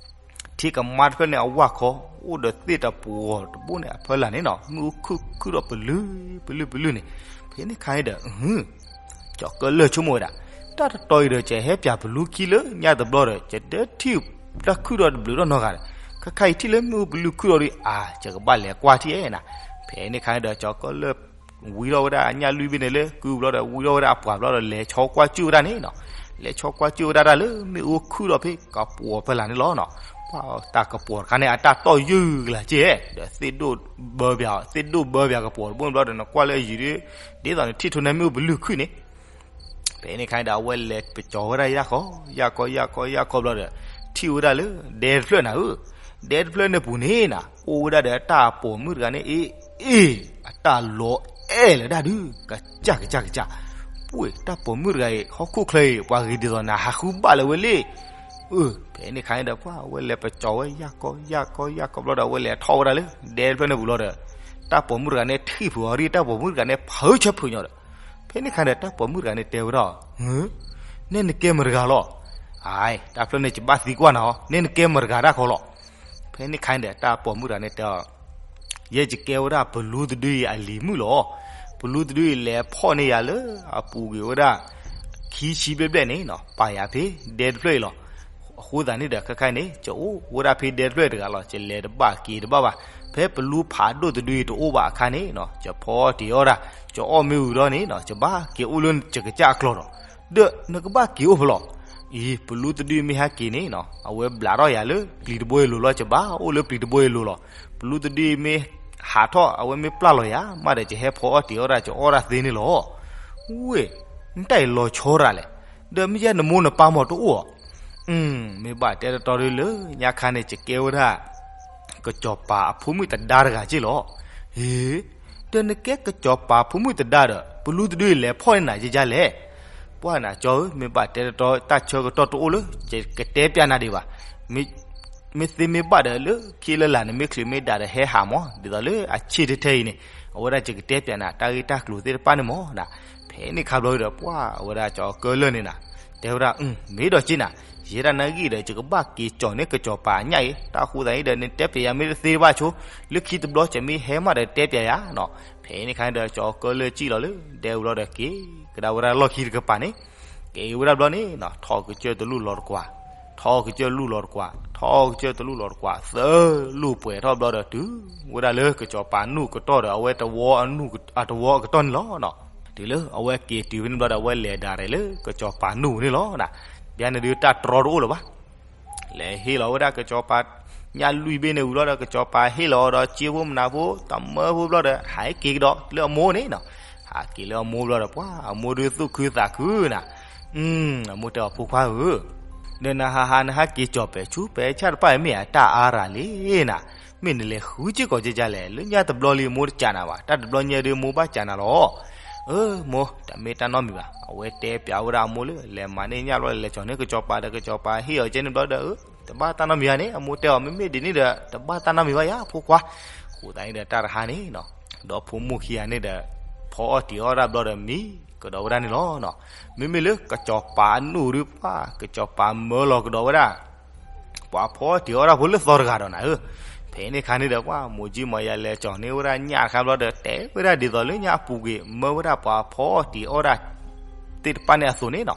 ထံကမါတဖျၢၣ်န့ၣ် အဝၢ်ခီ အိၣ်ဒီးသ့ၣ်တပှီၤတဘိန့ၣ် အဖီလာ်န့ၣ်နီၤ မ့ၣ်အူခုၣ်ခုၣ်ဒီးပလုၢ်ပလုၢ်ပလုၢ်န့ၣ်, ဖဲန့ၣ်ခါန့ၣ်ဒီး ကၠီၤကၢလၢၢ်ဆိကမိၣ်ဝဲဒၣ်, တၢ်တတီၤအံၤဒီး ယဟဲပၠးပလူခံလၢညါတဘျီဒီး ယတထံၣ်တၢ်ခုၣ်ဒီးတဘျုးထီၣ်နီတဂၤဒီး, ခဲခါအံၤထံၣ်လၢမ့ၣ်အူပလုၢ်ခုၣ်ဒီးဒ်အါ ယကဘၣ်လဲၤကွၢ်ထံၣ်အဲနၤ, ဖဲန့ၣ်ခါန့ၣ်ဒီး ကၠီၤကၢလၢၢ် ဝံထီၣ်ဝဲဒၣ်ညၣ်လွံၢ်ဘ့ၣ်န့ၣ်လၢကုၢ်ဘျီဒီး ဝံထီၣ်ဝဲဒၣ်အပှၤဘျီဒီး လဲၤဆီကွၢ်စူၣ်ဝဲဒၣ်န့ၣ်နီၤ, လဲၤဆီကွၢ်စူၣ်ဝဲဒၣ်တၢ်လၢမ့ၣ်အူခုၣ်ဒီးဖဲကပှီၤဖီလာ်န့ၣ်လီၤနီၤ, ပှၤတၢ်ကပှီၤတခါန့ၣ် အတၢ်တီၢ်ယုၢ်ကလာ်က့, ဒီးသ့ၣ်ဒိၣ်ဘၢပၠးအီၤ သ့ၣ်ဒိၣ်ဘၢပၠးကပှီၤတဘိန့ၣ်ဘျီဒီး နကွၢ်လၢအယံၤဒီး ဒ်သိးနထံၣ်ထိးန့ၢ်မ့ၣ်အူပလုၢ်ခုၣ်န့ၣ် ဖဲန့ၣ်ခါန့ၣ်ဒီး အဝဲလဲၤပကၠီၤဝဲဒၣ်ယၢ်ခီ ယၢ်ခီ ယၢ်ခီ ယၢ်ခီဘျီဒီး ထံၣ်ဝဲဒၣ်လၢဒဲတဖျၢၣ်နၤဧၢ, ဒဲတဖျၢၣ်န့ၣ်ပူၤန့ၣ်နၤ အိၣ်ဝဲဒၣ်ဒီးတၢ်ပိာ်မုၣ်တဂၤန့ၣ် အ့ၣ် အ့ၣ် အတၢ်လီၤအဲၣ်လၢဒၣ်ဒုး ကစၢ်ကစၢ်ကစၢ်, ပှ့ၤတၢ်ပိာ်မုၣ်တဂၤအံၤ ဟီၣ်ခိၣ်ချၢအံၤ ပှၤဂ့ၤဒ်သိးနၤ ဟးဃုဘၣ်လၢၤဝဲလံ, အၢ ဖဲန့ၣ်ခါန့ၣ်ဒီး ပှၤအဝဲလဲၤပကၠီၤဝဲ ယၢ်ခီ ယၢ်ခီ ယၢ်ခီဘျီဒီး အဝဲလဲၤထီၣ်ဝဲဒၣ်လၢဒဲတဖျၢၣ်န့ၣ်ပူၤလီၤဒီး တၢ်ပိာ်မုၣ်တဂၤန့ၣ် ထံၣ်ဖုးအီၤဒ်တၢ်ပိာ်မုၣ်တဂၤန့ၣ် ဖုးဆၢဖုးညီဒီး ဖဲန့ၣ်ခါဒီး တၢ်ပိာ်မုၣ်တဂၤန့ၣ်တဲဝဲဒၣ်, နဲနကဲမတၤတဂၤလီၤ, အ တၢ်ဖျၢၣ်န့ၣ် ယဘၣ်သံကွၢ်နၤအီၤ နဲနကဲမတၤတဂၤတၢ်ခီလီၤ, ဖဲန့ၣ်ခါန့ၣ်ဒီး တၢ်ပိာ်မုၣ်တဂၤန့ၣ်တဲအီၤ, ယဲယကဲဝဲဒၣ်ပလူတဒုအံၤအလံၤမုၣ်လီၤ, ပလူတဒုအံၤလဲၤဖီၣ်န့ၢ်ယၤလၢအပူၤကွံာ်ဝဲဒၣ် ခံဆံဘျဲၣ်ဘျဲၣ်န့ၣ်နီၤ ပာ်ယၤဖဲဒဲတဖျၢၣ်အံၤလီၤ, အဃိသတးန့ၣ်ဒီး ခဲခါန့ၣ် ယအိၣ်ဝဲဒၣ်ဖဲဒဲတဖျၢၣ်တဂၤလီၤ, ယလဲၤတဘၣ်က့ၤတဘၣ်ဘၣ်, ဖဲပလူဖးဒိၣ်တဒုအံၤတအိၣ်ဘၣ်အခါန့ၣ်နီၤ ယဖီအီၣ်တ့ၤအီၣ်ဒၣ်, ယအီၣ်မ့ၢ်ဝံၤဒီးန့ၣ်နီၤ ယဘၣ်က့ၤအိၣ်လၢယကစၢ်အကျီၢ်ဒီး, ဒီးနကဘၣ်က့ၤအိၣ်ဖဲလဲၣ်, အံၤ ပလူတဒုအံၤမ့ၢ်ဟဲက့ၤန့ၣ်နီၤ အဝဲဘျးထီၣ်ယၤလၢပျံၤတဘိအံၤလိၤလီၤ, ယဘၣ်အိၣ်လၢပျံၤတဘိအံၤလိၤလီၤ, ပလူတဒုအံၤမ့ၢ်ဟးထီၣ် အဝဲမ့ၢ်ပျၢ်လီၤယၤ မးဒီးယဟဲဖီအီၣ်တ့ၤအီၣ်ဒၣ် ယအီၣ်ဒၣ်သ့န့ၣ်လီၤ, ဝ့ၢ် နတၢ်အံၤလီၤဆီရၤလဲၣ်, ဒီးမ့ၢ်ယဲနမိၢ်နပၢ်မီၤတအိၣ်ဧါ, မ့ၢ်ဘၣ်တဲတတီဒုလၢညါခါန့ၣ် ယကဲဝဲဒၣ် ကစီၤပၤအဖိမုၣ်သဒါတဂၤက့ၢ်လီၤ. ဟ့, ဒီးနကဲကစီၤပၤဖိမုၣ်သဒါဒီး ပလူတဒုလဲၤဖီၣ်န့ၢ်နၤယဲယါလဲၣ်. ပှၢ်နၤကၠီဧၢ, မ့ၢ်ဘၣ်တဲတတီတၢ်ဆၢကတီၢ်တအိၣ်လၢ ယကတဲပျးနၤဒံးဘၣ်. မ့ၢ်သ့မ့ၢ်ဘၣ်ဒီး လၢခံလၢလာ်န့ၣ် မ့ၢ်ချုးမ့ၢ်ဒၣ်ဒီးဟဲဟးမၢ်, ဒ်သိးလၢအဆ့ၣ်ထဲထဲအံၤန့ၣ် အဝဲဒၣ်ယကတဲပျးနၤ တၢ်ဂ့ၢ်တၢ်ကျိၤသ့ၣ်တဖၣ်န့ၣ်မၢ်နၤ. ဖဲန့ၣ်ခါဘျီဒီး ပှၢ်အဝဲဒၣ်ကၠီၤကၢလၢာ်န့ၣ်နၤ တဲဝဲဒၣ်, မ့ၢ်ဒီးက့ၢ်နၤ, ယဲဒၣ်နဂ့ၢ်ဒီး ယကဘၣ်က့ၤကၠီၤန့ၢ်ကစီၤပၤအညၣ်အံၤ, တၢ်ဃိသတးန့ၣ်ဒီး နတဲပျးယၤမ့ၢ်တသ့ဘၣ်ဆိ, လၢခံတဘျီ ကမ့ၢ်ဟဲမးဒီးတဲပျးယၤနီၤ. ဖဲန့ၣ်ခါန့ၣ်ဒီး ကၠီၤကၢလၢာ်စံၣ်လီၤလၢ ဒဲဝံၤလီၤဒီးက့ၤကဒါဝဲဒၣ်လီၢ်ခံတကပၤန့ၣ်, က့ၤဝဲဒၣ်ဘျီန့ၣ်နီၤ ထီၣ်ကစၢၢ်တလူၢ်လီၤတကွၢ်, ထီၣ်ကစၢၢ်လူၢ်လီၤတကွၢ်, ထီၣ်ကစၢၢ်တလူၢ်လီၤတကွၢ်, သၢလူၢ်ပှဲၤထီၣ်ဘျီဒီး တုၤဝဲဒၣ်လၢကစီၤပၤနူၢ်ကတီၢ်ဒီး အဝဲတဝီအနူၢ်အတဝီအကတီၢ်န့ၣ်လီၤနီၤ.တုၤလၢအဝဲက့ၤတုၤဖဲန့ၣ်ဘျီဒီး အဝဲလဲၤဒၣ်ရဲၣ်လၢကစီၤပၤနူၢ်န့ၣ်လီၤနၤ. ဘၣ်န့ၣ်ဒုးတၢ်တြီတအိၣ်လၢၤဘၣ်. လဲၤဟ့ၣ်လီၤဝဲဒၣ်ကစီၤပၤညၣ်လွံၢ်ဘ့ၣ်န့ၣ်ဝံၤလီၤဒီး ကစီၤပၤဟ့ၣ်လီၤအီၤဒီး စ့ဖိမနၤဖိ တမၢဖိဘျီဒီး ဟးက့ၤကဒီးလၢအမိၢ်န့ၣ်နီၤ. ဟးက့ၤလၢအမိၢ်ဘျီဒီး ပှၤအမိၢ်ဒုးသူၣ်ခုသးခုနၤ. အမိၢ်တဲအီၤ ဖိခွါဧၢ, ဒီးနဟးဟးနဟးက့ၤကၠီၤပဲာ်ဆူပဲာ်ဆၣ်တဖၣ်အံၤ မ့ၢ်အတၢ်အါရၤလံနၤ. မ့ၢ်နလဲၤဃုစ့ၢ်ကီးကကလဲၣ်, လၢညါတဘျီလံမိၢ်တကးနၤဘၣ်, တၢ်တဘျီညါဒုးမိၢ်ဘၣ်ကးနၤလီၤ. အၢ မိၢ် တမ့ၢ်တၢ်နီတမံၤဘၣ်. အဝဲတဲပျးဝဲဒၣ်အမိၢ်လၢ လဲၤမၤန့ၢ်ညၣ်ဘျီဒီး လဲၤကၠီၤန့ၢ်ကစီၤပၤဒီး ကစီၤပၤဟ့ၣ်အီၤကဲန့ၣ်ဘျီဒီး တဘၣ်တၢ်နီတမံၤဘၣ်န့ၣ် အမိၢ်တဲအီၤ မ့မ့ၢ်ဒ်န့ၣ်ဒီး တဘၣ်တၢ်နီတမံၤဘၣ်ယါ ဖိခွါ. အဃိသတးန့ၣ်ဒီး တၢ်တဟါန့ၣ်နီၤ ဒီဖိမိၢ်ခံဂၤန့ၣ်ဒီး ဖီအီၣ်တံၤအီၣ်ဒၣ်ဘျီဒီးမံကဒီးဝဲဒၣ်န့ၣ်လီၤ. မ့မ့ၢ်လၢကစီၤပၤအနူၢ်ဒုး ပှၤကစီၤပၤမၢလီၤကဒီးဝဲဒၣ် ပှၤဖီအီၣ်တံၤအီၣ်ဒၣ်ဖိလၢသီတဂၤဒီးနၤဧၢ. ဖဲန့ၣ်ခါန့ၣ်ဒီး ပှၤမိၢ်ကၠံမီၤယၤလဲၤကၠီၤန့ၢ်ဝဲဒၣ်ညၣ်တခါဘျီဒီး တဲဝဲဒၣ်ဒ်သိးလၢညါအပူၤကွံာ် မၢဝဲဒၣ်ပှၤဖီအီၣ်တံၤအီၣ်ဒၣ်သ့ၣ်တဖၣ်န့ၣ်အသိးန့ၣ်နီၤ.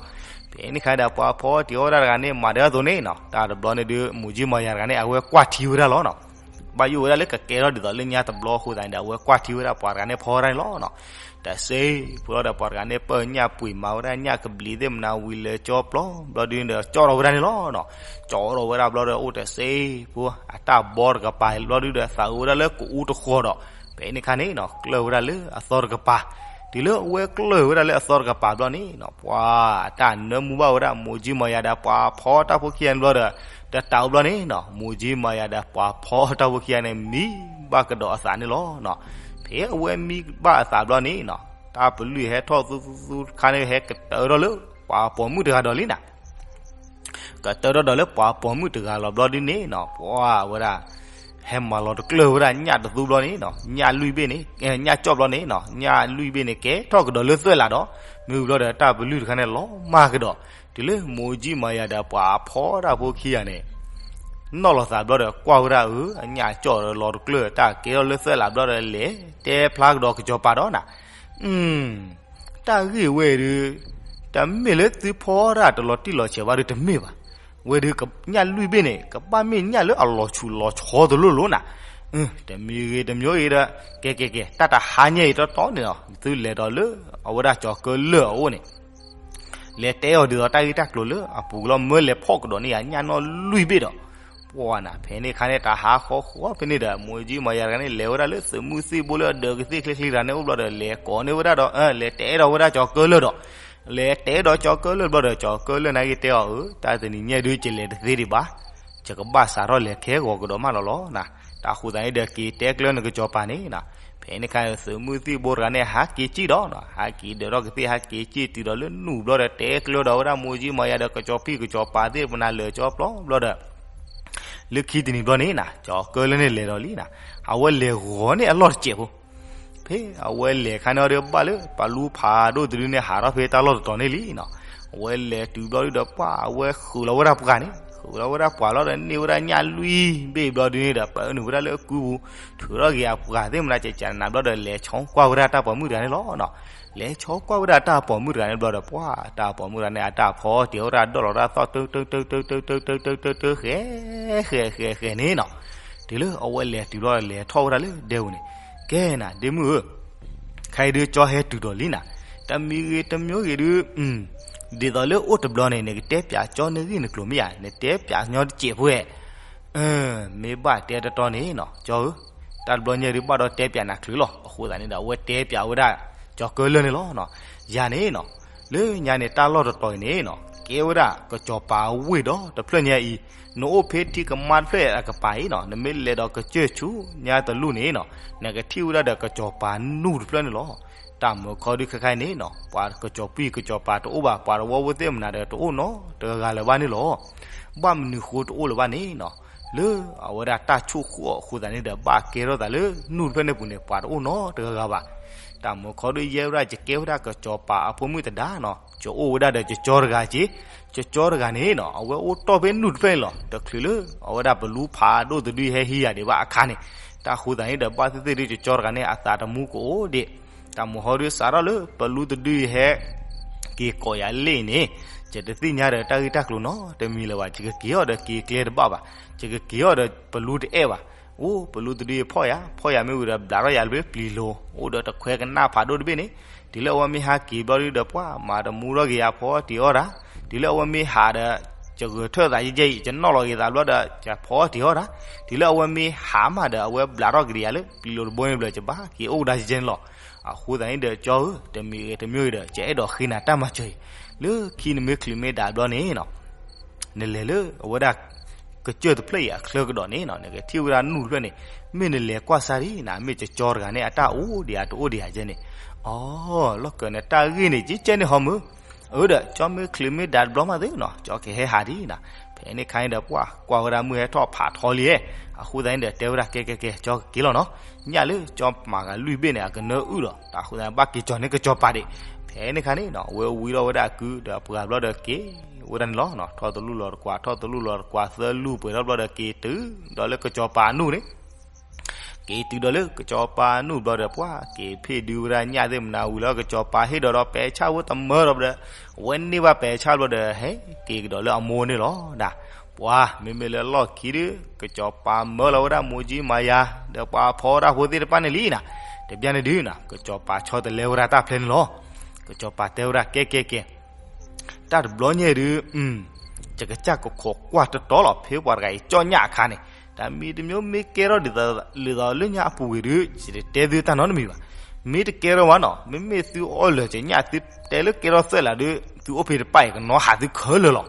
ဖဲန့ၣ်ခါဒီး ပှၤဖီအီၣ်တံၤအီၣ်ဒၣ်တဂၤန့ၣ် မၤဒၣ်အသိးန့ၣ်နီၤ တၢ်တဘျီန့ၣ်ဒုး မိၢ်ကၠံမီၤယၤတဂၤန့ၣ် အဝဲကွၢ်ထံဝဲဒၣ်လီၤနီၤ. ဘၣ်ယိၣ်ဝဲဒၣ်လၢကကဲထီၣ်ဒ်သိးလၢညါတဘျီအဃိသတးန့ၣ်ဒီး အဝဲကွၢ်ထံဝဲဒၣ်ပှၤတဂၤန့ၣ်ဖီဝဲဒၣ်န့ၣ်လီၤနီၤ. တစဲးဖိလီၤဒီး ပှၤတဂၤန့ၣ် ပၢၢ်ညၣ်ပှ့ၤမၤဝဲဒၣ်ညၣ်ကဘျံးသ့ၣ်မနၤဝံၤလဲၤကၠီပျီဘျီဒုးဒီး ကၠီထီၣ်ဝဲဒၣ်န့ၣ်လီၤနီၤ. ကၠီထီၣ်ဝဲဒၣ်ဘျီဒီး အိၣ်တစဲးဖိ အတၢ်ဘီတကပၤဘျီဒုးဒီး သးဝဲဒၣ်လၢကအူတဃီၤဒီး ဖဲန့ၣ်ခါန့ၣ်နီၤ ကျၢၢ်ဝဲဒၣ်လၢအသီတကပၤ. တုၤလၢအဝဲကျၢၢ်ဝဲဒၣ်လၢအသီတကပၤဘျီန့ၣ်နီၤ ပှၤအတၢ်နၢမူဘၣ်ဝဲဒၣ် မိၢ်ကၠံမီၤယၤဒီး ပှၤဖီတၢ်ဖိခံဂၤန့ၣ်ဘျီဒီး တတးအိၣ်ဘျီန့ၣ်နီၤ မိၢ်ကၠံမီၤယၤဒီး ပှၤဖီတၢ်ဖိခံဂၤန့ၣ် မံဘၣ်ကဒီးအသးန့ၣ်လီၤနီၤ. ဖဲအဝဲမံဘၣ်အသးဘျီန့ၣ်နီၤ တၢ်ပလုၢ်ဟဲထီၣ်သူသူသူတခါန့ၣ် ဟဲကတၢၢ်ထီၣ်လၢ ပှၤပိာ်မုၣ်တဂၤဒီးလံနၤ ကတၢၢ်ထီၣ်ဒီးလၢပှၤပိာ်မုၣ်တဂၤလီၤဘျီဒုးန့ၣ်နီၤ ပှၤဝဲဒၣ် ဟဲမၤလီၤတကျၢၢ်ဝဲဒၣ်ညၣ်တသူဘျီန့ၣ်နီၤ ညၣ်လွံၢ်ဘ့ၣ်န့ၣ် ညၣ်ကၠီၣ်ဘျီန့ၣ်နီၤ ညၣ်လွံၢ်ဘ့ၣ်န့ၣ် ကဲထီၣ်ကဒီးလၢသွဲၣ်လးဒီး မ့ၢ်ဝံၤဘျီဒီးတၢ်ပလုၢ်တခါန့ၣ် လီၤမၢ်ကဒီး တုၤလၢမိၢ်ကၠံမၤယၤဒီး ပှၤဖီတၢ်ဖိခံဂၤန့ၣ် နီၣ်လီၤသးဘျီဒီး ကွၢ်ဝဲဒၣ်အၢ အညၣ်ကၠီၣ်ဒီးလီၤတကျၢၢ် တၢ်ကဲထီၣ်လၢသွဲၣ်လးဘျီဒီး လဲၤတဲဖျါကဒီးကစီၤပၤဒီးနၤ တၢ်ဂ့ၢ်ဝဲဒုး တမ့ၢ်လၢသုဖီတၢ်တလီၤတံၢ်လီၤဆဲးဘၣ်ဒုးတမ့ၢ်ဘၣ်. ဝဲဒုးညၣ်လွံၢ်ဘ့ၣ်န့ၣ် ကဘၣ်မ့ၢ်ညၣ်လၢအလီၤဆူးလီၤဆီတလိၣ်လိၣ်နၤ. တမံၤဂ့ၤတမံၤဂ့ၤဒီး ကဲကဲကဲ တၢ်တဟါညါအံၤတီတီန့ၣ်လီၤ သုလဲၤဒီးလၢ အဝဲဒၣ်ကၠီၤကၢလၢာ်အအိၣ်န့ၣ် လဲၤတဲအီၤဒ်သိးတၢ်ဂ့ၢ်တၢ်ကျိၤလၢအပူၤလီၤ မၢလဲၤဖီၣ်ကဒီးန့ၢ်ယၤညၣ်နီၣ်လွံၢ်ဘ့ၣ်ဒီး ပှၤနၤ ဖဲန့ၣ်ခါန့ၣ် တဟါဃီဃီဖဲန့ၣ်ဒီး မိၢ်ကၠံမၤယၤတဂၤန့ၣ် လဲၤဝဲဒၣ်လၢသုးမုၢ်သံၣ်ဘိလၢအဒၢးကသ့ၣ်ချ့ချ့တဂၤန့ၣ်အိၣ်ဘျီဒီး လဲၤကိးန့ၢ်ဝဲဒၣ်ဒီး လဲၤတဲဒီးဝဲဒၣ်ကၠီၤကၢလၢာ်ဒီး လဲၤတဲဒီးကၠီၤကၢလၢာ်ဘျီဒီး ကၠီၤကၢလၢာ်န့ၣ်က့ၤတဲအီၤ အၢ တၢ်တနံၤညါဒုး ယလဲၤတသ့ဒံးဘၣ် ယကဘၣ်စးထီၣ်လဲၤခဲဂီၤကဒီးမးလီၤလီၤနၤ. တၢ်ဃိသတးန့ၣ်ဒီး က့ၤတဲကျၢၤနကစီၤပၤန့ၣ်နၤ. ဖဲန့ၣ်ခါ သုးမုၢ်သံၣ်ဘိတဂၤန့ၣ် ဟးက့ၤကံၣ်ဒီးနၤ ဟးက့ၤဒၢးထီၣ်ကသ့ၣ် ဟးက့ၤကံၣ်တုၤဒီးလၢနူၢ်ဘျီဒီး တဲကျၢၤဒီးဝဲဒၣ်မိၢ်ကၠံမၤယၤဒီး ကစီၤဖံၣ်ကစီၤပၤသ့ၣ်တဖၣ်နၤလၢာ်ကၠီပျီဘျီဒီး လၢခံတနံၤဘျီန့ၣ်နၤ ကၠီၤကၢလၢာ်န့ၣ်လဲၤဒီးလံနၤ အဝဲလဲၤဂီၤန့ၢ်အလီၢ်တစဲးဖိ ဖဲအဝဲလဲၤခါန့ၣ်ဒီးဘၣ်လၢ ပှၤလူၤဖးဒိၣ်တဒုန့ၣ် ဟးထီၣ်ဖဲတၢ်လီၢ်တတီၤန့ၣ်လံနီၤ. အဝဲလဲၤတုၤဘျီဒုဒီး ပှၤအဝဲဃုာ်လီၤဝဲဒၣ်ပှၤန့ၣ် ဃုာ်လီၤဝဲဒၣ်ပှၤလီၤဒီး န့ၢ်ဝဲဒၣ်ညၣ်လွံၢ်ဘ့ၣ်ဘျီဒုန့ၣ်ဒီး ပၢနုာ်ဝဲဒၣ်လၢကုပူၤ ထုးထီၣ်က့ၤအပှၤသ့ၣ်မနၤ ကကနးဘျီဒီး လဲၤဆီကွၢ်ဝဲဒၣ်တၢ်ပိာ်မုၣ်တဂၤန့ၣ်လီၤနီၤ. လဲၤဆီကွၢ်ဝဲဒၣ်တၢ်ပိာ်မုၣ်တဂၤန့ၣ်ဘျီဒီး ပှၤတၢ်ပိာ်မုၣ်တဂၤန့ၣ် အတၢ်ဖီတံၢ်အီၣ်တၢ်ဒီၣ်လီၤတၢ်သီၣ် တုတုတုတုတုတုတုတုတု ဃဲ ဃဲ ဃဲ ဃဲန့ၣ်နီၤ. တုၤလၢအဝဲလဲၤတုၤဘျီ လဲၤထီၣ်ဝဲဒၣ်လၢဒဲပူၤန့ၣ် ကဲနၤ ဒ့မုၣ်ဧၢ, ခဲအံၤဒုးကၠီဟဲတုၤဒီးလံနၤ, တမံၤဂ့ၤတမံၤဂ့ၤဒုး ဒ်သိးလၢအိၣ်တဘျီန့ၣ် နကတဲပျးကၠီနဂ့ၢ်နကျိၤမ့ၢ်ဧါ, နတဲပျးညီတစဲးဖိဧါ. မ့ၢ်ဘၣ်တဲတတီန့ၣ်နီၤ ကၠီဧၢ, တၢ်တဘျီညါဒုးဘၣ်ဒီးတဲပျးနၤချုးလီၤ. အဃိသတးန့ၣ်ဒီး အဝဲတဲပျးဝဲဒၣ်ကၠီၤကၢလၢာ်န့ၣ်လီၤ. ယၤန့ၣ်နီၤ လၢညါန့ၣ် တၢ်လီၢ်တတီၤအံၤန့ၣ်နီၤ ကဲဝဲဒၣ်ကစီၤပၤဝ့ၢ်ဒီတဖျၢၣ်ညါအံၤ, နအိၣ်ဖဲထံကမါတဖျၢၣ်အကပၤအံၤနီၤ, နမ့ၢ်လဲၤဒီးကစၢၢ်ဆူညါတလူၢ်န့ၣ်နီၤ, နကထံၣ်ဝဲဒၣ်ဒီးကစီၤပၤနူၢ်တဖျၢၣ်န့ၣ်လီၤ. တၢ်မုာ်ခီဒုးခဲခါအံၤန့ၣ်နီၤ, ပှၤကစီၤပံၢ်ကစီၤပၤတအိၣ်ဘၣ်, ပှၤတဝီဖိသ့ၣ်မနၤဒီးတအိၣ်နီတဂၤဂၤလၢၤဘၣ်န့ၣ်လီၤ. ဘၣ်မနုၤဃိတအိၣ်လၢၤဘၣ်န့ၣ်နီၤ, လၢအဝဲဒၣ်တၢ်ဆိၣ်ဃီအဃိသတးန့ၣ်ဒီး ဘၣ်ကဲထီၣ်သးလၢနူၢ်တဖျၢၣ်န့ၣ်ပူၤန့ၣ် ပှၤတအိၣ်နီတဂၤဂၤဘၣ်. တၢ်မုာ်ခီဒုးယဲဝဲဒၣ် ယကဲဝဲဒၣ်ကစီၤပၤအဖိမုၣ်တဒါနီၤ, ယအိၣ်ဝဲဒၣ်ဒီးယကၠီတဂၤက့ၤ, ယကၠီတဂၤန့ၣ်နီၤ, အဝဲအိၣ်တီၢ်ဖဲနူၢ်တဖျၢၣ်န့ၣ်လီၤ. တချုးလၢအဝဲဒၣ်ပလူဖးဒိၣ်တဒုဟဲဟံးယၤဒံးဘၣ်အခါန့ၣ်, တၢ်ဃိသတးန့ၣ်ဒီး ဘၣ်သ့ၣ်သ့ၣ်ဒုး ယကၠီတဂၤန့ၣ် အသးတမူကအိၣ်ဒံး. တၢ်မုာ်ခီဒုးစးထီၣ်လၢပလူတဒုဟဲက့ၤကိးယၤလၢန့ၣ်, ယတသ့ၣ်ညါဒီးတၢ်ဂ့ၢ်တၢ်ကျိၤနီတမံၤလၢၤဘၣ်. ယကက့ၤအီၤဒီးက့ၤကျဲတဘၣ်ဘၣ်, ယကက့ၤအီၤဒီးပလူတအဲၣ်ဘၣ်. အိၣ်ပလူတဒုဖီၣ်ယၤ, ဖီၣ်ယၤမ့ၢ်ဝံၤဒီး ဘျးထီၣ်ယၤလၢပျံၤလိၤ, အိၣ်ဒီးတခွဲကနၣ်ဖးဒိၣ်တဘ့ၣ်န့ၣ်, တုၤလၢအဝဲမ့ၢ်ဟးက့ၤဘျီဒုးဒီး ပှၤမၤတမူထီၣ်က့ၤယၤ ဖီအီၣ်တ့ၤအီၣ်တၢ်, တုၤလၢအဝဲမ့ၢ်ဟးဒီး ယဂဲၤထၢၣ်သးယဲၢ်အံၤ ယနီၣ်လီၤက့ၤသးဘျီဒီး ယဖီအီၣ်တ့ၤအီၣ်တၢ်, တုၤလၢအဝဲမ့ၢ်ဟးမးဒီး အဝဲဘျးထီၣ်က့ၤဒံးယၤလၢပျံၤလိၤတဘိန့ၣ်ဘျီ ယဘၣ်က့ၤအိၣ်ကဒါယဲၢ်န့ၣ်လီၤ. အဃိသတးန့ၣ်ဒီး ကၠီဧၢ, တမံၤဂ့ၤတမံၤဂ့ၤဒီး ယအဲၣ်ဒိးဃ့နၤတၢ်မၤစၢၤအံၤ, လၢခံနမ့ၢ်ချုးမ့ၢ်ဒၣ်ဘျီန့ၣ်နီၤ, နလဲၤလၢအဝဲဒၣ် ကစၢၢ်တဖျၢၣ်အံၤအချၢကဒီးန့ၣ်နီၤ, နကထံၣ်ဝဲဒၣ်နူၢ်တဖျၢၣ်န့ၣ်, မ့ၢ်နလဲၤကွၢ်စၢ်ဒံးနၤ, မ့ၢ်ကၠီတဂၤန့ၣ် အတၢ်အိၣ်ဒံးဧါတအိၣ်ဒံးဧါယဲၢ်န့ၣ်. အိ, လီၢ်ကၢၤန့ၣ် တၢ်ဂ့ၢ်န့ၣ် ကကဲန့ၣ်ဟီမုၢ်, အၢဒီး ကၠီမ့ၢ်ချုးမ့ၢ်ဒၣ်တဘျီမးသ့နီၤ, ကၠီကဟဲဟးဒံးနၤ. ဖဲန့ၣ်ခါန့ၣ်ဒီး ပှၤကွၢ်ဝဲဒၣ်မုၢ်ဟဲထီၣ်ဖးထီလံ, အဃိသတးန့ၣ်ဒီး တဲဝဲဒၣ် ကဲကဲကဲ ကၠီကက့ၤလီၤနီၤ, ညၣ်လၢကၠီမၤဂၤလွံၢ်ဘ့ၣ်န့ၣ် အကနၢအုၣ်ဒီး တၢ်ဃိသတးန့ၣ် ဘၣ်က့ၤကၠီန့ၢ်ကၠီပၤဒံး. ဖဲန့ၣ်ခါန့ၣ်နီၤ, အဝဲဝံထီၣ်ဝဲဒၣ်အကုဒီးအပှၤဘျီဒီးက့ၤဝဲဒၣ်န့ၣ်လီၤ. ထီၣ်တလူၢ်လီၤတကွၢ်, ထီၣ်တလူၢ်လီၤတကွၢ်, သၢလူၢ်ပှဲၤထီၣ်ဘျီဒီးက့ၤတုၤ, ဒီးလၢကၠီပၤနူၢ်န့ၣ် က့ၤတုၤဒီးလၢကၠီပၤနူၢ်ဘျီဒီး ပှၤက့ၤဖ့ၣ်ဒုးဝဲဒၣ်ညၣ်သ့ၣ်မနၤဝံၤလီၤ, ကၠီပၤဟ့ၣ်ဒီးဒီးပဲာ်ဆၣ်ဖိတမၢဒီးဘျီဒီး, အဝဲန့ၢ်ဘၣ်ပဲာ်ဆၣ်ဘျီဒီး ဟဲက့ၤကဒီးလၢအမိၢ်န့ၣ်လီၤ. ဒၣ်ပှၤမ့မ့ၢ်လၢလီၢ်ခံဒုး ကၠီပၤမၢလီၤဝဲဒၣ်မိၢ်ကၠံမၤယၤ ဒီးပှၤဖီတၢ်ဖိသ့ၣ်တဖၣ်န့ၣ်လံနၤ. တဘျီန့ၣ်ဒုးနၤ, ကၠီပၤဆီတလဲဝဲဒၣ်တၢ်ဖျဲန့ၣ်လီၤ. ကၠီပၤတဲဝဲဒၣ် ကဲကဲကဲ တၢ်တဘျီညါဒုး ယကစၢ်ကခိးကွၢ်တတီလီၤ, ဖဲပှၤတဂၤအံၤကၠီၣ်ညၣ်အခါန့ၣ်, တၢ်မံၤတမံၤမ့ၢ်ကဲထီၣ်ဒ်သိးလၢညါအပူၤဝံၤဒုး ယတတဲသုတၢ်နီတမံၤဘၣ်. မ့ၢ်တကဲထီၣ်ဘၣ်နီၤ, မ့မ့ၢ်သုအီၣ်လၢာ်ကညၣ် သုတဲလၢကဲထီၣ်သွဲၣ်လးဒုး သုအိၣ်ဖဲတပၢ်အံၤ ကနီၤဟးသုခဲလၢာ်လီၤ.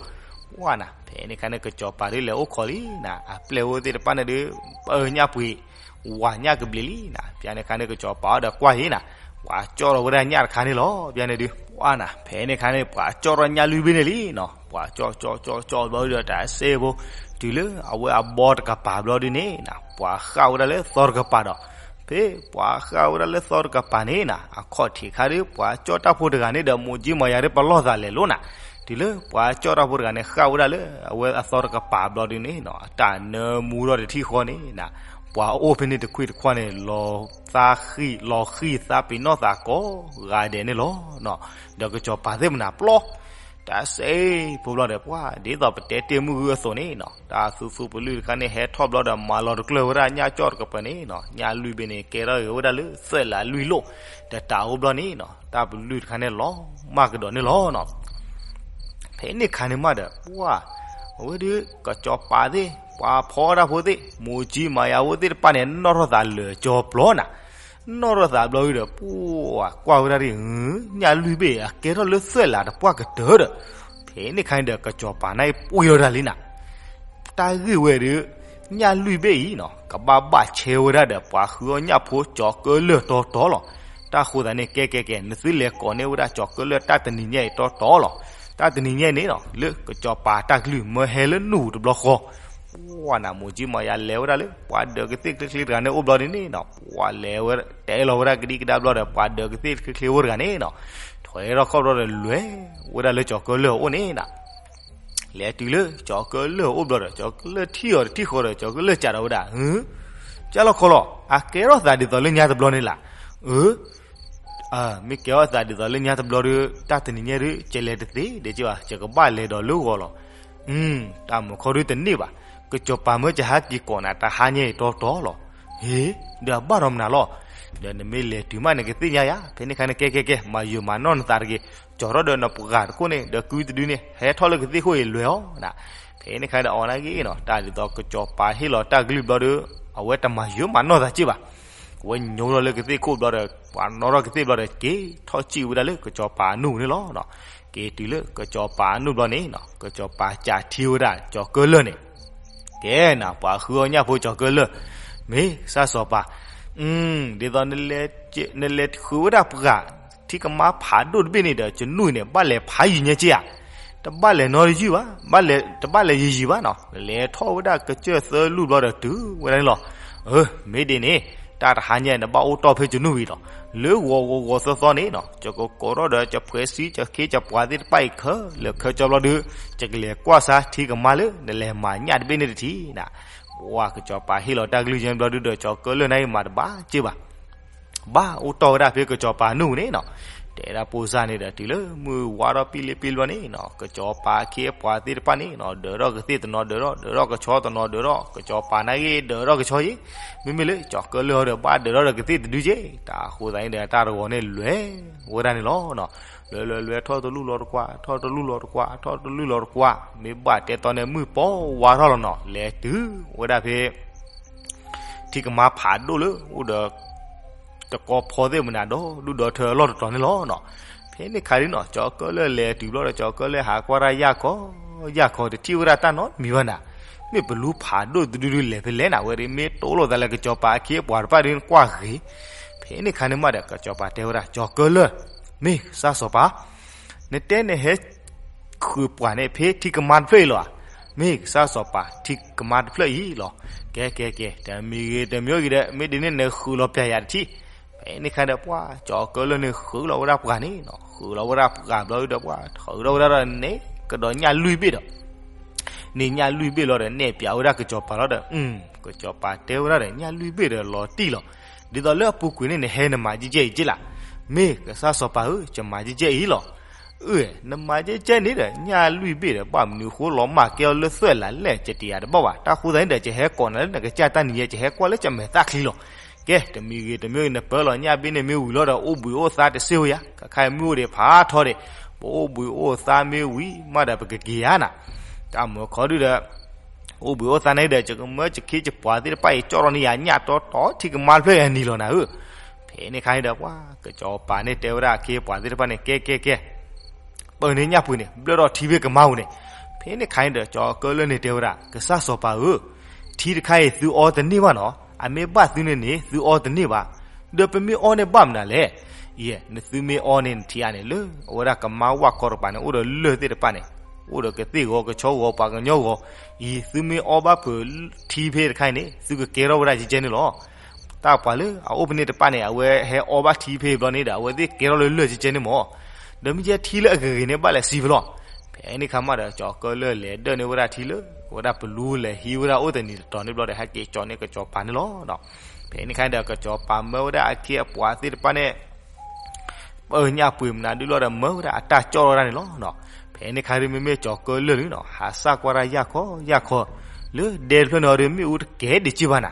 ဝဲနၤ, ဖဲန့ၣ်ခါန့ၣ် ကစီၤပၤဒုးလဲၤအိၣ်ခိးလံနၤ, အပျဲၢ်ဖိသ့ၣ်တဖၣ်န့ၣ်ဒုး ပၢညၣ်ပှ့ၤ ဝၤညၣ်ကဘျံးလံနၤ. ဖဲန့ၣ်ခါန့ၣ် ကစီၤပၤအီၤဒီးကွၢ်အံၤနၤ, ပှၤကၠီၣ်ထီၣ်ဝဲဒၣ်ညၣ်တခါန့ၣ်လီၤ. ဖဲန့ၣ်ဒုး ဝဲနၤ, ဖဲန့ၣ်ခါန့ၣ် ပှၤကၠီၣ်ထီၣ်ညၣ်လွံၢ်ဘ့ၣ်န့ၣ်လံနၤ. ပှၤကၠီၣ်ကၠီၣ်ကၠီၣ်ကၠီၣ်ဘျီဒီး တၢ်စဲးဖိ တုၤလၢအဝဲအဘီတကပၤဘျီဒုးန့ၣ်နၤ, ပှၤဃၣ်ဝဲဒၣ်လၢသီတကပၤဒီး ဖဲပှၤဃၣ်ဝဲဒၣ်လၢသီတကပၤန့ၣ်နၤ, အခီၣ်ထံးခါဒုး ပှၤကၠီၣ်တၢ်ဖိတဂၤန့ၣ်ဒီး မိၢ်ကၠံမၤယၤဒုး ပလီၢ်သးလဲၤလိာ်နၤ. တုၤလၢပှၤကၠီၣ်တၢ်ဖိတဂၤန့ၣ် ဃၣ်ဝဲဒၣ်လၢအဝဲအသီတကပၤဘျီဒုးန့ၣ်နၤ, အတၢ်နၢမူထီၣ်တထံၣ်ဃီန့ၣ်နၤ, ပှၤအိၣ်ဖဲန့ၣ်တခွံၣ်တခွါန့ၣ် လီၤသးဃံၣ် လီၤဃံၣ်သးပ့ၤနီၣ်သးကိးဂၤဒဲးန့ၣ်လီၤ. ဒီးကစီၤပၤသ့ၣ်မနၤပျီ တၢ်စဲးဖိဘျီဒီး ပှၤဒ်သိးပတဲတ့ၢ်မုၢ်ဂုၢ်အသိးန့ၣ်နၤ, တၢ်သူသူပလုၢ်တခါန့ၣ် ဟဲထီၣ်ဘျီဒီး မၤလီၤတကျၢၢ်ဝဲဒၣ်ညၣ်ကၠီၣ်တကပၤန့ၣ်နၤ, ညၣ်လွံၢ်ဘ့ၣ်န့ၣ် ကဲထီၣ်ဂ့ၤဝဲဒၣ်လၢသွဲၣ်လးလွံၢ်လိၣ်, တတးအိၣ်ဘျီန့ၣ်နၤ, တၢ်ပလုၢ်တခါန့ၣ် လီၤမၢ်ကဒီးန့ၣ်လီၤနၤ. ဖဲန့ၣ်ခါန့ၣ်မးဒီး ပှၤ အဝဲဒုး ကစီၤပၤသ့ၣ် ပှၤဖီတၢ်ဖိသ့ၣ် မိၢ်ကၠံမၤယၤဖိသ့ၣ်တဖၣ်န့ၣ် နီၣ်ထီၣ်သးလၢာ်ကၠီၤပျီနၤ, နီၣ်ထီၣ်သးဘျီဒုးဒီး ပှၤကွၢ်ဝဲဒၣ်ဒ် ညၣ်လွံၢ်ဘ့ၣ်အကဲထီၣ်လၢသွဲၣ်လးတပှၢ်ကတၢၢ်ဒီး, ဖဲန့ၣ်ခါန့ၣ်ဒီး ကစီၤပၤန့ၣ်ပှ့ၤအီၤဒၣ်လံနၤ. တၢ်ဂ့ၢ်ဝဲဒုး ညၣ်လွံၢ်ဘ့ၣ်အံၤနၤ ကဘၣ်ဘၣ်ဆဲဝဲဒၣ်ဒီး ပှၤဃုအီၣ်ညၣ်ဖိကၠီၤကၢလၢၢ်တီတီလီၤ. တၢ်ဃိသတးန့ၣ် ကဲကဲကဲ နသုလဲၤကိးန့ၢ်ဝဲဒၣ်ကၠီၤကၢလၢၢ်တၢ်တနံၤညါအံၤတီတီလီၤ. တၢ်တနံၤညါအံၤန့ၣ်နၤ လၢကစီၤပၤတၢ်ကလုၢ်မၢဟဲလၢနူၢ်တဘျီဃီ ပှၤနၤ မိၢ်ကၠံမၤယၤလဲၤဝဲဒၣ်လၢ ပှၤဒၢးကသ့ၣ်ချ့ချ့တဂၤန့ၣ်အိၣ်ဘျီဒုးန့ၣ်နၤ, ပှၤလဲၤဝဲတဲလီၤဝဲဒၣ်ကဒံကဒါဘျီဒီး ပှၤဒၢးကသ့ၣ်ချ့ချ့ဖိတဂၤန့ၣ်နၤ, ထွဲထီၣ်ခီၣ်ဘျီဒီး လဲၤဝဲဒၣ်လၢကၠီၤကၢလၢၢ်အအိၣ်န့ၣ်နၤ. လဲၤတုၤလၢကၠီၤကၢလၢၢ်အအိၣ်ဘျီဒီး ကၠီၤကၢလၢၢ်ထံၣ်အီၤတထံၣ်ဃီဒီး ကၠီၤကၢလၢၢ်စံးဒီးဝဲဒၣ်, ကၢ်လီၤခီလီၤ အကဲထီၣ်သးဒ်သိးလၢညါတဘျီန့ၣ်လၢ်. အၢ မ့ၢ်ကဲထီၣ်သးဒ်သိးလၢညါတဘျီဒီး တၢ်တနံၤညါဒီး ကလဲၤတသ့ဒံးက့ဘၣ်, ယကဘၣ်လဲၤဒီးလၢဂီၤလီၤ. တၢ်မုာ်ခီဒုးတန့ၢ်ဘၣ်, ကစီၤပၤမၢကဟဲက့ၤကိးနၤ တဟါညါအံၤတီတီလီၤ. ဟ့, ဒီးအဘၣ်ဒီးမနုၤလီၤ. ဒီးနမ့ၢ်လဲၤတုၤမးနကသ့ၣ်ညါယၤ, ဖဲန့ၣ်ခါန့ၣ် ကဲကဲကဲ မၤယုာ်မၤနီၢ်နသးတဂ့ၤ, ကၠီၤထီၣ်ဒီးနပှၤတခိၣ်န့ၣ် ဒီးကုတဒုန့ၣ် ဟဲထီၣ်လၢကသ့ၣ်ခိၣ်အံၤလဲၤအီၤနၤ. ဖဲန့ၣ်ခါဒီးအီၤနာ်က့နီၤ တၢ်ဒ်သိးကစီၤပၤဟ့ၣ်လီၤတၢ်ကလုၢ်ဘျီဒီး အဝဲတမၤယုာ်မၤနီၢ်သးက့ဘၣ်. အဝဲညိထီၣ်လၢကသ့ၣ်ခိၣ်ဘျီဒီး ပှၤနီၣ်ထီၣ်ကသ့ၣ်ဘျီဒီး က့ၤထီၣ်စံၣ်ဝဲဒၣ်လၢကစီၤပၤအနူၢ်န့ၣ်လီၤ. က့ၤတုၤလၢကစီၤပၤအနူၢ်ဘျီန့ၣ်နီၤ, ကစီၤပၤကးထံဝဲဒၣ်ကၠီၤကၢလၢၢ်န့ၣ်, ကဲနၤ ပှၤဃုအီၣ်ညၣ်ဖိကၠီၤကၢလၢၢ်, မ့ၢ်ကစၢ်စီၤပၤ, ဒ်သိး နလဲၤဃုဝဲဒၣ်ပှၤ ထံကမါဖးဒိၣ်တဘ့ၣ်န့ၣ်ဒီး ကနူၢ်အံၤန့ၣ် ဘၣ်လဲၤဖးယံာ်ညါက့ဧါ, တဘၣ်လဲၤနီတယုၢ်ဘၣ်, တဘၣ်လဲၤယံာ်ယံာ်ဘၣ်နီၤ, လဲၤထီၣ်ဝဲဒၣ်ကစၢၢ်သၢလူၢ်ဘျီဒီးတုၤဝဲဒၣ်န့ၣ်လီၤ. အၢ မ့ၢ်ဒ်န့ၣ် တၢ်တဟါညါ နဘၣ်အိၣ်တီၢ်ဖဲကနူၢ်ဝံၤလီၤ. လၢဂီၤဂီၤဂီၤသီသီန့ၣ်နီၤ, ယကကိးထီၣ်ဒီး ယဖှဲးဆံ ယခ့ယပှၤသ့ၣ်တဖၣ်အံၤခဲလၢာ်ခဲဆ့ဘျီဒုး, ယကလဲၤကွၢ်စါထံကမါလၢ နလဲၤမၤညၣ်တဘ့ၣ်န့ၣ်တထံၣ်နၤ. ပှၤကစီၤပၤဟ့ၣ်လီၤတၢ်ကလုၢ်ယဲၢ်ဘျီဒုးဒီး ကၠီၤကၢလၢၢ်န့ၣ်အံၤမၤတဘၣ်က့ဘၣ် ဘၣ်အိၣ်တီၢ်ဝဲဒၣ်ဖဲကစီၤပၤနူၢ်န့ၣ်နီၤ, တဲဒၣ်ပိၢ်စၢ်န့ၣ်ဒီး တုၤလၢမုၢ်ဝါထီၣ်ပံလ့ပံလီန့ၣ်နီၤ, ကစီၤပၤအခ့အပှၤသ့ၣ်တဖၣ်န့ၣ်နီၤ, ဒၢးထီၣ်ကသ့ၣ်တနီၤဒၢးထီၣ်, ဒၢးထီၣ်ကဆီတနီၤဒၢးထီၣ်, ကစီၤပၤန့ၣ်ဂ့ၤဒၢးထီၣ်ကဆီယ့ၣ်, မ့မ့ၢ်လၢကၠီၤကၢလၢၢ်ဒီး ဘၣ်ဒၢးထီၣ်ဒီးကသ့ၣ်တဒုက့, တၢ်ဃိသတးန့ၣ်ဒီး တၢ်တဂီၤန့ၣ်လဲၤဝဲဒၣ်န့ၣ်လီၤ. လဲၤလဲၤလဲၤထီၣ်တလူၢ်လီၤတကွၢ်, ထီၣ်တလူၢ်လီၤတကွၢ်, ထီၣ်တလူၢ်လီၤတကွၢ်, မ့ၢ်ဘၣ်တဲတီန့ၣ် မုၢ်ပီဝါထီၣ်လီၤနီၤ, လဲၤတုၤဝဲဒၣ်ဖဲ ထံကမါဖးဒိၣ်လၢအိၣ်ဒီး တကီဖီသ့ၣ်မနၤဒီး ဒူၣ်ဒီးထၢအလီၢ်တတီၤန့ၣ်လီၤနီၤ. ဖဲန့ၣ်ခါဒ်နီၤ ကၠီၤကၢလၢၢ်လဲၤတုၤဘျီဒီး ကၠီၤကၢလၢၢ်ဟးကွၢ်တၢ်ယၢ်ခီ, ယၢ်ခီတထံၣ်ဝဲဒၣ်တၢ်နီတမံၤဘၣ်နၤ, မ့ၢ်ပလူဖးဒိၣ်တဒုဒုလဲၤဖဲလဲၣ်နၤ, ဝဲဒၣ်မ့ၢ်တိလိာ်သးလၢကစီၤပၤအခ့အပှၤတဖၣ်ဒုးကွၢ်ဂ့ၤ. ဖဲန့ၣ်ခါန့ၣ်မးဒီး ကစီၤပၤတဲဝဲဒၣ် ကၠီၤကၢလၢၢ်, မ့ၢ်ကစၢ်စီၤပၤ နတဲနဟဲဃုပှၤန့ၣ် ဖဲထံကမါတဖျၢၣ်အံၤလီၤဧါ. မ့ၢ်ကစၢ်စီၤပၤ ထံကမါတဖျၢၣ်အံၤလီၤ. ကဲကဲကဲ တမံၤဂ့ၤတမံၤဂ့ၤဒီး မ့ၢ်ဒ်န့ၣ်နဃုလီၤပျၢ်ယၤတထံၣ်. ဖဲန့ၣ်ခါဒီး ပှၤကၠီၤကၢလၢၢ်န့ၣ်ဃုလီၤဝဲဒၣ်ပှၤန့ၣ်နီၤ, ဃုလီၤဝဲဒၣ်ပှၤဘျီဒီး ပှၤထုးထီၣ်ဝဲဒၣ်ဒီးန့ၣ် ကဒီးညၣ်လွံၢ်ဘ့ၣ်ဒီး န့ၢ်ညၣ်လွံၢ်ဘ့ၣ်လီၤဒီး နဲၣ်ပၠးဝဲဒၣ်ကစီၤပၤလီၤဒီး ကစီၤပၤတဲဝဲဒၣ်ဒီး ညၣ်လွံၢ်ဘ့ၣ်ဒီးလီၤတံၢ်လီၤ. ဒ်သိးလၢအပူၤကွံာ်န့ၣ် နဟဲနမၤကဲကဲအံၤက့လၢ်. မ့ၢ်ကစၢ်စီၤပၤဧၢ, ယမၤကဲကဲအံၤလီၤ. အၢ နမၤကဲကဲန့ၣ်ဒီး ညၣ်လွံၢ်ဘ့ၣ်ဒီး ဘၣ်မနုၤဃိလီၤမၢ်ကဲအီၤလၢသွဲၣ်လၢ်လဲၣ် ယတယၤတဘၣ်ဘၣ်. တၢ်ဃိသတးန့ၣ်ဒီး ယဟဲကိးနၤလၢနကစၢ်တၢ်နံၤညါ ယဟဲကွၢ်လၢယမဲာ်သၣ်ချံလီၤ. ကဲ တမံၤဂ့ၤတမံၤဂ့ၤ နပၢလီၤညၣ်ဘ့ၣ်န့ၣ်မ့ၢ်ဝံၤလီၤဒီး အိၣ်ဘှံးအိၣ်သါတစ့ၢ်ဝဲယၤ, ခဲခါအံၤမုၢ်အိၣ်ဒံးဖးထီဒံး, ပအိၣ်ဘှံးအိၣ်သါမ့ၢ်ဝံၤမးဒီး ပကက့ၤယၤနၤ. တၢ်မၢခီဒုဒီး အိၣ်ဘှံးအိၣ်သါန့ၣ်ဒီး ယကမၢယခ့ယပှၤသ့ၣ်တဖၣ်အံၤ ကၠီၣ်ထီၣ်န့ၢ်ယၤညၣ်တီတီ ထံကမါတဖျၢၣ်အံၤအနံၤလီၤနၤဧၢ. ဖဲန့ၣ်ခါန့ၣ်ဒီး ပှၤကစီၤပၤန့ၣ်တဲဝဲဒၣ်အခ့အပှၤသ့ၣ်တဖၣ်န့ၣ် ကဲကဲကဲ ပၢန့ၢ်ညၣ်ပှ့ၤန့ၣ် ဘျၢၣ်ထီၣ်ထံဖဲကမါပူၤန့ၣ်. ဖဲန့ၣ်ခါန့ၣ်ဒီး ကၠီၤကၢလၢၢ်န့ၣ်တဲဝဲဒၣ် ကစၢ်စီၤပၤဧၢ, ထံတခါအံၤသုအီတန့ၢ်ဘၣ်နီၤ, အမ့ၢ်ဘၣ်သုန့ၣ်န့ၣ် သုအီတန့ၢ်ဘၣ်, ဒီးပမ့ၢ်အီန့ၣ်ဘၣ်မနုၤလဲၣ်. ယဲ နသုမ့ၢ်အီန့ၣ် နထံၣ်ဧါန့ၣ် လၢအဝဲဒၣ်ကမါဝၣ်ခီတကပၤန့ၣ် အိၣ်ဒီးလၢၢ်သ့ၣ်တဖၣ်န့ၣ်, အိၣ်ဒီးကသ့ၣ်ဂီၤကဆီဂီၤပှၤကညီဂီၤ, အံၤသုမ့ၢ်အီဘၣ်ဖုးထံဖဲတခါအံၤန့ၣ် သုကကဲထီၣ်ဝဲဒၣ်ကဲကဲန့ၣ်လီၤ. တၢ်ပှၤလၢအအိၣ်ဖဲန့ၣ်တဖၣ်န့ၣ် အဝဲဟဲအီဘၣ်ထံဖဲဘျီန့ၣ်ဒီး အဝဲသ့ၣ်ကဲထီၣ်လၢလၢၢ်ကဲကဲန့ၣ်မး, ဒီးမ့ၢ်ယဲထံလၢအဂ့ၤဂ့ၤန့ၣ် ဘၣ်လဲၤစံးဖဲလီၤ. ဖဲန့ၣ်ခါမးဒီး ကၠီၤကၢလၢၢ်လဲၤဒၢၣ်န့ၢ်ဝဲဒၣ်ထံလၢ အဝဲဒၣ်ပလူလဲၤဟံးဝဲဒၣ်အိၣ်တနံၤတတီၤန့ၣ်ဘျီဒီး ဟဲက့ၤကၠီၤန့ၢ်ကစီၤပၤန့ၣ်လီၤ. ဖဲန့ၣ်ခါဒီး ကစီၤပၤမၢဝဲဒၣ်အခ့အပှၤသ့ၣ်တဖၣ်န့ၣ် ပၢညၣ်ပှ့ၤမနုၤဒုလီၤဒီး မၢဝဲဒၣ်အတၢ်ကၠီၣ်ထီၣ်ဝဲဒၣ်န့ၣ်လီၤ. ဖဲန့ၣ်ခါဒုး မ့မ့ၢ်ကၠီၤကၢလၢၢ်န့ၣ်နီၤ ဟးစၢ်ကွၢ်တၢ်ယၢ်ခီယၢ်ခီ လၢဒဲတဖျၢၣ်န့ၣ်အီၤဒုး မ့ၣ်အူတကဲဒံးက့ဘၣ်နၤ,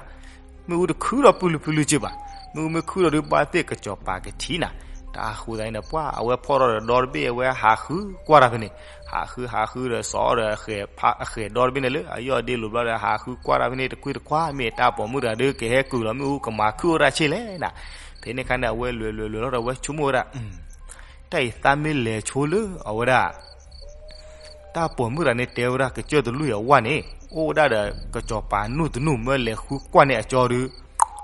မ့ၣ်အူတခုဒီးပုၢ်လုၢ်ပုၢ်လုၢ်က့ဘၣ်, မ့ၣ်အူမ့ၢ်ခုဒီးဒုး ဘၣ်သ့ၣ်ကစီၤပၤကထံၣ်နၤ. တၢ်ဃိသတးန့ၣ်ဒီး ပှၤအဝဲဖီၣ်ထီၣ်ဒီးဒီတဘ့ၣ် အဝဲဟးဃုကွၢ်တၢ်ဖဲန့ၣ်, ဟးဃုဟးဃုဒီး စီၤအီၤဒီးအဃဲၤဒီတဘ့ၣ်န့ၣ်လၢအယီၢ်ဒ့လိၤဘျီဒီး ဟးဃုကွၢ်တၢ်ဖဲန့ၣ် တကွ့ၢ်တခွါ မ့ၢ်တၢ်ပိာ်မုၣ်တဂၤဒုး ကဟဲကုၢ်လီၤမ့ၣ်အူ ကမၤခုၣ်အီၣ်တၢ်ဆ့ၣ်လဲၣ်နၤ. ဖဲန့ၣ်ခါန့ၣ် အဝဲလွဲၤလွဲၤလွဲၤလီၤဒီး အဝဲဆိကမိၣ်ဝဲဒၣ် တၢ်အံၤသးမ့ၢ်လဲၤဆိလၢအဝဲဒၣ် တၢ်ပိာ်မုၣ်တဂၤန့ၣ်တဲဝဲဒၣ် ကစၢၢ်တလူၢ်အံၤအဝၢ်န့ၣ် အိၣ်ဝဲဒၣ်ဒီးကစီၤပၤနူၢ်တနူၢ် မၢလဲၤဃုကွၢ်န့ၢ်အကၠီဒုး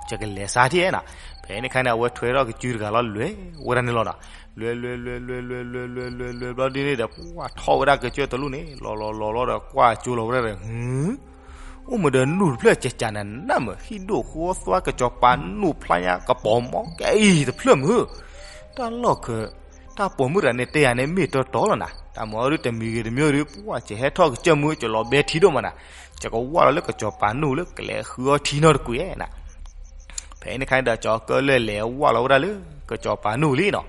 ယကလဲၤစါထံၣ်နၤ. ဖဲန့ၣ်ခါန့ၣ် အဝဲထွဲထီၣ်ကစုတဂၤလီၤ လွဲၤဝဲဒၣ်န့ၣ်လီၤနၤ. လွဲၤလွဲၤလွဲၤလွဲၤလွဲၤလွဲၤလွဲၤလွဲၤဘျီဒ်န့ၣ်ဒီး ပှၤထီၣ်ဝဲဒၣ်ကစၢၢ်တလူၢ်န့ၣ် လီၤလီၤလီၤလီၤဒီး ကွၢ်ကၠိလီၤဝဲဒၣ်ဒီး ဟု အိၣ်မ့ၢ်ဒီးနူၢ်တဖျၢၣ်ကကနၤနၢ်မး ဟံၣ်ဒိၣ်ဃိသွါ ကစီၤပၤနူၢ်ဖျါညါကပီၤမီကဲအံၤတဖျၢၣ်မုၢ် တၢ်လီၢ်ခၢ တၢ်ပိာ်မုၣ်တဂၤန့ၣ်တဲယၤန့ၣ် မ့ၢ်တီတီလီၤနၤ. တၢ်မၤအီၤဒုးတမံၤဂ့ၤတမံၤဒုး ပှၤကဟဲထီၣ်ကစၢၢ်မုၢ် ကလီၤဘဲထံဒိၣ်မးနၤ. ယကဝၢ်လီၤလၢကစီၤပၤနူၢ်လၢကလဲၤဃုအီထံနီတကွံာ်နၤ. ဖဲန့ၣ်ခါန့ၣ်ဒီး ကၠီၤကၢလၢၢ်လဲၤဝၢ်လီၤဝဲဒၣ်လၢ ကစီၤပၤနူၢ်လံနီၤ.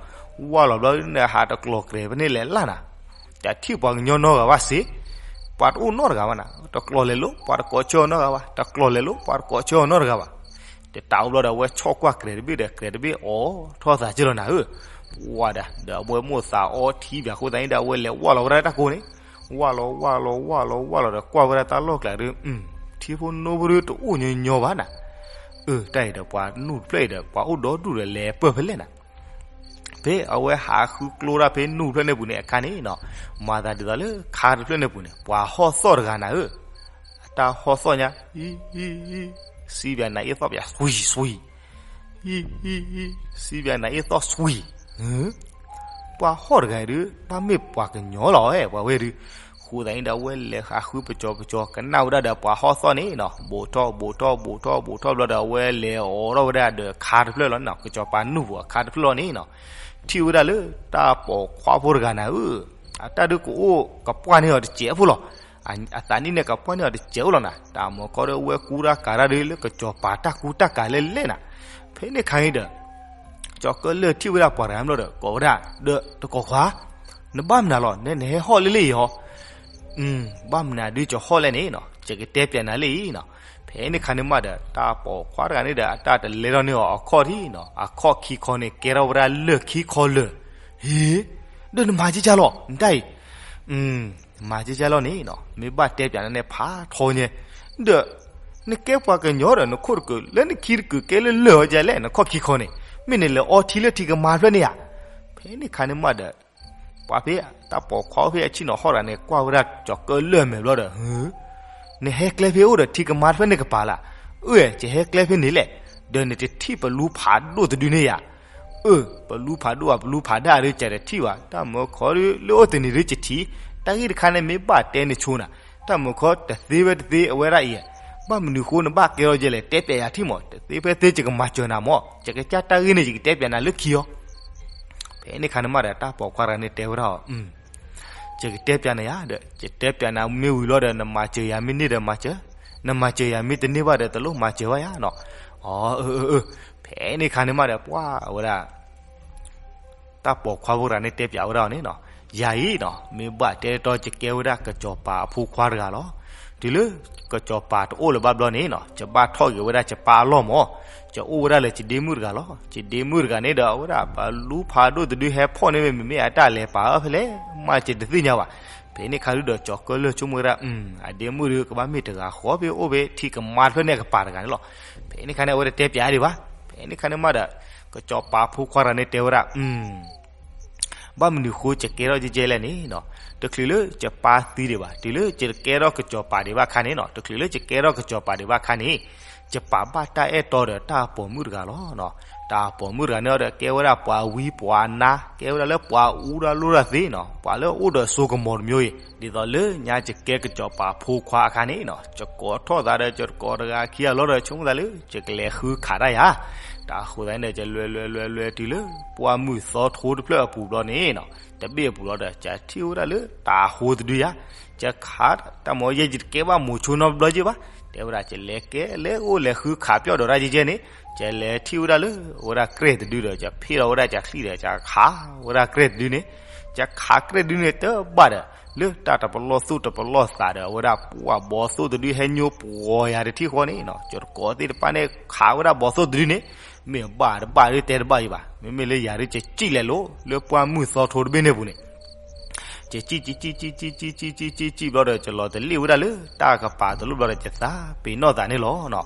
ဝၢ်လီၤဘျီန့ၣ် ဟးတကျီၤကြဲးဖဲန့ၣ်လဲၤလၢ်နၤ. တထံၣ်ပှၤကညီနီတဂၤဘၣ်စ့ၢ်, ပှၤတအိၣ်နီတဂၤဘၣ်နၤ. တကျီၤလဲၤလိာ် ပှၤတကိးဆၢအီၤနီတဂၤဘၣ်, တကျီၤလဲၤလိာ် ပှၤတကိးဆၢအီၤနီတဂၤဘၣ်. တတၢ်အိၣ်ဘျီဒီး အဝဲဆီၣ်ကွၢ်ကြဲးတဘ့ၣ်ဒီး ကြဲးတဘ့ၣ်အိးထီၣ်သးက့လီၤနၤဧၢ. ဝါဒၣ် ဒီးအဝဲမိၣ်သးအီထံဘၣ်အဃိသတးန့ၣ်ဒီး အဝဲလဲၤဝၢ်လီၤဝဲဒၣ်တၢ်ကိးန့ၣ်, ဝၢ်လီၤဝၢ်လီၤဝၢ်လီၤဝၢ်လီၤဒီး ကွၢ်ဝဲဒၣ်တၢ်လီၢ်ကျဲဒုး ထံဖိနိဖိဒုးတအိၣ်ညီညီဘၣ်နၤ. အၢ တၢ်အံၤဒီးပှၤနူၢ်တဖျၢၣ်အံၤဒီး ပှၤအိၣ်ဒီဒူၣ်ဒီးလဲၤပၢၢ်ဖဲလဲၣ်နၤ. ဖဲအဝဲဟးဃုကျိဒၣ်ဖဲနူၢ်တဖျၢၣ်န့ၣ်ပူၤန့ၣ်အခါန့ၣ်နီၤ, မၤသးဒ်သိးလၢခါတဖျၢၣ်န့ၣ်ပူၤန့ၣ် ပှၤဟီၣ်သီၣ်တဂၤနၤဧၢ, အတၢ်ဟီၣ်သီၣ်ညါ, စံးဘၣ်နၤအ့ၣ်သီၣ်ပၠး ဆွံ ဆွံ, စံးဘၣ်နၤအ့ၣ်သီၣ် ဆွံ, ပှၤဟီၣ်တဂၤဒုး ဘၣ်မ့ၢ်ပှၤကညီလီၤဝဲ ပှၤဝဲဒုး, ဃိသတးန့ၣ်ဒီး အဝဲလဲၤဟးဃုပကၠီၤပကၠီၤ ကနၣ်ဝဲဒၣ်ဒီးပှၤဟီၣ်သီၣ်န့ၣ်နီၤ, ဘူးထီၣ်ဘူးထီၣ်ဘူးထီၣ်ဘူးထီၣ်ဘျီဒီး အဝဲလဲၤအိးထီၣ်ဝဲဒၣ်ဒီးခါတဖျၢၣ်လီၤန့ၣ်နီၤ, ကစီၤပၤနူၢ်ပူၤအခါတဖျၢၣ်လီၤန့ၣ်နီၤ, ထံၣ်ဝဲဒၣ်လၢတၢ်ပိာ်ခွါဖိတဂၤနၤဧၢ, အတၢ်ဒုးကအိၣ်ကပှၢ်န့ၢ်အီၤတစဲးဖိလီၤ. အသးနံၣ်န့ၣ်ကပှၢ်န့ၢ်အီၤတစဲးဖိလီၤနၤ, တၢ်မၤခီဒီး အဝဲကူတၢ်ကၤတၢ်ဒီးလၢကစီၤပၤတၢ်ကူတၢ်ကၤလဲၣ်လဲၣ်နၤ, ဖဲန့ၣ်ခါန့ၣ်ဒီး ကၠီၤကၢလၢၢ်ထံၣ်ဝဲဒၣ်ပှၤတဂၤမ့ၢ်ဒီး ကိးဝဲဒၣ်ဒီး တကိးခွါ, နဘၣ်မနုၤလီၤ နနဟဲဟီၣ်လၢလၢအံၤဟီ, ဘၣ်မနုၤဒုးကဟီၣ်လဲၣ်န့ၣ်နီၤ, ယကတဲပၠးနၤလၢအံၤနီၤ, ဖဲန့ၣ်ခါန့ၣ်မးဒီး တၢ်ပိာ်ခွါတဂၤန့ၣ်ဒီး အတၢ်တလဲထီၣ်န့ၢ်အီၤအခီၣ်ထံးနီၤ, အခီၣ်ခံခီန့ၣ် ကဲထီၣ်ဝဲဒၣ်လၢၢ်ခံခီလၢာ်, ဟ့, ဒီးနမၤကကၢ်လီၤ နတၢ်အံၤ မၤကကၢ်လီၤန့ၣ်နီၤ, မ့ၢ်ဘၣ်တဲပၠးနၤန့ၣ်ဖးထီညါ, ဒီး နကဲပှၤကညီဒီး နခိၣ်တကုာ်လၢနခံတကုာ်ကဲလၢလၢၢ်အီၤကလဲၣ်, နခီၣ်ခံခီန့ၣ် မ့ၢ်နလဲၤအီထံလၢထံကမါတဖျၢၣ်န့ၣ်ဧါ, ဖဲန့ၣ်ခါန့ၣ်မးဒီး ပှၤဖဲတၢ်ပိာ်ခွါအိၣ်ဖဲအဆံၣ်နီၤဟီၣ်တဂၤန့ၣ် ကွၢ်ဝဲဒၣ်ကၠီၤကၢလၢၢ်အမဲာ်ဘျီဒီး နဟဲကျဲဖဲအိၣ်ဒီးထံကမါတဖျၢၣ်န့ၣ်ကပၤလၢ်, အၢ ယဟဲကျဲဖဲန့ၣ်လဲၣ်, ဒီးနတထံၣ်ပလူဖးဒိၣ်တဒုန့ၣ်ဧါ, အၢ ပလူဖးဒိၣ်ဧါ ပလူဖးဒၣ်ဒုး ယတထံၣ်ဘၣ်, တၢ်မၤခီဒုး လၢအိၣ်တနံၤဒုးယထံၣ်, တၢ်ဂ့ၢ်တခါန့ၣ်မ့ၢ်ဘၣ်တဲနဆိနၤ, တၢ်မၤခီတသ့ဝဲတသ့အဝဲဒၣ်အံၤ, ဘၣ်မနုၤဃိနဘၣ်ကဲထီၣ်ယဲလဲၣ် တဲပၠးယၤထံၣ်မး, တသ့ဖဲသ့ယကမၤစၢၤနၤမး, ယကစၢ်တၢ်ဂ့ၢ်န့ၣ် ယကတဲပၠးနၤလၢခံအီၤ ဖဲန့ၣ်ခါန့ၣ်မးဒီး တၢ်ပိာ်ခွါတဂၤန့ၣ်တဲဝဲဒၣ်အီၤ, ယကတဲပၠးနၤယၤဒီး ယတဲပၠးနၤမ့ၢ်ဝံၤလီၤဒီး နမၤစၢၤယၤမ့ၢ်န့ၢ်ဒီးမၤစၢၤ, နမၤစၢၤယၤမ့ၢ်တန့ၢ်ဘၣ်ဒီး တလိၣ်မၤစၢၤဘၣ်ယၤနီၤ, အၢ အၢ အၢ ဖဲန့ၣ်ခါန့ၣ်မးဒီး ပှၤဝဲဒၣ် တၢ်ပိာ်ခွါဖိတဂၤန့ၣ်တဲပၠးဝဲဒၣ်အီၤန့ၣ်နီၤ, ယၤအံၤနီၤ မ့ၢ်ဘၣ်တဲတီယကဲဝဲဒၣ်ကစီၤပၤအဖိခွါတဂၤလီၤ. တုၤလၢကစီၤပၤတအိၣ်လၢၤဘၣ်ဘျီန့ၣ်နီၤ ယဘၣ်ထီၣ်က့ၤဝဲဒၣ်ယပၢ်အလီၢ်မး, ယအိၣ်ဝဲဒၣ်လၢယဒ့မုၣ်တဂၤလီၤ. ယဒ့မုၣ်တဂၤန့ၣ်ဒီး အဝဲဒၣ်ပလူဖးဒိၣ်တဒုဟဲဖီၣ်န့ၢ်ဝဲ မ့မ့ၢ်အတၢ်လဲၤပာ်အီၤဖဲလဲၣ် မးယတသ့ၣ်ညါဘၣ်. ဖဲန့ၣ်ခါဒုဒီး ကၠီၤကၢလၢၢ်ဆိကမိၣ်ဝဲဒၣ် အဒ့မုၣ်ဒုကဘၣ်မ့ၢ်တဂၤဃီဖဲအိၣ်ဖဲထံကမါတဖျၢၣ်န့ၣ်အကပၤတဂၤန့ၣ်လီၤ. ဖဲန့ၣ်ခါန့ၣ် အဝဲတတဲပၠးဒံးဘၣ်. ဖဲန့ၣ်ခါန့ၣ်မးဒီး ကစီၤပၤဖိခွါတဂၤန့ၣ်တဲဝဲဒၣ် ဘၣ်မနုၤဃိယကဲထီၣ်ကဲကဲလဲၣ်န့ၣ်နီၤ, တချုးလၢယပၢ်သံဒံးဘၣ်, တုၤလၢယကဲထီၣ်ကစီၤပၤဒံးဘၣ်ခါန့ၣ်နီၤ, တချုးလၢယကဲထီၣ်ကစီၤပၤဒံးဘၣ်ခါန့ၣ် ယပာ်ဘၣ်တၢ်အဲၣ်တီဒီးတၢ်ပိာ်မုၣ်တဂၤလီၤ. တၢ်ပိာ်မုၣ်တဂၤန့ၣ်ဒီး ကဲဝဲဒၣ်ပှၤဝံပှၤနါ, ကဲဝဲဒၣ်လၢပှၤအူတၢ်လိၣ်တၢ်သ့နီၤ, ပှၤလၢအအိၣ်ဒီးစိကမီၤတမျိုးအံၤ, ဒ်သိးလၢညါယကဲကစီၤပၤဖိခွါအခါန့ၣ်နီၤ, ယကိးထီၣ်သးဒီးယတကိးတဂၤခံဂၤလီၤဒီး ဆိကမိၣ်သးလၢ ယကလဲၤဃုခးတၢ်ယၤ. တၢ်ဃိသတးန့ၣ်ဒီး ယလဲၤလဲၤလဲၤလဲၤတုၤလၢ ပှၢ်မုၢ်သီထိတဖျၢၣ်အပူၤဘျီန့ၣ်နီၤ, တဘ့ၣ်အပူၤလီၤဒီး ယထံၣ်ဝဲဒၣ်လၢတၤဟိတဒုယၤ, ယခးတၢ်မ့ၢ်ယဲ ယတကဲဘၣ်မိၤဆိနီတဘျီယဲဘၣ်, တဲဝဲဒၣ် ယလဲၤကဲလဲၤအိၣ်လဲၤဃုခးပျီၣ်ဒီးတၢ်ယဲယဲန့ၣ်, ယလဲၤထံၣ်ဝဲဒၣ်လၢ အဝဲဒၣ်ကြဲၢ်တဒုဒီး ယဖ့ၣ်လီၤဝဲဒၣ်ယချံၣ်ဒီး ယခးဝဲဒၣ်ကြဲၢ်တဒုန့ၣ်, ယခးကြဲၢ်တဒုန့ၣ် တဘၣ်ဒီး လၢတၢ်တပလီၢ်သူၣ်တပလီၢ်သးဒီး အဝဲဒၣ်ပှၢ်ဘီသိၣ်တဒုဟဲညိပှီၤယၤတထံၣ်ဃီန့ၣ်နီၤ, ယတကိးသ့ၣ်တဖၣ်န့ၣ် ခးဝဲဒၣ်ဘီသိၣ်တဒုန့ၣ်, မ့ၢ်ဘၣ်တဘၣ်ဒုတဲတဘၣ်ယံၤဘၣ်, မ့မ့ၢ်လၢယၤဒု ယစံၣ်လဲၤလိၤ လၢပှၢ်မုၢ်သီထိတဘ့ၣ်န့ၣ်ပူၤန့ၣ် ယစံၣ်စံၣ်စံၣ်စံၣ်စံၣ်စံၣ်စံၣ်စံၣ်စံၣ်ဘျီဒီး ယလီၤတလ့ၣ်ဝဲဒၣ်လၢတၢ်ကပၤတလိၣ်ဘျီဒီး ယသးပ့ၤနီၣ်သးန့ၣ်လီၤနီၤ.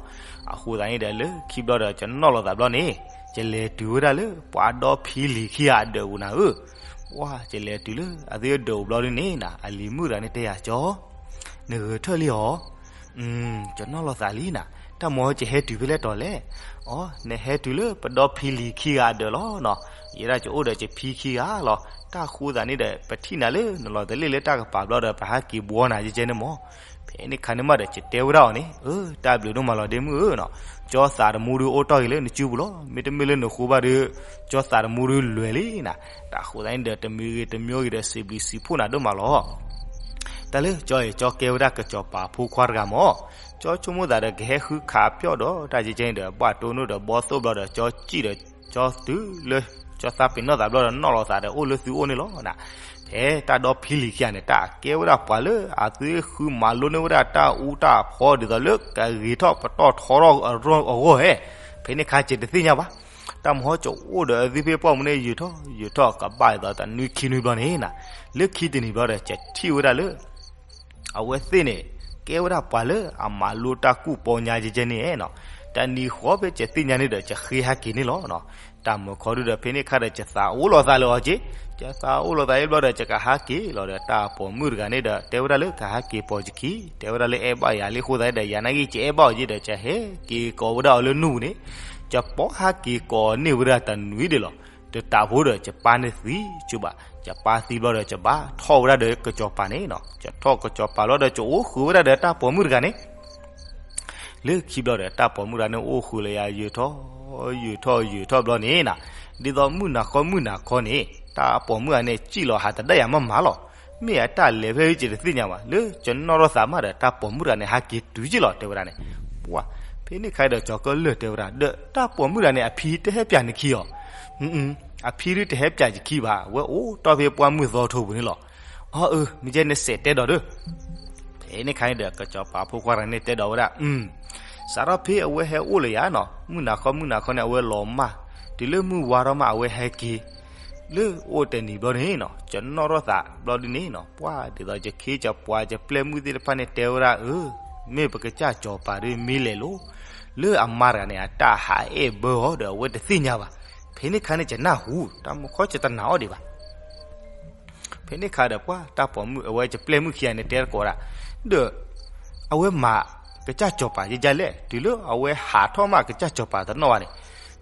အဃိသတးန့ၣ်ဒီး လၢခံဘျီဒီး ယနီၣ်လီၤသးဘျီန့ၣ် ယလဲၤတုၤဝဲဒၣ်လၢပှၤဒီဖံလံၤခံဂၤအဒၢးပူၤနၤဧၢ, ပှၢ် ယလဲၤတုၤလၢအသုအဒၢးပူၤဘျီဒုန့ၣ်နီၤ အလံၤမုၣ်တဂၤန့ၣ်တဲယၤ ကၠီ နဂဲၤထၢၣ်လံဧါ, ယနီၣ်လီၤသးလံနၤ, တၢ်မ့ၢ်ယဟဲတုၤဖဲလဲၣ်တီၤလဲၣ်, အိ နဟဲတုၤလၢပဒီဖံလံၤခံဂၤအဒၢးလီၤနီၤ, ယဲဒၣ်ယအိၣ်ဒီးယဖံခံဂၤလီၤ. တၢ်ဃိသတးန့ၣ်ဒီး ပထံၣ်နၤလၢနလီၤတလ့ၣ်လၢတၢ်ကပၤဘျီဒီး ပဟးက့ၤဘှီနၤယဲကဲန့ၣ်မး. ဖဲန့ၣ်ခါန့ၣ်မးဒီး ယတဲဝဲဒၣ်အီၤန့ၣ် အၢ တၢ်ဘျုးဒိၣ်မးလီၤ ဒ့မုၣ်ဧၢနီၤ, ကၠီသးတမူဒုအိၣ်တ့ၢ်ဂ့ၤလၢနစုပူၤလီၤ. မ့တမ့ၢ်လၢနဃိဘၣ်ဒီး ကၠီသးတမူဒုလွဲၤလံနၤ. တၢ်ဃိသတးန့ၣ်ဒီး တမံၤဂ့ၤတမံၤဂ့ၤဒီး စံးဘျုးစံးဖှိၣ်နၤဒိၣ်မးလီၤ. တၢ်လၢကၠီအံၤ ကၠီကဲဝဲဒၣ်ကစီၤပၤဖိခွါတဂၤမး, ကၠီဆိကမိၣ်သးဒီး ကဟဲဃုခးပျီၣ်ဒီးတၢ်ကဲကဲန့ၣ်ဒီး ဘၣ်တိၢ်နီၣ်ဒီးဘီသိၣ်ဘျီဒီး ကၠီစံၣ်ဒီး ကၠီတုၤလၢ ကၠီသးပ့ၤနီၣ်သးဘျီဒီး နီၣ်လီၤသးဒီး အိၣ်လၢသုအိၣ်န့ၣ်လီၤနၤ. ဖဲတၢ်ဒီဖံလံၤခံဂၤန့ၣ် တၢ်ကဲဝဲဒၣ်ပှၤလၢအသုဃုမၤလိန့ၢ်ဝဲဒၣ်တၢ်အူတၢ်ဖီ ဒ်သိးလၢကဂ့ၤထီၣ်ပတီၢ်ထီထီၣ်အဂီၢ်ဧဲ. ဖဲန့ၣ်ခါ ယတသ့ၣ်ညါဘၣ်. တၢ်မ့ၢ်ဟီ ယအိၣ်ဒီးသုဖဲပှၢ်မူန့ၣ် ယုာ်ထီၣ်ယုာ်ထီၣ်ကဘၣ်ဒ်သိးတနွံခံနွံဘျီန့ၣ်နၤ, လၢခံတနံၤဘျီဒီး ယထံၣ်ဝဲဒၣ်လၢ အဝဲသ့ၣ်န့ၣ် ကဲဝဲဒၣ်ပှၤလၢအမၤလိတၢ်ကူၣ်ပီညါကဲကဲန့ၣ်နီၤ. တနံၤဃီဖဲယသ့ၣ်ညါန့ၣ်ဒီး ယဃ့ဟးက့ၤန့ၣ်လီၤ. တၢ်မုာ်ခီဒုဒီး ဖဲန့ၣ်ခါဒီး ယသးအိၣ်လိာ်သးလၢအီၤက့, ယသးအိၣ်လိာ်သးအံၤဘျီဒီး ယကဟးက့ၤလီၤဒီး တၢ်ပိာ်မုၣ်တဂၤန့ၣ်ဒီး တဲဝဲဒၣ်လၢ ကဟးက့ၤပိာ်ယခံ, တဲဝဲဒၣ်လၢ အဲၣ်ဘၣ်ယၤလံအဃိသတးဒီး ယၤနာ်က့ ယအဲၣ်ဘၣ်အီၤက့ဒီး ယဟဲက့ၤကိးဝဲဒၣ်အီၤလၢနူၢ်ပူၤန့ၣ်, ယပိာ်ဟးက့ၤကိးန့ၢ်ဝဲဒၣ်တနွံဒံးလီၤ. တတးဖိဒီး ယပၢ်န့ၣ်သံဆိဘၣ်, ယပၢ်သံဘျီဒီး ယဘၣ်ထီၣ်ဝဲဒၣ်ဒီးကစီၤပၤန့ၣ်, ယထီၣ်ကစီၤပၤဘျီဒီး ယအိၣ်ဃုာ်ဝဲဒၣ်ဒီးတၢ်ပိာ်မုၣ်တဂၤန့ၣ် လၢခံဘျီဒီး တၢ်ပိာ်မုၣ်တဂၤန့ၣ် အိၣ်ဃုာ်လၢယၤ ယုာ်ထီၣ် ယုာ်ထီၣ် ယုာ်ထီၣ်ဘျီန့ၣ်နီၤ, ဒ်သိးမုၢ်နၤခီမုၢ်နၤခီန့ၣ် တၢ်ပိာ်မုၣ်တဂၤန့ၣ် စံၣ်လီၤဟးတဒၣ်ယၤမးမးလီၤ. မ့ၢ်အတၢ်လဲၤဖဲအံၤ ယတသ့ၣ်ညါဘၣ်, လၢယနီၣ်ထီၣ်သးမးဒီး တၢ်ပိာ်မုၣ်တဂၤန့ၣ် ဟးက့ၤတုၤက့လီၤ တဲဝဲဒၣ်န့ၣ်. ပှၤ ဖဲန့ၣ်ခါဒီး ကၠီၤကၢၣ်လၢၢ်တဲဝဲဒၣ်, ဒီးတၢ်ပိာ်မုၣ်တဂၤန့ၣ် အဖံတဟဲပၠးနခံအီၤ, အဖံဒုတဟဲပၠးယခံဘၣ်, အဝဲအိၣ်တီၢ်ဖဲပှၢ်မုၢ်သီထိပူၤန့ၣ်လီၤ. အၢ အၢ မ့ၢ်ကဲန့ၣ် စဲးတဲဒီးဒီး ဖဲန့ၣ်ခါန့ၣ်ဒီး ကစီၤပၤဖိခွါတဂၤန့ၣ် တဲဒီးဝဲဒၣ်, စးထီၣ်ဖဲအဝဲဟဲအိၣ်လၢယၤနီၤ, မုၢ်နၤခီမုၢ်နၤခီန့ၣ် အဝဲလီၤမၢ်, တုၤလၢမုၢ်ဝါထီၣ်မး အဝဲဟဲက့ၤ, လၢအိၣ်တနံၤဘျီန့ၣ်နီၤ, ယနီၣ်ထီၣ်သးဘျီဒုန့ၣ်နီၤ, ပှၤဒ်သိးယခ့ယပှၤယပျဲၢ်မုၣ်သ့ၣ်တဖၣ်န့ၣ် တဲဝဲဒၣ်, အၢ မ့ၢ်ပကစၢ်စီၤပၤဒုမံလဲၣ်လိၤ, လၢအမါတဂၤန့ၣ် အတၢ်ဟးအဲၣ်ဘၢအီၤဒီး အဝဲတသ့ၣ်ညါဘၣ်. ဖဲန့ၣ်ခါန့ၣ် ယနၢ်ဟူ, တၢ်မုာ်ခီယတနာ်အီၤဒံးဘၣ်. ဖဲန့ၣ်ခါဒီး ပှၤတၢ်ပိာ်မုၣ် အဝဲယပျဲၢ်မုၣ်ခံဂၤန့ၣ် တဲတကိးဒၣ်, ဒီး အဝဲမၤကစၢ်စီၤပၤယဲယဲလဲၣ်, တုၤလၢအဝဲဟးထီၣ်မး ကစၢ်စီၤပၤတနီၣ်ဘၣ်န့ၣ်,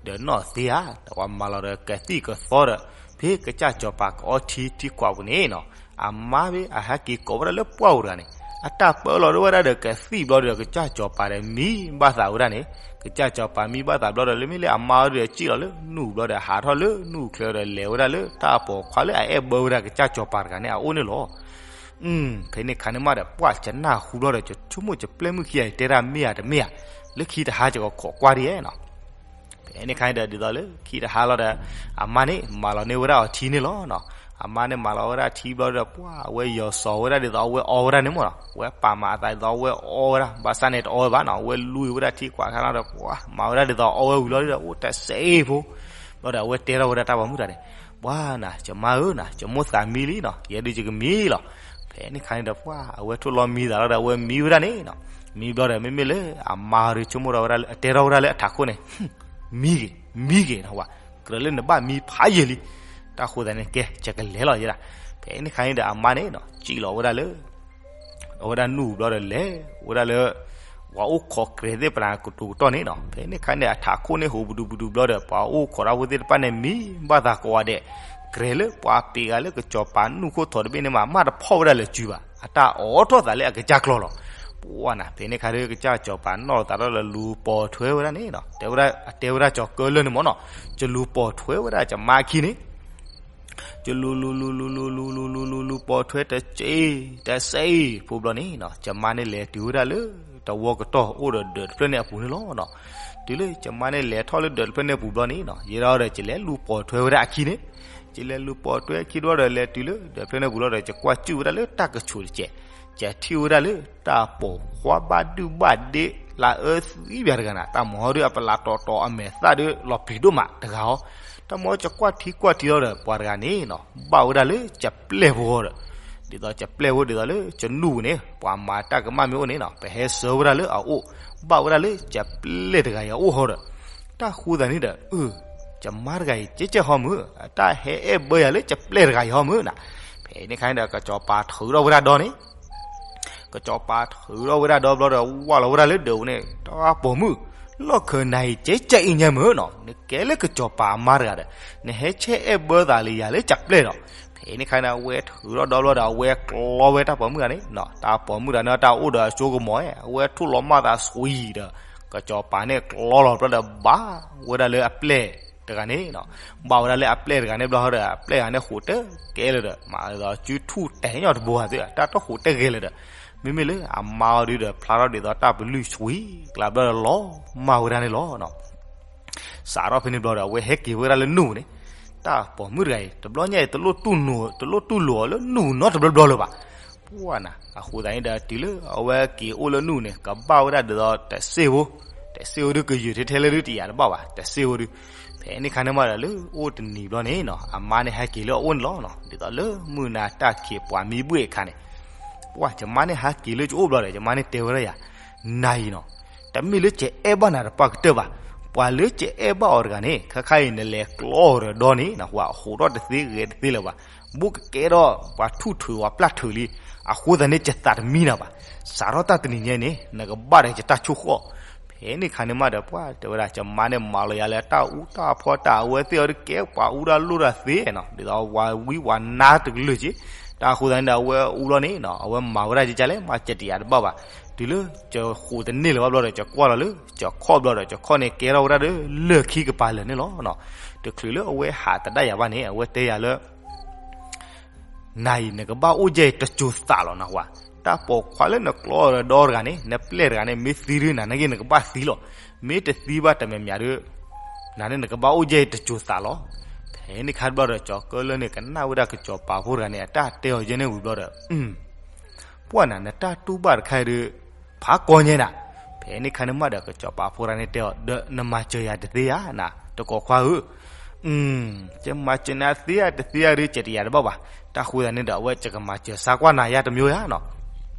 ဒီးနီၢ်သ့ဧါ, ဒီးပှၤမၤလီၤဒီးကသံၣ်ကသီဒီး ဖဲကစၢ်စီၤပၤကအီထံထံကွၢ်ပူၤန့ၣ်နီၤ, အမါဖဲအဟဲက့ၤကိးဝဲဒၣ်လၢပှၢ်ပူၤတဂၤန့ၣ် အတၢ်ပၢလီၤဒိဝဲဒၣ်ဒီးကသံၣ်ဘျီဒီး ကစၢ်စီၤပၤဒီးမံဘၣ်သးဝဲဒၣ်န့ၣ်, ကစၢ်စီၤပၤမံဘၣ်သးဘျီဒီး လၢမ့ၢ်လၢအမါအီၤဒီး စံၣ်လီၤလၢနူၢ်ဘျီဒီး ဟးထီၣ်လၢနူၢ်ချၢဒီး လဲၤဝဲဒၣ်လၢတၢ်ပိာ်ခွါလၢအအဲၣ်ဘၢဝဲဒၣ် ကစၢ်စီၤပၤတဂၤန့ၣ် အအိၣ်န့ၣ်လီၤ. ဖဲန့ၣ်ခါန့ၣ်မးဒီး ပှၤယနၢ်ဟူဘျီဒီး ယဆိကမိၣ်ယပျဲၢ်မုၣ်ခံဂၤအံၤ တဲဒၣ်မ့ၢ်ဧါတမ့ၢ်ဧါ, လၢခံတဟါယကခိးကွၢ်ဒ်ယဲနီၤ. ဖဲန့ၣ်ခါန့ၣ်ဒီး ဒ်သိးလၢခံတဟါလီၤဒီး အမါန့ၣ် မၤလီၤန့ၢ်ဝဲဒၣ်အီၤထံန့ၣ်လီၤနီၤ. အမါန့ၣ် မၤလီၤဝဲဒၣ်ထံဘျီဒီး ပှၤအဝဲယီၤစီၤဝဲဒၣ် ဒ်သိးအဝဲအီဝဲဒၣ်န့ၣ်မ့ၢ်နီၤ. အဝဲပာ်မၤအသးဒ်သိးအဝဲအီဝဲဒၣ်, ဘၣ်ဆၣ်န့ၣ်တအီဝဲဘၣ်နီၤ. အဝဲလွံၢ်ဝဲဒၣ်ထံကွၢ်ခါလီၤဒီး ပှၤမၤဝဲဒၣ်ဒ်သိးအီဝဲဝံၤလီၤဒီး အိၣ်တစဲးဖိ ဘျီဒီး အဝဲတဲထီၣ်ဝဲဒၣ်တၢ်ပိာ်မုၣ်တဂၤန့ၣ်, ပှၤနၤ ယမါဧၢနၤ, ယမိၣ်သးမံလံနီၤ, ယဲဒုးယကမံလီၤ. ဖဲန့ၣ်ခါန့ၣ်ဒီး ပှၤအဝဲထိၣ်လီၤမံသးလီၤဒီး အဝဲမံဝဲဒၣ်န့ၣ်နီၤ. မံဘျီဒီး မ့မ့ၢ်လၢအမါအီၤဒီးဆိကမိၣ်ထီၣ်ဝဲဒၣ်လၢ အတဲထီၣ်ဝဲဒၣ်လၢအထးခိၣ်န့ၣ်, မံဂ့ၤ, မံဂ့ၤနီၤ, ပှၤကြၢးလၢနဘၣ်မံဖးယံာ်လံ. တၢ်ဃိသတးန့ၣ် ကဲ ယကလဲၤလီၤယဲဒၣ်. ဖဲန့ၣ်ခါန့ၣ်ဒီး အမါန့ၣ်နီၤ စံၣ်လီၤဝဲဒၣ်လၢ အဝဲဒၣ်နူၢ်ဘျီဒီး လဲၤဝဲဒၣ်လၢ ပှၤအိၣ်ခိးကြဲးသ့ၣ်တဖၣ်န့ၣ် ကတိၤကတီၢ်န့ၣ်နီၤ. ဖဲန့ၣ်ခါန့ၣ် အထးခိၣ်န့ၣ် ဟူးပဒူးပဒူးဘျီဒီး ပှၤအိၣ်ခိးတၢ်ဖိသ့ၣ်တဖၣ်န့ၣ် မံဘၣ်သးကိးဂၤဒဲး, ကြဲးလၢပှၤပ့ၤဂၤလၢကစီၤပၤနူၢ်ခိၣ်ထိးတဘ့ၣ်န့ၣ်မး မ့ၢ်တဖီၣ်ဝဲဒၣ်လၢစုဘၣ်, အတၢ်အိးထီၣ်သးလၢအကစၢ်ကျီလီၤ. ပှၤနၤ ဖဲန့ၣ်ခါဒီး ကစၢ်စီၤပၤနီၣ်လီၤသးထီၣ်ဒီး လူၤပိာ်ထွဲဝဲဒၣ်န့ၣ်နီၤ. တဲဝဲဒၣ် အတဲဝဲဒၣ်ကၠီၤကၢလၢၢ်န့ၣ်မ့ၢ်နီၤ, ယလူၤပိာ်ထွဲဝဲဒၣ်ယမါအခံန့ၣ် ယလူၤလူၤလူၤလူၤလူၤလူၤလူၤလူၤလူၤလူၤပိာ်ထွဲတစဲး တစဲးဖိဘျီန့ၣ်နီၤ, ယမါန့ၣ်လဲၤတုၤဝဲဒၣ်လၢ တဝီကတီၢ်အိၣ်ဒီးဒၢးတဖျၢၣ်န့ၣ်အပူၤန့ၣ်လီၤနီၤ. တုၤလၢယမါန့ၣ်လဲၤထီၣ်လၢဒၢးတဖျၢၣ်န့ၣ်အပူၤဘျီန့ၣ်နီၤ, ယဲဒီးဒီး ယလဲၤလူၤပိာ်ထွဲဝဲဒၣ်အခံန့ၣ်, ယလဲၤလူၤပိာ်ထွဲအခံဘျီဒီး လဲၤတုၤလၢဒၢးတဖျၢၣ်န့ၣ်အပူၤလီၤဒီး ယကွၢ်စူၣ်ဝဲဒၣ်လၢတၢ်ကဆူးတစဲး, ယထံၣ်ဝဲဒၣ်လၢတၢ်ပိာ်ခွါဘၣ်ဒုၣ်ဘၣ်ဒ့ လၢအအၢသံဘၣ်တဂၤနၤ, တၢ်မၤဟီဒုးအပလးတီၤတီၤအမဲာ်သၣ်ဒုးလီၤပျံၤဒိၣ်မးတဂၤဟီ, တၢ်မၤယကွၢ်ထံကွၢ်ထံလီၤဒီး ပှၤတဂၤန့ၣ်နီၤ ဘၣ်ဝဲဒၣ်လၢယပျဲၢ်ဖိဒီး, ဒ်သိးယပျဲၢ်ဖိဒ်သိးလၢ ယနူၢ်ပူၤန့ၣ် ပှၤမၤတၢ်ကမၣ်မ့ၢ်အိၣ်န့ၣ်နီၤ ပဟဲဆှၢဝဲဒၣ်လၢအအိၣ်, ဘၣ်ဝဲဒၣ်လၢယပျဲၢ်တဂၤအံၤအအိၣ်ဟီဒီး, တၢ်ဃိသတးန့ၣ်ဒီး အၢ ယမါတဂၤအံၤ ကဲကဲဟီမုၢ်, အတၢ်ဟဲအဲၣ်ဘၢယၤလၢယပျဲၢ်တဂၤအံၤဟီမုၢ်နၤ. ဖဲန့ၣ်ခါန့ၣ်ဒီး ကစီၤပၤထုးထီၣ်ဝဲဒၣ်ဒီန့ၣ် ကစီၤပၤထုးထီၣ်ဝဲဒၣ်ဒီဘျီဒီး ဝၢ်လီၤဝဲဒၣ်လၢဒၢးပူၤန့ၣ်, တၢ်ပိာ်မုၣ်, လီၢ်ခၢၣ်နၤအံၤ ကဲကဲအံၤညါမုၢ်နီၤ, နကဲလၢကစီၤပၤအမါတဂၤဒီး နဟဲဆဲအဲၣ်ဘၢသးလၢယၤလၢယပျဲၢ်ဒီး, ဖဲန့ၣ်ခါန့ၣ် အဝဲထုးထီၣ်ဒီဘျီဒီး အဝဲကျီဝဲတၢ်ပိာ်မုၣ်တဂၤန့ၣ်နီၤ, တၢ်ပိာ်မုၣ်တဂၤန့ၣ် တၢ်အိၣ်ဒီးအစိကမီၤ, အဝဲထိၣ်လီၤမၢ်သးစွံဒီး ကစီၤပၤန့ၣ်ကျီလီၤဘျီဒီး ဘၣ်ဝဲဒၣ်လၢအပျဲၢ်တဂၤန့ၣ်နီၤ, ဘၣ်ဝဲဒၣ်လၢအပျဲၢ်တဂၤန့ၣ်ဘျီဒီး အပျဲၢ်တဂၤန့ၣ်ဃိးတကဲလၢၤဒီး မၤဒ်သိးစုထူၣ်တဲာ်ညီတဘိဧါသ့ၣ် တၢ်တဃိးတဂဲၤလၢၤဒီး, မ့မ့ၢ်လၢအမါအီၤဒုးဒီး ဖျါထီၣ်ဒ်သိးတၢ်ပလုၢ်စွံကျါဘျီဒီး လီၤမၢ်ဝဲဒၣ်န့ၣ်လီၤ. စးထီၣ်ဖဲန့ၣ်ဘျီဒီး အဝဲဟဲက့ၤဝဲဒၣ်လၢနူၢ်န့ၣ်, တၢ်ပိာ်မုၣ်တဂၤအံၤ တဘျီညါအံၤ တလိၣ်တူၢ်လိာ်အီၤလၢနူၢ်နီတဘျီဘျီလၢၤဘၣ်. ပှၤနၤ အဃိသတးန့ၣ်ဒီး တုၤလၢအဝဲက့ၤအိၣ်လၢနူၢ်န့ၣ် ကဘၣ်ဝဲဒၣ်ဒ်သိးတစ့ၢ်ဖိ, တစ့ၢ်ဖိဒုး ကယုၢ်ထဲထဲလၢဒုးတယာ်တဘၣ်ဘၣ်, တစ့ၢ်ဖိဒုး. ဖဲန့ၣ်ခါန့ၣ်မးဒီး လၢအိၣ်တနံၤဘျီန့ၣ်နီၤ အမါန့ၣ်ဟဲက့ၤလၢအအိၣ်န့ၣ်လီၤ. ဒ်သိးလၢမုၢ်နၤတၢ်ခံးပှၤမံဘှ့ၣ်အခါန့ၣ်, ပှၤယမါန့ၣ်ဟဲက့ၤလၢယအိၣ်ဘျီဒီး ယမါန့ၣ်တဲဝဲဒၣ်ယၤ, နၤအံၤနီၤ, တမ့ၢ်လၢကအဲၣ်ဘၣ်နၤတပှၢ်ကတၢၢ်ဘၣ်. ပှၤလၢကအဲၣ်ဘၣ်အီၤတဂၤန့ၣ် ခဲခါအံၤနလဲၤကျီအီၤဒီးဒီန့ၣ် နဟးဟိးထီၣ်တသ့ဂဲၤတသ့လၢၤဘၣ်. ဘူးကကဲထီၣ်ပှၤထူၣ်ထုးပှၤပျၢ်ထုးလံ, အဃိသတးန့ၣ် ယသးတမံနၤဘၣ်. စးထီၣ်တၢ်တနံၤညါန့ၣ် နကဘၣ်ဒီးယတၢ်ဆိၣ်ဃီၣ်. ဖဲန့ၣ်ခါန့ၣ်မးဒီး ပှၤတဲဝဲဒၣ် ယမါန့ၣ်မၤလီၤယၤလၢတၢ်အူတၢ်ဖီတၢ် အဝဲသ့ၣ်အီၤတကဲပှၤအူတၢ်လိၣ်တၢ်သ့နီၤ, ဒ်သိးဝၤဝံဝၤနါတကလုာ်က့. တၢ်အဃိသတးန့ၣ်ဒီး အဝဲအူလီၤန့ၣ်နီၤ, အဝဲမၤဝဲဒၣ်ကကလဲၣ် မၤကတယၤတဘၣ်ဘၣ်. တုၤလၢယဃိးတန့ၢ်လၢၤဘၣ်ဘျီဒီး ယကွၢ်လီၤလၢယခီၣ်ဘျီဒီး ယခီၣ်န့ၣ်ကဲထီၣ်ဝဲဒၣ်ဒီးလၢၢ်ခံကပၤလၢာ်န့ၣ်လီၤ. တချုးလၢအဝဲဟးသဒၣ်ယၤဘၣ်န့ၣ် အဝဲတဲယၤလၢ နၤအံၤနကဘၣ်အိၣ်ယဲၢ်တစိၤသးလီၤနဟါ, တၢ်ပိာ်ခွါလၢနကျီဒီတဂၤန့ၣ် နပျဲၢ်တဂၤန့ၣ် မ့ၢ်သံဒုးနၤနာ်က့နကဘၣ်သံလီၤ. မ့ၢ်တသံဘၣ်တမံၤမံၤဒီး နၤန့ၣ်နကဘၣ်အိၣ်ယဲၢ်တစိၤသးလီၤ. ဖဲန့ၣ်ခါတဘျီဒီး ကၠီၤကၢလၢၢ်န့ၣ် ကနၣ်ဝဲဒၣ်ကစီၤပၤဖိတဂၤန့ၣ် အတၢ်တဲအီၤယဲၢ်န့ၣ်ဝံၤဘျီဒီး ပှၢ်နၤ နတၢ်တူၢ်ဘၣ်တခါအံၤဒီး ဖးကီညါနၤ. ဖဲန့ၣ်ခါန့ၣ်မးဒီး ကစီၤပၤဖိတဂၤန့ၣ်တဲအီၤ ဒီးနမၤစၢၤယၤတသ့ဧါနၤ တကိးခွါဧၢ. ယမၤစၢၤနၤသ့ဧါတသ့ဧါဒီး ကတယၤတဘၣ်ဘၣ်. တၢ်ဃိသတးန့ၣ်ဒီး အဝဲယကမၤစၢၤစါကွၢ်နၤယါတမံၤဧါနီၤ.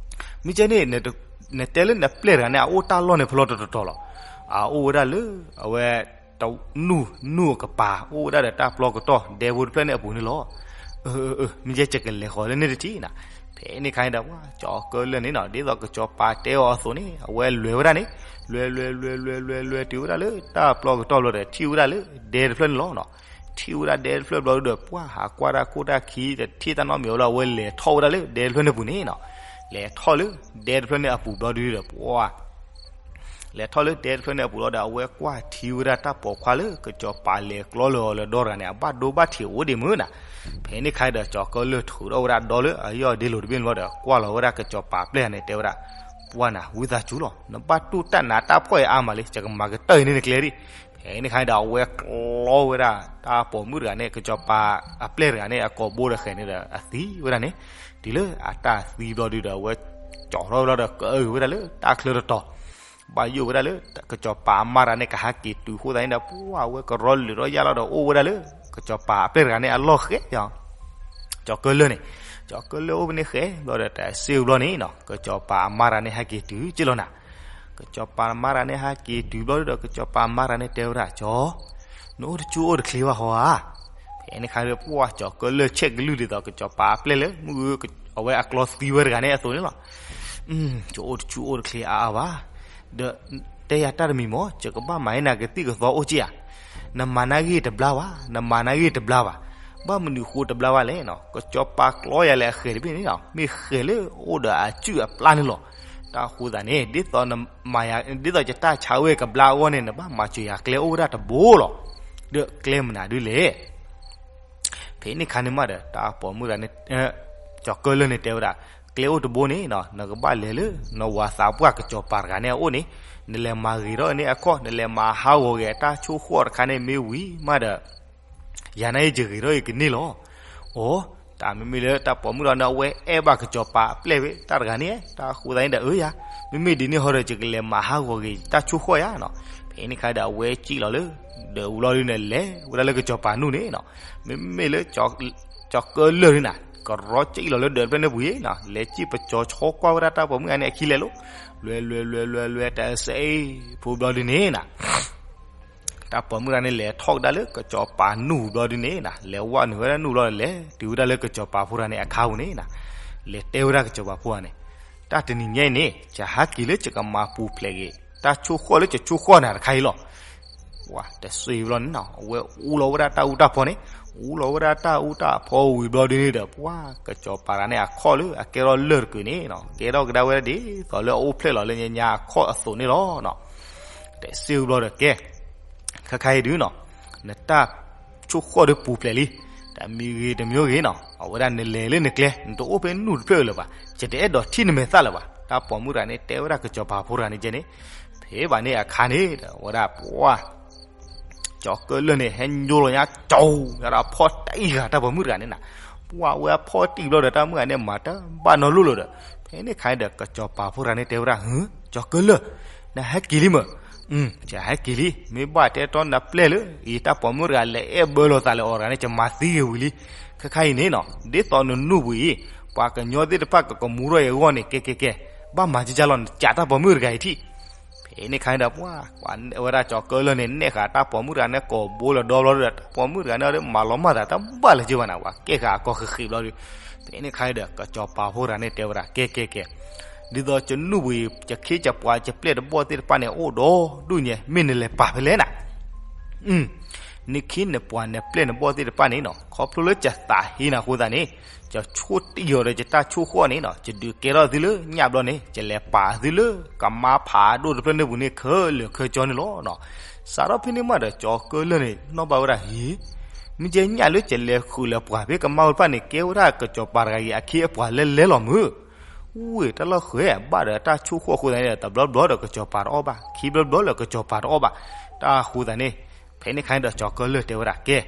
မ့ၢ်ကဲန့ၣ် နတဲလၢနပျဲၢ်တဂၤန့ၣ် အအိၣ်တၢ်လီၢ်န့ၣ်ဖဲလဲၣ်တတီၤလီၤ. အအိၣ်ဝဲဒၣ်လၢ အဝဲ နူၢ် နူၢ်အကပၤ အိၣ်ဝဲဒၣ်ဒီးတၢ်ပျီကတီၢ်ဒဲဖိတဖျၢၣ်န့ၣ်အပူၤန့ၣ်လီၤ. မ့ၢ်ကဲယကလဲၤဃီၤလၢန့ၣ်တထံၣ်နၤ. ဖဲန့ၣ်ခါန့ၣ်ဒီး ကၠီၤကၢလၢၢ်န့ၣ်နီၤ ဒ်သိးကစီၤပၤတဲအီၤအသိးန့ၣ် အဝဲလဲၤဝဲဒၣ်န့ၣ် လဲၤလဲၤလဲၤလဲၤလဲၤလဲၤတုၤဝဲဒၣ်လၢတၢ်ပျီကတီၢ်ဘျီဒီး ထံၣ်ဝဲဒၣ်လၢဒဲတဖျၢၣ်န့ၣ်လီၤ. ထံၣ်ဝဲဒၣ်ဒဲတဖျၢၣ်ဘျီဒီး ပှၢ်ဟးကွၢ်တၢ်ခိၣ်တၢ်ခံ တထံၣ်တၢ်နီတမံၤဝဲလီၤ အဝဲလဲၤထီၣ်ဝဲဒၣ်လၢဒဲတဖျၢၣ်န့ၣ်အပူၤန့ၣ်နီၤ. လဲၤထီၣ်လၢဒဲတဖျၢၣ်န့ၣ်အပူၤဘျီဒုဒီး ပှၢ် လဲၤထီၣ်လၢဒဲတဖျၢၣ်န့ၣ်အပူၤလီၤဒီး အဝဲကွၢ်ထံဝဲဒၣ်တၢ်ပိာ်ခွါလၢကစီၤပၤလဲၤကျီလၢအီၤလၢဒီတဂၤန့ၣ် အဘၣ်ဒိဘၣ်ထံးအိၣ်ဒံးမုၢ်နၤ. ဖဲန့ၣ်ခါဒီး ကၠီၤကၢလၢၢ်ထုးထီၣ်ဝဲဒၣ်ဒီလၢအယီၢ်ဒ့လိၤတဘ့ၣ်န့ၣ်ဘျီဒီး ကွၢ်လီၤဝဲဒၣ်ကစီၤပၤအပျဲၢ်န့ၣ် တဲဝဲဒၣ်, ပှၢ်နၤ ဝံသးစူၤလီၤ နဘၣ်တူၢ်တၢ်နးတၢ်ဖှီၣ်အံၤအါမးလံ ယကမၤကတၢၢ်အံၤန့ၣ်နကျဲဒံး. ဖဲန့ၣ်ခါဒီး အဝဲကျီဝဲဒၣ်တၢ်ပိာ်မုၣ်တဂၤန့ၣ် ကစီၤပၤအပျဲၢ်တဂၤန့ၣ် အကိာ်ဘိဒီးဃဲၤန့ၣ်ဒီးအသံဝဲဒၣ်န့ၣ်, တုၤလၢအတၢ်သံဘျီဒုဒီး အဝဲကၠီထီၣ်ဝဲလီၤဒီး ကအုဝဲဒၣ်လၢတၢ်ချၢတတီၤ, ဘၣ်ယိၣ်ဝဲဒၣ်လၢ ကစီၤပၤအမါတဂၤန့ၣ် ကဟဲက့ၤတုၤအဃိသတးန့ၣ်ဒီး ပှၢ်ဝဲကရီလုာ်ထီၣ်ယၢ်လီၤဒီး အိၣ်ဝဲဒၣ်လၢ ကစီၤပၤအပျဲၢ်တဂၤန့ၣ် အလီၢ်ဃဲ, ကၠီၤကၢလၢၢ်န့ၣ်, ကၠီၤကၢလၢၢ်အိၣ်ဖဲန့ၣ်ဃဲဘျီဒီး တၢ်စ့ၢ်ဘျီန့ၣ်နီၤ ကစီၤပၤအမါတဂၤန့ၣ် ဟဲက့ၤတုၤက့လီၤနၤ. ကစီၤပၤအမါတဂၤန့ၣ် ဟဲက့ၤတုၤဘျီဒီး ကစီၤပၤအမါတဂၤန့ၣ် တဲဝဲဒၣ် ကၠီၤ, နအိၣ်တဆူၣ်အိၣ်တချ့ဘၣ်ဟီဧါ. ဖဲန့ၣ်ခါဒီး ပှၢ်ကၠီၤကၢလၢၢ်ဆဲးကလုၢ်ဒ်သိး ကစီၤပၤအပျဲၢ်လၢ မုၢ်ဂု အဝဲအကျီသံဝဲတဂၤန့ၣ်အသိးန့ၣ်လီၤ. ယအိၣ်တဆူၣ်အိၣ်တချ့အါအါဘၣ်, ဒီးတဲယၤတၢ်တမံၤမး ယကဘၣ်မၤဟဲနၤကသံၣ်ကသီအိၣ်က့ဧါ. နမၤနၢ်ဂ့ၢ်တဘျါဘၣ်, နမၤနၢ်ဂ့ၢ်တဘျါဘၣ်. ဘၣ်မနုၤဃိတဘျါဘၣ်လဲၣ်နီၤ, ကစီၤပၤကျီယၤလၢအဃဲၤတဘ့ၣ်န့ၣ်နီၤ မ့ၢ်ဃဲၤလၢအိၣ်ဒီးအစုၣ်အပျၢ်န့ၣ်လီၤ. တၢ်ဃိသတးန့ၣ် ဒ်သိးနမၤယၤ ဒ်သိးယတၢ်ဆါဝဲကဘျါအဂီၢ်န့ၣ် နဘၣ်မၤစၢၤယၤကျဲအိၣ်ဝဲဒၣ်တဘိလီၤ. ဒီးကျဲမနုၤဒ်လဲၣ်. ဖဲန့ၣ်ခါန့ၣ်မးဒီး တၢ်ပိာ်မုၣ်တဂၤန့ၣ် ကၠီၤကၢလၢၢ်န့ၣ်တဲဝဲဒၣ်, ကျဲအိၣ်တဘိန့ၣ်နီၤ နကဘၣ်လဲၤလၢ နဝၤသးပှၢ်ကစီၤပၤတဂၤန့ၣ်အအိၣ်န့ၣ်, နလဲၤမၤဂ့ၤထီၣ်န့ၢ်အခီၣ် နလဲၤမၤဟးဂီၤက့ၤအတၢ်ဆိၣ်ဃီၣ်တခါန့ၣ်မ့ၢ်ဝံၤမးဒီး ယၤန့ၣ်ယဂ့ၤထီၣ်အံၤကန့ၢ်လီၤ. အိ, တၢ်မ့မ့ၢ်လၢတၢ်ပိာ်မုၣ်ဒီးန့ၣ် အဝဲအဲၣ်ဘၣ်ကစီၤပၤအပျဲၢ်ဝဲတၢ်တဂၤန့ၣ်, တၢ်ဃိသတးန့ၣ်ဒီး အၢယၤ, မ့မ့ၢ်ဒ်န့ၣ်ဟီဒီး ယကလဲၤမၤဟးဂီၤက့ၤတၢ်ဆိၣ်ဃီၣ်ယၤနီၤ. ဖဲန့ၣ်ခါဒီး အဝဲစံၣ်လီၤလၢ ဒီးဝံၤလီၤဒုန့ၣ် လဲၤဝဲဒၣ်လၢကစီၤပၤနူၢ်န့ၣ်နီၤ. မ့မ့ၢ်လၢ ကၠီၤကၢလၢၢ်န့ၣ်နၤ ကရီစံၣ်လီၤလၢဒၢးတဖျၢၣ်န့ၣ်ပူၤအံၤနီၤ, လဲၤစံၣ်ပကၠီၤဆီကွၢ်ဝဲဒၣ်တၢ်ပိာ်မုၣ်တဂၤန့ၣ်အခံလဲၤလိၤ, လွဲလွဲလွဲလွဲလွဲ တၢ်စ့ၢ်ဖိဘျီဒုန့ၣ်နၤ တၢ်ပိာ်မုၣ်တဂၤန့ၣ် လဲၤထီၣ်ကဒါလၢကစီၤပၤနူၢ်ဘျီဒုန့ၣ်နၤ, လဲၤဝဲနုာ်ဝဲဒၣ်နူၢ်ဘျီန့ၣ် လဲၤတုၤဝဲဒၣ်လၢကစီၤပၤဖိတဂၤန့ၣ်အခါပူၤန့ၣ်နၤ, လဲၤတဲဝဲဒၣ်ကစီၤပၤဖိတဂၤန့ၣ်, တၢ်တနံၤညါအံၤန့ၣ် ယဟဲက့ၤလၢယကမၤပူၤဖျဲးက့ၤ တၢ်ဆိၣ်ဃီၣ်လၢယဆိၣ်ဃီၣ်နၤတခါအံၤလီၤ. ပှၤတစ့ၢ်ဘျီန့ၣ်နီၤ အဝဲအူလီၤဝဲဒၣ်တၢ်အူတၢ်ဖီန့ၣ်, အူလီၤဝဲဒၣ်တၢ်အူတၢ်ဖီဝံၤဘျီဒုန့ၣ်ဒီး ပှၤကစီၤပၤတဂၤန့ၣ်အခီၣ်လၢအကဲထီၣ်လၢၢ်တကုာ်န့ၣ်နီၤ ကဲထီၣ်ကဒါဝဲဒၣ်ဒ်သိးလၢအအိၣ်ဖျဲၣ်လီၤလၢညါညါအခီၣ်အသိးန့ၣ်လီၤ. တစ့ၢ်ဘျီဒီးကဲ ခဲခါအံၤဒုနီၤ နတၢ်ဆိၣ်ဃီၣ်ဒီးပူၤဖျဲးလံ, တမံၤဂ့ၤတမံၤဂ့ၤနီၤ အဝဲဒၣ်နလဲၤလၢနကျဲ နတအိၣ်ဖဲနူၢ်တဖျၢၣ်လၢၤဘၣ်, ယတအဲၣ်ဒိးထံၣ်နမဲာ်သၣ်လၢၤဘၣ်. တၢ်ပိာ်မုၣ်တဂၤန့ၣ် တဲဝဲဒၣ်ကစီၤပၤဖိတဂၤန့ၣ်ကဲန့ၣ်, ဖဲဘၣ်န့ၣ်အခါန့ၣ် အဝဲဒၣ်ပှၤ ကၠီၤကၢလၢၢ်န့ၣ် ဟဲညိလီၤညါကၠီၤ ယၤဒီးဖီၣ်တံၢ်ဃာ်တၢ်ပိာ်မုၣ်တဂၤန့ၣ်နၤ, ပှၤဝဲဖီၣ်တံၢ်ဘျီဒီး တၢ်မုၣ်တဂၤန့ၣ်မၤတဘၣ်နီတလိၣ်လၢၤဒီး, ဖဲန့ၣ်ခါန့ၣ်ဒီး ကစီၤပၤဖိတဂၤန့ၣ်တဲဝဲဒၣ်, ကၠီၤကၢလၢၢ်, နဟဲက့ၤလံမ့ၢ်, ယဟဲက့ၤလံ, မ့ၢ်ဘၣ်တဲတီနပျဲၢ်လၢ ယတၢ်ပိာ်မုၣ်တဂၤလဲၤအဲၣ်ဘၢလီၤသးလၢအီၤတဂၤန့ၣ် ယမၤသံဂ့ၤဝံၤလံ. ခဲခါအံၤန့ၣ်နီၤ ဒ်သိးနနူၢ်ပူၤအံၤ ပှၤကညီသ့ၣ်တဖၣ်ကကမူထီၣ်အံၤအဂီၢ်န့ၣ် ကဲကဲကဲ, ဘၣ်မၤကကၢ်လီၤ နကးတၢ်ပိာ်မုၣ်တဂၤအံၤထံၣ်. ဖဲ ဖဲန့ၣ်ခါန့ၣ်ဒီး ပှၤ ပှၤဝဲဒၣ်ကၠီၤကၢလၢၢ်န့ၣ် နဲၣ်ဃာ်တၢ်ပိာ်မုၣ်တဂၤန့ၣ် ကိးဘိလၢာ်ဒီဘျီဒီး တၢ်ပိာ်မုၣ်တဂၤန့ၣ်ဒီး မၤလီၤမၢ်သးတဘၣ်လၢၤက့ဘၣ်နၤ, ပှၤကဲဃာ်အကီၢ်ဃံးဃံးဘျီဒီး ဖဲန့ၣ်ခါဒီး ကၠီၤပၤဖိတဂၤန့ၣ် တဲဝဲဒၣ် ကဲ ကဲ ကဲ, ဒ်သိးကနူၣ်ဘှံး ကခ့ကပှၤ ကပျဲၢ်တဘီၣ်သ့ၣ်တဖၣ်န့ၣ် အိၣ်ဒီဒူၣ်ညါ မ့ၢ်နလဲၤပာ်ဖဲလဲၣ်နၤ နခ့နပှၤနပျဲၢ်နဘီၣ်သ့ၣ်တဖၣ်န့ၣ်နီၤ ခီဖျိလၢယသးဟ့နၤအဃိသတးန့ၣ် ယဆိၣ်တံၢ်အီၤဒီးယတၢ်ဆိၣ်ဃီန့ၣ်နီၤ ယဒုးကဲထီၣ်သုလၢညၣ်ဘျီန့ၣ် ယလဲၤပာ်သုလၢ ကမါဖးဒိၣ်တဖျၢၣ်န့ၣ်ပူၤန့ၣ် ခဲလၢာ်ခဲဆ့န့ၣ်လီၤ. စးထီၣ်ဖဲန့ၣ်မးဒီး ကၠီၤကၢလၢၢ်န့ၣ် နီၣ်ဘၣ်ဝဲဒၣ် ဟ့, မ့ၢ်ကဲညၣ်လၢယလဲၤဃုာ်လၢပှၤဖဲကမါအိၣ်တဖၣ်န့ၣ် ကဲဝဲဒၣ်ကစီၤပၤတဂၤအံၤအခ့အပှၤလဲလဲလီၤမုၢ် ဝ့ၢ်တၢ်လီၢ်ဃဲၤဘၣ်ဒီးတၢ်ဆိၣ်ဃီအဃိသတးန့ၣ်ဒီး တဘျီဘျီဒီးကစီၤပၤတအီၣ်ဘၣ်, ခံဘျီဘျီလၢကစီၤပၤတအီၣ်ဘၣ်. တၢ်အဃိသတးန့ၣ် ဖဲန့ၣ်ခါန့ၣ်ဒီး ကၠီၤကၢလၢၢ်တဲဝဲဒၣ် ကဲ,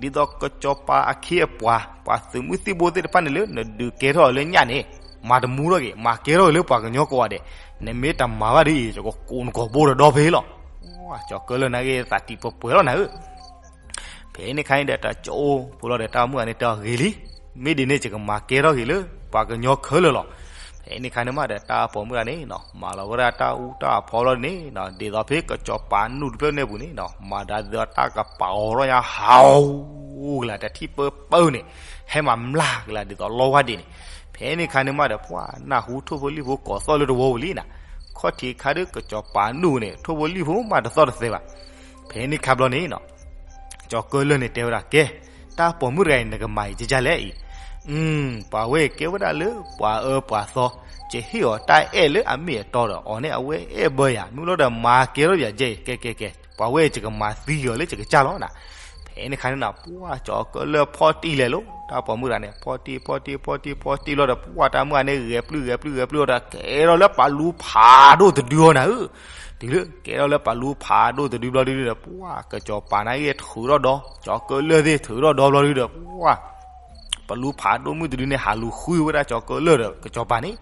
ဒ်သိးကစီၤပၤအခ့အပှၤ ပှၤသုးမုၢ်သံၣ်ဘိသ့ၣ်တဖၣ်န့ၣ်လၢ နဒုးကဲထီၣ်အီၤလၢညၣ်န့ၣ် မၤတမူထီၣ်က့ၤ မၤကဲထီၣ်က့ၤလၢပှၤကညီကိးဂၤဒဲး, နမ့ၢ်တမၤဘၣ်ဒ်အံၤ ယကကိးနကိာ်ဘိဒီးဒီဖဲလီၤ. ကၠီၤကၢလၢၢ်န့ၣ်ဂ့ၤ သးတံၢ်ပှဲၤပှဲၤလီၤနၤဧၢ ဖဲန့ၣ်ခါန့ၣ်ဒီး တၢ်ကၠိဖိလီၤဒီး တၢ်မုၣ်ဂၤန့ၣ်တဲအီၤဂ့ၤလံ, မ့ၢ်ဒ်န့ၣ် ယကမၤကဲထီၣ်က့ၤလၢ ပှၤကညီခဲလၢာ်လီၤ. ဖဲန့ၣ်ခါန့ၣ်မးဒီး တၢ်ပိာ်မုၣ်တဂၤန့ၣ်နီၤ မၤလီၤဝဲဒၣ်တၢ်အူတၢ်အဖီလီၤန့ၣ်နီၤ ဒ်သိးဖဲကစီၤပၤနူၢ်တဖျၢၣ်န့ၣ်ပူၤန့ၣ်နီၤ မၤဒၣ်ဒ်သိးတၢ်ကပာ်အီၤထီၣ်ညါဟးအိၣ်ကလၢၤ တထံၣ်ပၢပၢန့ၣ် ဟဲမၤမျၢ်ကလၢၤဒ်သိးလီဝါဒ့ၣ်န့ၣ်. ဖဲန့ၣ်ခါန့ၣ်မးဒီး ပှၤနၢ်ဟူထိၣ်ဖိလံၣ်ဖိကိးသီၣ်လၢတဝီပူၤလံနီၤ ခီၣ်ထံးခါဒ်ကစီၤပၤနူၢ်န့ၣ် ထိၣ်ဖိလံၣ်ဖိမးတသီၣ်တသဲဘၣ်. ဖဲန့ၣ်ခါဘျီန့ၣ်နီၤ ကၠီၤကၢလၢၢ်န့ၣ်တဲဝဲဒၣ် ကဲ, တၢ်ပိာ်မုၣ်တဂၤအံၤ နကမၤအံၤကကၢ်လဲၣ်အံၤ, ပှၤဝဲကဲဝဲဒၣ်လၢပှၤအၢပှၤသီ, ယဟ့ၣ်အီၤတၢ်အဲၣ်လၢအမ့ၢ်အတီဒီး အီၤန့ၣ်အဝဲအဲၣ်ဘၢယၤ မ့ၢ်လီၤဒီးမၤကဲထီၣ်ယၤကဲအံၤ ကဲ ကဲ ကဲ, ပှၤဝဲယကမၤသံအီၤလၢယကစၢ်လီၤနၤ. ဖဲန့ၣ်ခါန့ၣ်နီၤ ပှၤကၠီၤကၢလၢၢ်ဖီၣ်တံၢ်လဲၤလီၤ တၢ်ပိာ်မုၣ်တဂၤန့ၣ် ဖီၣ်တံၢ် ဖီၣ်တံၢ် ဖီၣ်တံၢ် ဖီၣ်တံၢ်လီၤဒီး ပှၤတၢ်မုၣ်ဂၤန့ၣ် ဂဲၤပျုၢ် ဂဲၤပျုၢ် ဂဲၤပျုၢ်လီၤဒီး ကဲထီၣ်လၢပှၤလူဖးဒိၣ်တဒုအီၤနၤဧၢ တုၤလၢကဲထီၣ်လၢပှၤလူဖးဒိၣ်တဒုဘျီဒုဒီး ပှၤကစီၤပၤန့ၣ်ဂ့ၤထုးထီၣ်ဒီး ကၠီၤကၢလၢၢ်သ့ၣ်ထုးထီၣ်ဒီဘျီဒုဒီး ပှၤ ပှၤလူဖးဒိၣ်မုၣ်တဒုန့ၣ် ဟးလူၤဃုဝဲဒၣ်ကၠီၤကၢလၢၢ်ဒီးကစီၤပၤန့ၣ်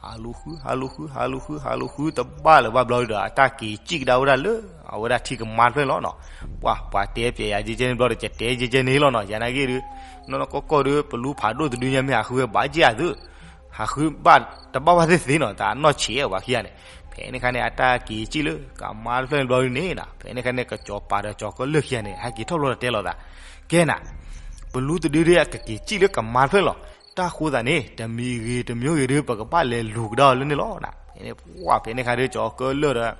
ဟးလူၤဃု ဟးလူၤဃု ဟးလူၤဃု ဟးလူၤဃု တဘၣ်လၢၤဘၣ်ဘျီဒုဒီး အတၢ်က့ၤစံၣ်ကဒါဝဲဒၣ်လၢ အဝဲဒၣ်ထံကမါတဖျၢၣ်န့ၣ်လီၤနီၤ. ပှၤ ပှၤတဲပျဲယၤကဲကဲန့ၣ်ဘျီဒီး ယတဲကဲကဲန့ၣ်လီၤနီၤ. ယၤန့ၣ်ဂ့ၤဒု နီၢ်နီၢ်ကီၢ်ကီၢ်ဒု ပလူဖးဒိၣ်တဒုညါမ့ၢ်ဟးဃုဝဲဘၣ်က့ၢ်အသု ဟးဃုဘၣ်တဘၣ်ဘၣ်သ့ၣ်သ့ၣ်နီၤ တၢ်နီၢ်ဆံးဝဲခံဂၤန့ၣ်. ဖဲန့ၣ်ခါန့ၣ် အတၢ်က့ၤစံၣ်လၢကမါတဖျၢၣ်န့ၣ်ဘျီဒုန့ၣ်နီၤ ဖဲန့ၣ်ခါန့ၣ် ကစီၤပၤဒီးကၠီၤကၢလၢၢ်ခံဂၤန့ၣ် ဟဲက့ၤထီၣ်ဘျီဒီးတဲလိာ်သး ကဲနၤ ပလူတဒုဒ်အကက့ၤစံၣ်လၢကမါတဖျၢၣ်လီၤ. တၢ်ဃိသးန့ၣ် တမံၤဂ့ၤတမံၤဂ့ၤဒု ပကဘၣ်လဲၤလူၤကဒါအီၤလၢန့ၣ်လီၤ. ဖဲန့ၣ် ပှၤ ဖဲန့ၣ်ခါဒု ကၠီၤကၢလၢၢ်ဒီး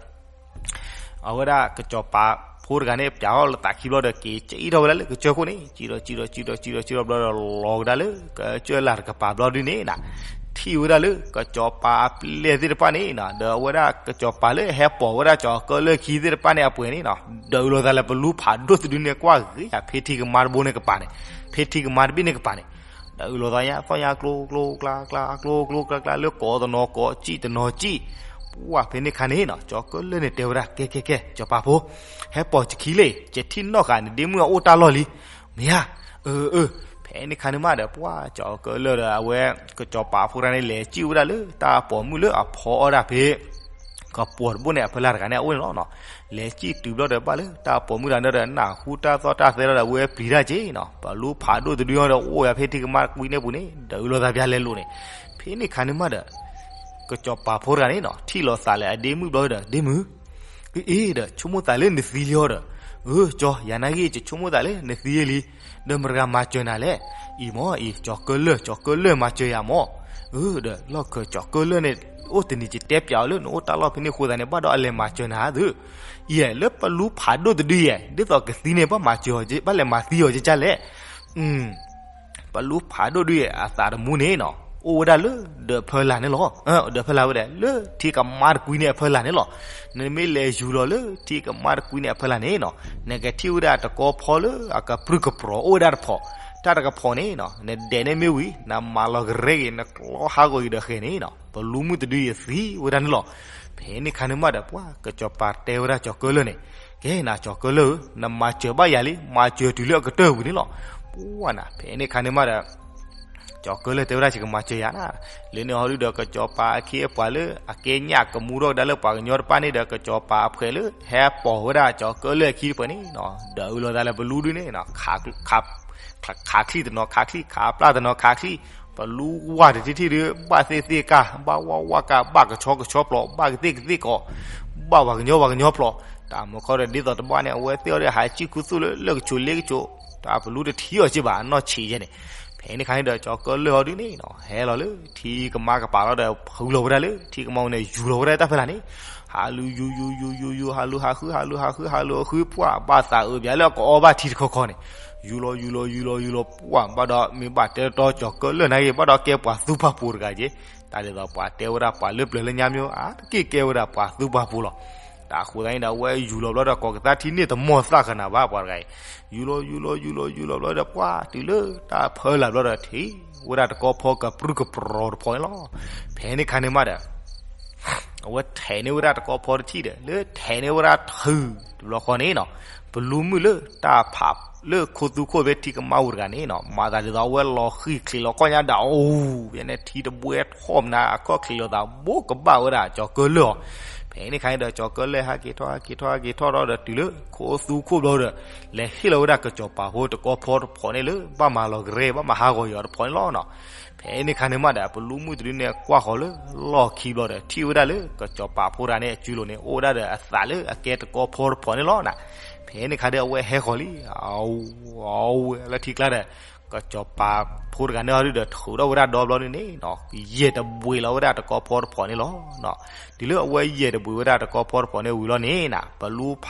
အဝဲဒၣ်ကစီၤပၤဖိတဂၤန့ၣ် ပၠးထီၣ်လၢသးခံဘျီဒီး က့ၤစံၣ်ထီၣ်ဝဲဒၣ်လၢကစၢၢ်ခိၣ်န့ၣ် စံၣ်ဒီးစံၣ်ဒီးစံၣ်ဒီးစံၣ်ဒီးစံၣ်ထီၣ်ဘျီဒီး လီၤကဒါလၢကစၢၢ်လၢ်တကပၤဘျီဒုန့ၣ်နီၤ ထံၣ်ဝဲဒၣ်လၢကစီၤပၤအပျဲၢ်သ့ၣ်တဖၣ်န့ၣ်နီၤ ဒီးအဝဲဒၣ်ကစီၤပၤလၢဟဲပိာ်ဝဲဒၣ်ကၠီၤကၢလၢၢ်ခံသ့ၣ်တဖၣ်န့ၣ်အပှဲၤန့ၣ်နီၤ ဒုးလိာ်သးလၢပလူဖးဒိၣ်တဒုန့ၣ် ကွၢ်ဂ့ၤယၤ ဖဲထံကမါတဘိန့ၣ်ကပၤန့ၣ် ဖဲထံကမါတဘ့ၣ်န့ၣ်ကပၤန့ၣ် ဒုးလိာ်သးညါ သီၣ်ညါကျိ ကျိကျါကျါ ကျိကျိကျါကျါ လၢကိးတနီၤကိး စံၣ်တနီၤစံၣ် ပှၤ ဖဲန့ၣ်ခါန့ၣ်နီၤ ကၠီၤကၢလၢၢ်န့ၣ်တဲဝဲဒၣ် ကဲ ကဲ ကဲ စီၤပၤဖိ ဟဲပိာ်စခံလံ ယထံၣ်နီၣ်ဃာ်နဒ့မုၣ်အအိၣ်တၢ်လီၢ်လံ မ့ၢ်ဧါ အၢ အၢ ဖဲန့ၣ်ခါန့ၣ်မးဒီး ပှၤ ကၠီၤကၢလၢၢ်ဒီး အဝဲ ကစီၤပၤဖိတဂၤန့ၣ် လဲၤစံၣ်ဝဲဒၣ်လၢတၢ်ပိာ်မုၣ်လၢအဖီအီၣ်ဒၣ်ဖဲ ကပိာ်တဘိန့ၣ် အဖီလာ်တဂၤန့ၣ်အအိၣ်န့ၣ်လီၤ. လဲၤစံၣ်တုၤဘျီဒီး ဘၣ်လၢတၢ်ပိာ်မုၣ်တဂၤန့ၣ်ဒီး နၢ်ဟူတၢ်သီၣ်တၢ်သဲလီၤဒီး အဝဲပျံၤတၢ်က့နီၤ ပလူဖးဒိၣ်တဒုအီၤဒီး အိၣ်ဝဲဖဲထံကမါတကွံန့ၣ်ပူၤန့ၣ် ဒုးလိာ်သးပျၢၤလဲၤလိာ်န့ၣ် ဖဲန့ၣ်ခါန့ၣ်မးဒီး ကစီၤပၤဖိတဂၤန့ၣ်နီၤ ထံၣ်လိာ်သးလၢအဒ့မုၣ်ဘျီဒီး ဒ့မုၣ် အ့ ဒီး ဆိကမိၣ်သးလၢနသံလံအီၤဒီး အၢ ကၠီ ယၤနာ်ဂ့ၤ ယဆိကမိၣ်သးလၢနသံလံ ဒီးမတၤဂၤမၤစၢၤနၤလဲၣ်. အံၤမၢ် အံၤ ကၠီၤကၢလၢၢ် ကၠီၤကၢလၢၢ်မၤစၢၤယၤမၢ်. အၢ ဒီးလီၢ်ခၢၣ်ကၠီၤကၢလၢၢ်န့ၣ် အိၣ်တနံၤယတဲပျးအီၤလၢနအိၣ်တၢ်လီၢ်ဖဲန့ၣ်အဃိသတးန့ၣ် ဘၣ်ဒီးအလဲၤမၤစၢၤနၤသု. ယဲ လၢပလူဖးဒိၣ်တဒုယဲ ဒ်သိးကသံန့ၣ် ဘၣ်မၤစၢၤ ဘၣ်လဲၤမၤသံအီၤကကၢ်လဲၣ်. ပလူဖးဒိၣ်ဒုယဲ အသးတမူန့ၣ်နီၤ အိၣ်ဝဲဒၣ်လၢဒၢးဖၢလာ်န့ၣ်လီၤ. ဒၢးဖၢလာ်ဝဲဒၣ် လၢထံကမါတကွံန့ၣ်အဖၢလာ်န့ၣ်လီၤ. နမ့ၢ်လဲၤယူၤလီၤလၢထံကမါတကွံန့ၣ်အဖၢလာ်န့ၣ်နီၤ နကထံၣ်ဝဲဒၣ်တကီဖီလၢအကပြုၢ်ကပြီၤအိၣ်ဝဲဒၣ်တဖီ, တၢ်တကဖီန့ၣ်နီၤ နဒဲးန့ၢ်မ့ၢ်ဝံၤ နမၤလီၤကရဲက့ၤ နကျီဟးဂီၤအံၤဒီးဃဲၤန့ၣ်နီၤ ပလူမုၢ်တဒုယဲသံဝဲဒၣ်န့ၣ်လီၤ. ဖဲန့ၣ်ခါန့ၣ်မးဒီး ပှၤကစီၤပၤတဲဝဲဒၣ်ကၠီၤကၢလၢၢ်န့ၣ်, ကဲနၤကၠီၤကၢလၢၢ်ဧၢ, နမၤစၢၤဘၣ်ယၤလံ, မၤစၢၤတုၤလၢအကတၢၢ်ဝံၤန့ၣ်လီၤ. ပှၤနၤ ဖဲန့ၣ်ခါန့ၣ်မးဒီး ကၠီၤကၢလၢၢ်တဲဝဲဒၣ် ယကမၤစၢၤယၤနၤ. လၢန့ၣ်ဟီဒုဒီး ကစီၤပၤအခ့အပှၤလၢအကဲညၣ်ကမူထီၣ်ကဒါလၢပှၤကညီတဖၣ်န့ၣ်ဒီး ကစီၤပၤအဖှဲးလၢဟဲပိာ်ဝဲဒၣ်ကၠီၤကၢလၢၢ်အခံတဖၣ်န့ၣ်နီၤ ဒုးလိာ်သးလၢပလူဒုန့ၣ်နီၤ ခးချံၣ်တနီၤခးချံၣ် ခးပျၢ်တနီၤခးချံၣ်, ပ ပလူဝါတထံၣ်ထံၣ်ဒီး ဘၣ်သ့ၣ်သ့ၣ်ကါ, ဘၣ်ဝါဝါကါ, ဘၣ်ကဆီကဆီပျီ, ဘၣ်ကသ့ၣ်ကသ့ၣ်ကီး, ဘၣ်ပှၤကညီပှၤကညီပျီ, တၢ်မုၢ်ခီဒီးဒ်သိးတဘၣ်န့ၣ် အဝဲသ့ၣ်အီၤဒီးဟးစံၣ်ခူသူၣ်လၢလၢၢ်ကဆိးလ့ကဆိး, တၢ်ပလူတထံၣ်အီၤက့ဘၣ် အနီၢ်ဆံးယဲန့ၣ်. ဖဲန့ၣ်ခါန့ၣ်ဒီး ကၠီၤကၢၢ်လၢၢ်ဟီဒုန့ၣ်နီၤ ဟဲလီၤလၢထံကမါကပၤလီၤဒီး ဟူးလီၤဝဲဒၣ်လၢထံကမါဝဲန့ၣ် ယူၤလီၤဝဲဒၣ်တၢ်ဖဲလၢ်န့ၣ်, ဟးလူၤယူၤယူၤယူၤယူၤယူၤ ဟးလူၤဟးဃု ဟးလူၤဟးဃု ဟးလူၤဟးဃု ဟးလူၤအဃု ပှၢ်ဘၣ်သးအုးပၠးလၢအကအီဘၣ်ထံတခီခီန့ၣ်, ယူၤလီၤယူၤလီၤယူၤလီၤယူၤလီၤ ပှၢ်ဘၣ်ဒီး မ့ၢ်ဘၣ်တဲတီကၠီၤကၢၢ်လၢၢ်နာ်က့ ဘၣ်ဒီးကဲပှၤသူပှၤပိၤတဂၤက့, တၢ်ဒ်သိးပှၤတဲဝဲဒၣ်ပှၤလၢပျၢၤလၢညါမ့ၢ် အါတက့ၢ်ကဲဝဲဒၣ်ပှၤသူပှၤပိၤလီၤ. တၢ်အဃိသတးန့ၣ်ဒီး အဝဲယူၤလီၤဘျီဒီး ကိးကသါထံန့ၣ် တမီၢ်သၣ်ဃနၤဘၣ် ပှၤတဂၤအံၤ, ယူၤလီၤယူၤလီၤယူၤလီၤယူၤလီၤဘျီဒီး ပှၢ်တုၤလၢတၢ်ဖၢလၢ်ဘျီဒီး ထံၣ်ဝဲဒၣ်တကီဖီကပြုၢ်ကပြီၤတဖီန့ၣ်လီၤ. ဖဲန့ၣ်ခါန့ၣ်မးဒီး အဝဲထဲးန့ၢ်ဝဲဒၣ်တကီဖီတထံၣ်ဒီး လၢထဲးန့ၢ်ဝဲဒၣ်ထုးတဘျီဃီန့ၣ်နီၤ, ပလူမုၣ်လၢတၢ်ဖးလၢခိသူခိၣ်ဖဲထံကမါဝဲတဂၤန့ၣ်နီၤ မၤသးဒ်သိးအဝဲလီၤဃံၤချံးလီၤကီၢ်ညါဒၣ်အူ, ဖဲန့ၣ်ထံတဘှဲထီၣ်မနၤ အခီၣ်ချံးလိာ်သး ဘိးကဘၣ်ဝဲဒၣ်ကၠီၤကၢၢ်လၢၢ်အီၤ. ဖဲန့ၣ်ခါန့ၣ်ဒီး ကၠီၤကၢၢ်လၢၢ်ဟးက့ၤထီၣ်ဟးက့ၤထီၣ်ဟးက့ၤထီၣ်ထီၣ်ဒီး တုၤလၢခိသူခိၣ်ဘျီဒီး လဲၤဟ့ၣ်လီၤဝဲဒၣ်ကစီၤပၤဖိတကီဖီတဖီန့ၣ်လၢ ဘၣ်မၤလီၤကရဲ ဘၣ်မၤဟးဂီၤယီၤတဖီန့ၣ်လီၤနီၤ. ဖဲန့ၣ်ခါန့ၣ်မးဒီး ပလူမုၣ်တဒုန့ၣ် ကွၢ်ဃီၤလၢလီၢ်ခံဘျီဒီး ထံၣ်ဝဲဒၣ်လၢကစီၤပၤဖိတဂၤန့ၣ် အစုလိၤန့ၣ် အိၣ်ဝဲဒၣ်ဒီးအသးလၢအကဲတကီဖီတဖီန့ၣ်လီၤနီၤ. ဖဲန့ၣ်ခါဒီး အဝဲဟဲဃီၤလံ အဝဲလၢထံကျါဒီး ကစီၤပၤဖိတဂၤန့ၣ်ဟီဒုဒီး ထုးထီၣ်ဝဲဒၣ်ဒီဘျီန့ၣ်နီၤ ယဲၢ်တဘှံးလီၤဝဲဒၣ်တကီဖီတဖီန့ၣ်လီၤ. တုၤလၢအဝဲယဲၢ်တဘှံးဝဲဒၣ်တကီဖီတဖီန့ၣ်ဝံၤလီၤန့ၣ်နီၤ ပလူဖ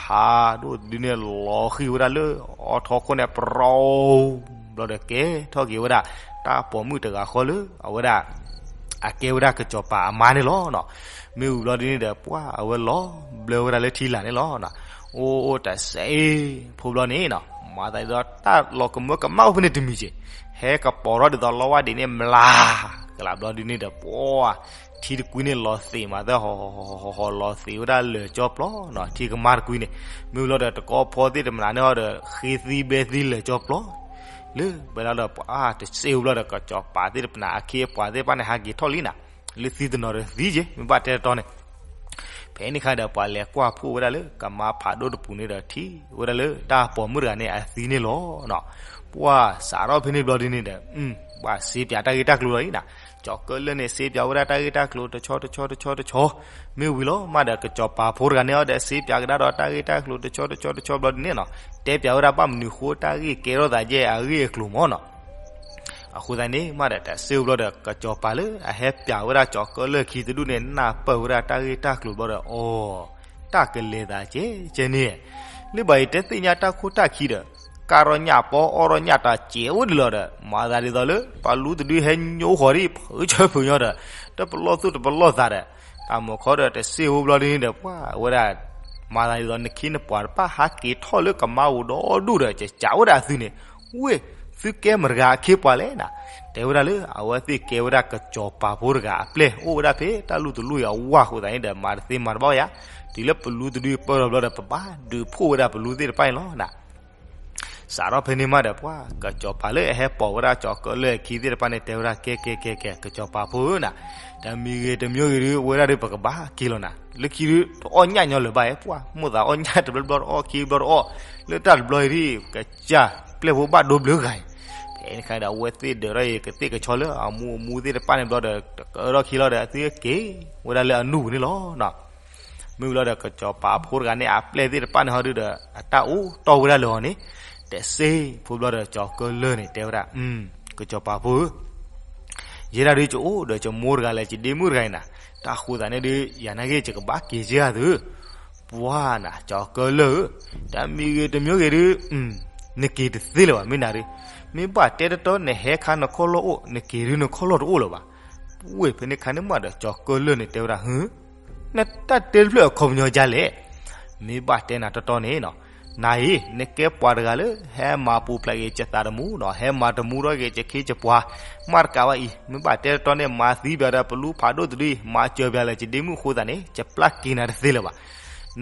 းဒိၣ်တဒုန့ၣ် လီၤဃံၤဝဲဒၣ်လၢအီထီခိၣ်န့ၣ် ပြီ ဘျီဒီးကဲထီၣ်က့ၤဝဲဒၣ် တၢ်ပိာ်မုၣ်တဂၤဃီလၢ အဝဲဒၣ် အကဲဝဲဒၣ်ကစီၤပၤအမါန့ၣ်လီၤနီၤ. မ့ၢ်ဝံၤဘျီဒုန့ၣ်ဒီး ပှၢ်အဝဲလီၤဘျၢဝဲဒၣ်လၢထံလာ်န့ၣ်လီၤနီၤ. အိၣ်အိၣ်တစဲးဖိဘျီန့ၣ်နီၤ မၤသးဒ်သိးတၢ်လီၤကမၢကမၣ်အိၣ်ဖဲန့ၣ်တမံၤက့ၤ ဟဲကပီၤထီၣ်ဒ်သိးလီဝါဒံးန့ၣ် မျးကလးဘျီဒုန့ၣ်ဒီး ပှၢ် ထံတကွံန့ၣ်လီၤသ့းမးသၢ ဟီၣ်ဟီၣ်ဟီၣ်ဟီၣ်လီၤသ့းဝဲဒၣ်လၢာ်ကၠီပျီနီၤ ထံကမါတကွံန့ၣ်. မ့ၢ်ဝံၤလီၤဒီးတကီဖီသ့ၣ်တဖၣ်န့ၣ်ဟီဒီး ဃ့သံဘဲသံလၢာ်ကၠီပျီ လၢဘဲလီၤဒီး ပှၢ်တစဲးဖိဘျီဒီး ကစီၤပၤသ့ၣ်တဖၣ်န့ၣ် အခ့အပှၤသ့ၣ်တဖၣ်န့ၣ် ဟးက့ၤထီၣ်လံနီၤ လၢသံတနီၤဒီးသံက့ၤ မ့ၢ်ဘၣ်တဲတတီန့ၣ် ဖဲန့ၣ်ခါဒီး ပှၤလဲၤကွၢ်ဖှိၣ်ဝဲဒၣ်လၢကမါဖးဒိၣ်တပူၤန့ၣ်ဒီး ထံၣ်ဝဲဒၣ်လၢတၢ်ပိာ်မုၣ်တဂၤန့ၣ်အသံန့ၣ်လီၤနီၤ. ပှၢ်စးထီၣ်ဖဲန့ၣ်ဘျီဒုန့ၣ်ဒီး ဘၣ်စ့ပၠးတၢ်ဂ့ၢ်တၢ်ကျိၤလီၤအံၤနီၤ. ကၠီၤကၢၢ်လၢၢ်န့ၣ် စ့ပၠးဝဲဒၣ်တၢ်ဂ့ၢ်တၢ်ကျိၤတဆီတဆီတဆီတဆီ မ့ၢ်ဝံၤလီၤမးဒီး ကစီၤပၤဖိတဂၤန့ၣ်အီၤဒီး စ့ပၠးကဒါဒီးတၢ်ဂ့ၢ်တၢ်ကျိၤတဆီတဆီတဆီဘျီဒုန့ၣ်နီၤ တဲပၠးဝဲဒၣ်ဘၣ်မနုၤဃိတၢ်ဂ့ၢ်ကဲထီၣ်သးယဲၢ်အဂ့ၢ်အကျိၤမၢ်နီၤ. အဃိသတးန့ၣ်မးဒီး တၢ်စ့ဝံၤဘျီဒီး ကစီၤပၤလၢအဟဲပၠးဝဲဒၣ်ကၠီၤကၢၢ်လၢၢ်ခံတဒူၣ်န့ၣ် နၢ်ပၢၢ်ဝဲဒၣ်တၢ်ဂ့ၢ်တၢ်ကျိၤဘျီဒီး အိ တၢ်ကလဲၤသးကဲကဲန့ၣ် လၢဘၣ်အံၤတဲသ့ၣ်ညါတၢ်ခိၣ်တၢ်ခံဒီး ကၢ်ထီၣ်ညၣ်ပီအီၣ်ထီၣ်ညၣ်တၢ်စဲးအိၣ်ဒံးလီၤဒီး မၤသးဒ်သိးလၢ ပှၤလူတဒုဟဲညိဃီၤဒံး ဖုဆၢဖုညီဒီး တပလီၢ်သူၣ်တပလီၢ်သးဒီး တၢ်မုၢ်ခီဒီး တစ့ဝံၤဘျီဒုန့ၣ်ဒီး ပှၢ်ဝဲဒၣ် မၤသးဒ်သိးနခ့နပှၤတဖၣ်ဟးက့ၤထီၣ်လၢကမါအိၣ်ဒီဒူၣ်ဒီး ကစးဝဲဒၣ်အသုန့ၣ် ဝ့ၢ် သုကဲမတၤတဂၤအခ့ပှၤလဲၣ်နီၤ. တဲဝဲဒၣ်လၢ အဝဲသ့ၣ်ကဲဝဲဒၣ်ကစီၤပၤဖိတဂၤအပျဲၢ် အိၣ်ဝဲဒၣ်ဖဲတၢ်လူၢ်တလူၢ်အံၤအဝၢ်အဃိသတးန့ၣ်ဒီး မၤတသ့မၤတဘၣ်ယါ. တုၤလၢပလူတဒုပၢၢ်လီၤဘျီဒီး ပဘၣ်ဒုးဖှိၣ်ဝဲဒၣ်ပလူသ့ၣ်တဖၣ်န့ၣ်လီၤနီၤ. စးထီၣ်ဖဲန့ၣ်မးဒီး ပှၢ်ကစီၤပၤလၢအဟဲပိာ်ဝဲဒၣ်ကၠီၤကၢၢ်လၢၢ်အခံသ့ၣ်တဖၣ်န့ၣ် တဲဝဲဒၣ် ကဲကဲကဲကဲ ကစီၤပၤဖိဧၢနီၤ, တမံၤဂ့ၤတမံၤဂ့ၤဒုး ဝဲဒၣ်ဒုးပကဘၣ်က့ၤလီၤနီၤ. လၢခံဒုး တအီၣ်ညၣ်ညီလၢၤဘၣ်ဧါ ပှၢ်မိၢ်သးအီၣ်ညၣ်တဘျီတဘျီတအီၣ် ခံဘျီတအီၣ် လၢတၢ်တဘျီအံၤဒ် ကစၢ်ပျဲၢ်ဖိဘၣ်ဒိဘျၢဂၤအံၤ. ဖဲန့ၣ်ခါဒီး အဝဲသ့ၣ်ဒၢးထီၣ်အံၤ ကသ့ၣ်ကဆီလၢအမူအမူသ့ၣ်တဖၣ်န့ၣ်ဘျီဒီး တကၢထီၣ်ခံလီၤဒီး အသုက့ၤဝဲဒၣ်လၢအနူၢ်ပူၤန့ၣ်လီၤနီၤ. မ့ၢ်ဝံၤလီၤဒီး ကစီၤပၤဖိတဂၤန့ၣ် အပျဲၢ်သ့ၣ်တဖၣ်န့ၣ်ဟီဒုဒီး အတၢ်အိၣ်တီၢ်ဝဲဒၣ်လၢအီၤန့ၣ် တစ့ဖိဘျီဒီး ကၠီၤကၢၢ်လၢၢ်န့ၣ် တဲဝဲဒၣ် ကစီၤပၤဖိဧၢ, ယဲဒၣ်ဒုး ယအိၣ်ဒီးယမိၢ်တဂၤလၢယဒ့မုၣ်တဂၤအံၤနီၤ, တၢ်ဃိသးန့ၣ်ဒုး ယၤနာ်က့ ယကဘၣ်က့ၤက့ၤဧါသု, ပှၤနီၤ ကၠီၤကၢၢ်လၢၢ်ဧၢ, တမံၤဂ့ၤတမံၤဂ့ၤဒုး နက့ၤတသ့လၢၤဘၣ် မ့ၢ်နၤဒုး, မ့ၢ်ဘၣ်တဲတတီ နဟဲခါနခီၣ်လီၢ်အိၣ် နက့ၤဒုးနခီၣ်လီၢ်တအိၣ်လၢၤဘၣ်. ဝ့ၢ်ဖဲန့ၣ်ခါန့ၣ်မးဒီး ကၠီၤကၢၢ်လၢၢ်န့ၣ် တဲဝဲဒၣ် နတၢ်တဲတဖျၢၣ်အခီပညီဒ်လဲၣ်, မ့ၢ်ဘၣ်တဲနၤတီတီန့ၣ်နီၤ, နၤအံၤ နကဲပှၤတဂၤလၢ ဟဲမၤပူၤဖျဲးက့ၤယသးတမူနီၤ, ဟဲမၤတမူထီၣ်က့ၤယခ့ယပှၤ, မးတကးဘၣ်အံၤ မ့ၢ်ဘၣ်တဲတီတီန့ၣ် မၤသံပၠးဒီးပလူဖးဒိၣ်တဒုအံၤ မၤစၢၤပၠးလၢယဒ့မုၣ်အဃိသတးန့ၣ် ယပျၢ်က့ၤနၤတသ့လၢၤဘၣ်.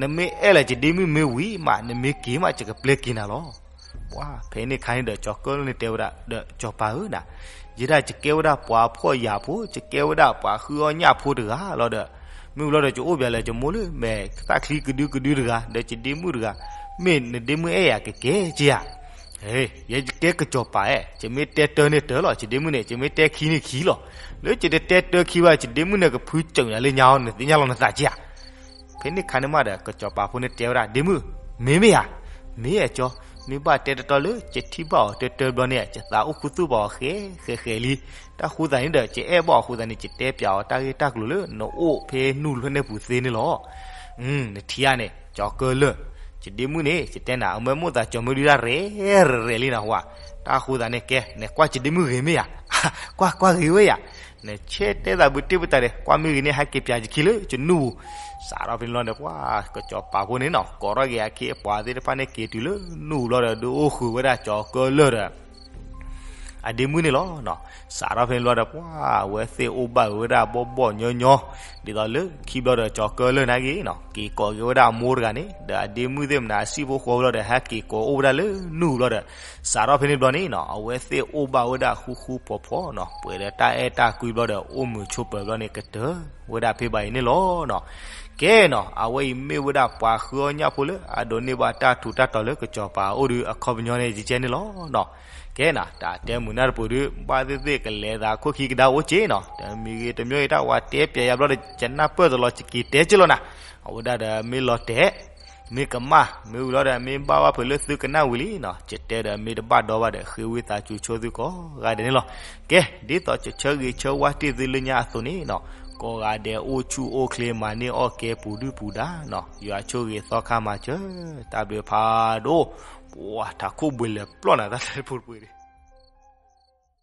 နမ့ၢ်အဲၣ်လၢယဒ့မုၣ်မ့ၢ်ဝံၤမး နမ့ၢ်က့ၤမး ယကပျဲက့ၤနၤလီၤ. ပှၤဖဲန့ၣ်ခါန့ၣ်ဒီး ကၠီၤကၢၢ်လၢၢ်န့ၣ်တဲဝဲဒၣ်ဒီး ကၠီၤပၤဧၢနီၤ, ယဲဒၣ်ယကဲဝဲဒၣ်ပှၤဖှီၣ်ယာ်ဖိ, ယကဲဝဲဒၣ်ပှၤဃုအီၣ်ညၣ်ဖိတဂၤလီၤဒီး, မ့ၢ်ဝံၤလီၤဒီး ယအိၣ်ပၠးလၢယမိၢ်လၢမဲာ်သၣ်ချံကဒုကဒုတဂၤ ဒီးယဒ့မုၣ်တဂၤ, မ့ၢ်နဒ့မုၣ်အဲၣ်ယၤကကဲက့ၤဧါ. ဟ့, ယဲယကဲကစီၤပၤဧၢ, ယမ့ၢ်တဲတၢန့ၣ်တၢလီၤ, ယဒ့မုၣ်န့ၣ် ယမ့ၢ်တဲခံန့ၣ်ခံလီၤ. လၢယတတဲတၢခံဘၣ် ယဒ့မုၣ်န့ၣ်ကဖုကၠူာ်ညါလၢညါအီၤ နသ့ၣ်ညါလီၤနသးက့ဧါ. ဖဲန့ၣ်ခါန့ၣ်မးဒီး ကစီၤပၤဖိန့ၣ်တဲဝဲဒၣ်, ဒ့မုၣ်, မ့ၢ်မ့ၢ်ဧါ, မ့ၢ်ဧါကၠီ, မ့ၢ်ဘၣ်တဲတတီလၢ ယထံၣ်ဘၣ်အီၤတၢတၢဘျီန့ၣ် ယသးအိၣ်ခူသူၣ်ပာ်အီၤဃဲဃဲဃဲလံ. တၢ်ဃိသးန့ၣ်ဒီး ယအဲၣ်ဘၣ်အီၤအဃိသတးန့ၣ် ယတဲပျးအီၤတၢ်ဂ့ၢ်တၢ်ကျိၤလၢနအိၣ်ဖဲနူၢ်လၢန့ၣ်ပူၤသ့န့ၣ်လီၤ. နထံၣ်ဧါန့ၣ် ကၠီၤကၢလၢၢ်, ယဒ့မုၣ်န့ၣ် ယတဲနၤ အမၢမိၣ်သးကၠီၤမုၢ်ဒုတၢ်ရဲၣ်ရဲၣ်လံနဟူဧါ. တၢ်ဃိသးန့ၣ်ကဲ နကွၢ်ယဒ့မုၣ်ဂ့ၤမ့ၢ်ဧါ, ကွၢ်ကွၢ်ဂ့ၤဝဲယၤ, နဆဲးတဲသးဘုတ့ၢ်ပတၢ်ဒီး ကွၢ်မ့ၢ်ဂ့ၤန့ၣ် ဟဲက့ၤပျးယခံလၢယနူၢ်ပူၤ. စးထီၣ်ဖဲန့ၣ်ဘျီဒီး ပှၤကစီၤပၤဖိန့ၣ်နီၤ ကိးထီၣ်က့ၤအခ့အပှၤသ့ၣ်တဖၣ်န့ၣ် က့ၤတုၤလၢနူၢ်ပူၤဘျီဒီး ဒုးအိၣ်ဃုာ်ဝဲဒၣ်ကၠီၤကၢလၢၢ်ဒီး အဒ့မုၣ်န့ၣ်လီၤ. စးထီၣ်ဖဲန့ၣ်ဘျီဒီး ပှၤအဝဲသ့ၣ်အိၣ်ဘၣ်ဝဲဒၣ်ဘီၣ်ဘီၣ်ညီညီ, ဒ်သိးလၢခံဘျီဒီး ကၠီၤကၢလၢၢ်န့ၣ်က့ၤနီၤ က့ၤကိးက့ၤဝဲဒၣ်အမိၢ်တဂၤန့ၣ် ဒီးအဒ့မုၣ်သ့ၣ်မနၤအစံၣ်ဖိဃီဖိလီၤဒီး ဟဲက့ၤကိးအိၣ်ဝဲဒၣ်လၢနူၢ်ပူၤဘျီဒီး စးထီၣ်ဖဲန့ၣ်ဘျီန့ၣ်နီၤ အဝဲသ့ၣ်အိၣ်ဘၣ်ဝဲဒၣ်ဃူဃူဖိးဖိးနီၤ ပှဲၤဒီးတၢ်အဲၣ်တၢ်ကွံဘျီဒီး အိၣ်မုာ်ဆိးပၢၤဘျီန့ၣ် ကတၢၢ်ဝဲဒၣ်ဖဲဘၣ်အံၤန့ၣ်လီၤနီၤ. ကဲနီၤ အဝဲအံၤမ့ၢ်ဝဲဒၣ်ပှၤဃုအီၣ်ညၣ်ဖိလၢအဒိးန့ၢ်ဘၣ်တၢ်ထူးတၢ်တီၤလၢကစီၤပၤအအိၣ်ဒီးအခီပညီန့ၣ် ကကဲန့ၣ်လီၤနီၤ. ကဲနီၤ တၢ်တဲမုာ်နၢ်တပူၤဒီး ဘၣ်သ့ၣ်သ့ၣ်ကလဲၤသးခိၣ်ခံကဒါအိၣ်က့နီၤ တမံၤဂ့ၤတမံၤဂ့ၤ တၢ်ဝဲတဲပျးယၤဘျီဒီး ယနၢ်ပၢၢ်တလီၤ ယက့ၤတဲက့လီၤနၤ. အဝဲဒၣ်ဒီးမ့ၢ်လီၤတဲာ် မ့ၢ်ကမၣ် မ့ၢ်ဝံၤလီၤဒီး မ့ၢ်ဘၣ်ဘၣ်ဖုးလၢသုကနၣ်ဝံၤလံနီၤ ယတဲဒီးမ့ၢ်တဘၣ်ဒီဘၣ်ဒီး ဃ့ဝံသးစူၤဆိသုကိးဂၤဒဲးန့ၣ်လီၤ. ကဲ ဒ်သိးယဆၢဂ့ၤဆၢဝါတ့ၢ်သုလၢညါအသိးန့ၣ်နီၤ ကိးဂၤဒဲးအိၣ်ဆူၣ်အိၣ်ချ့မၤန့ၢ်အီၣ်ကဲပူၤဒုၣ်ပူၤဒါနီၤ ယွၤဆိၣ်ဂ့ၤသီခါမၤစၢၤ တၢ်ဘျုးဖးဒိၣ်. ပှၤထးခိၣ်ဘှံးလဲၤပျီၢ်နၤ တၢ်တဲဖိတပှ့ၤ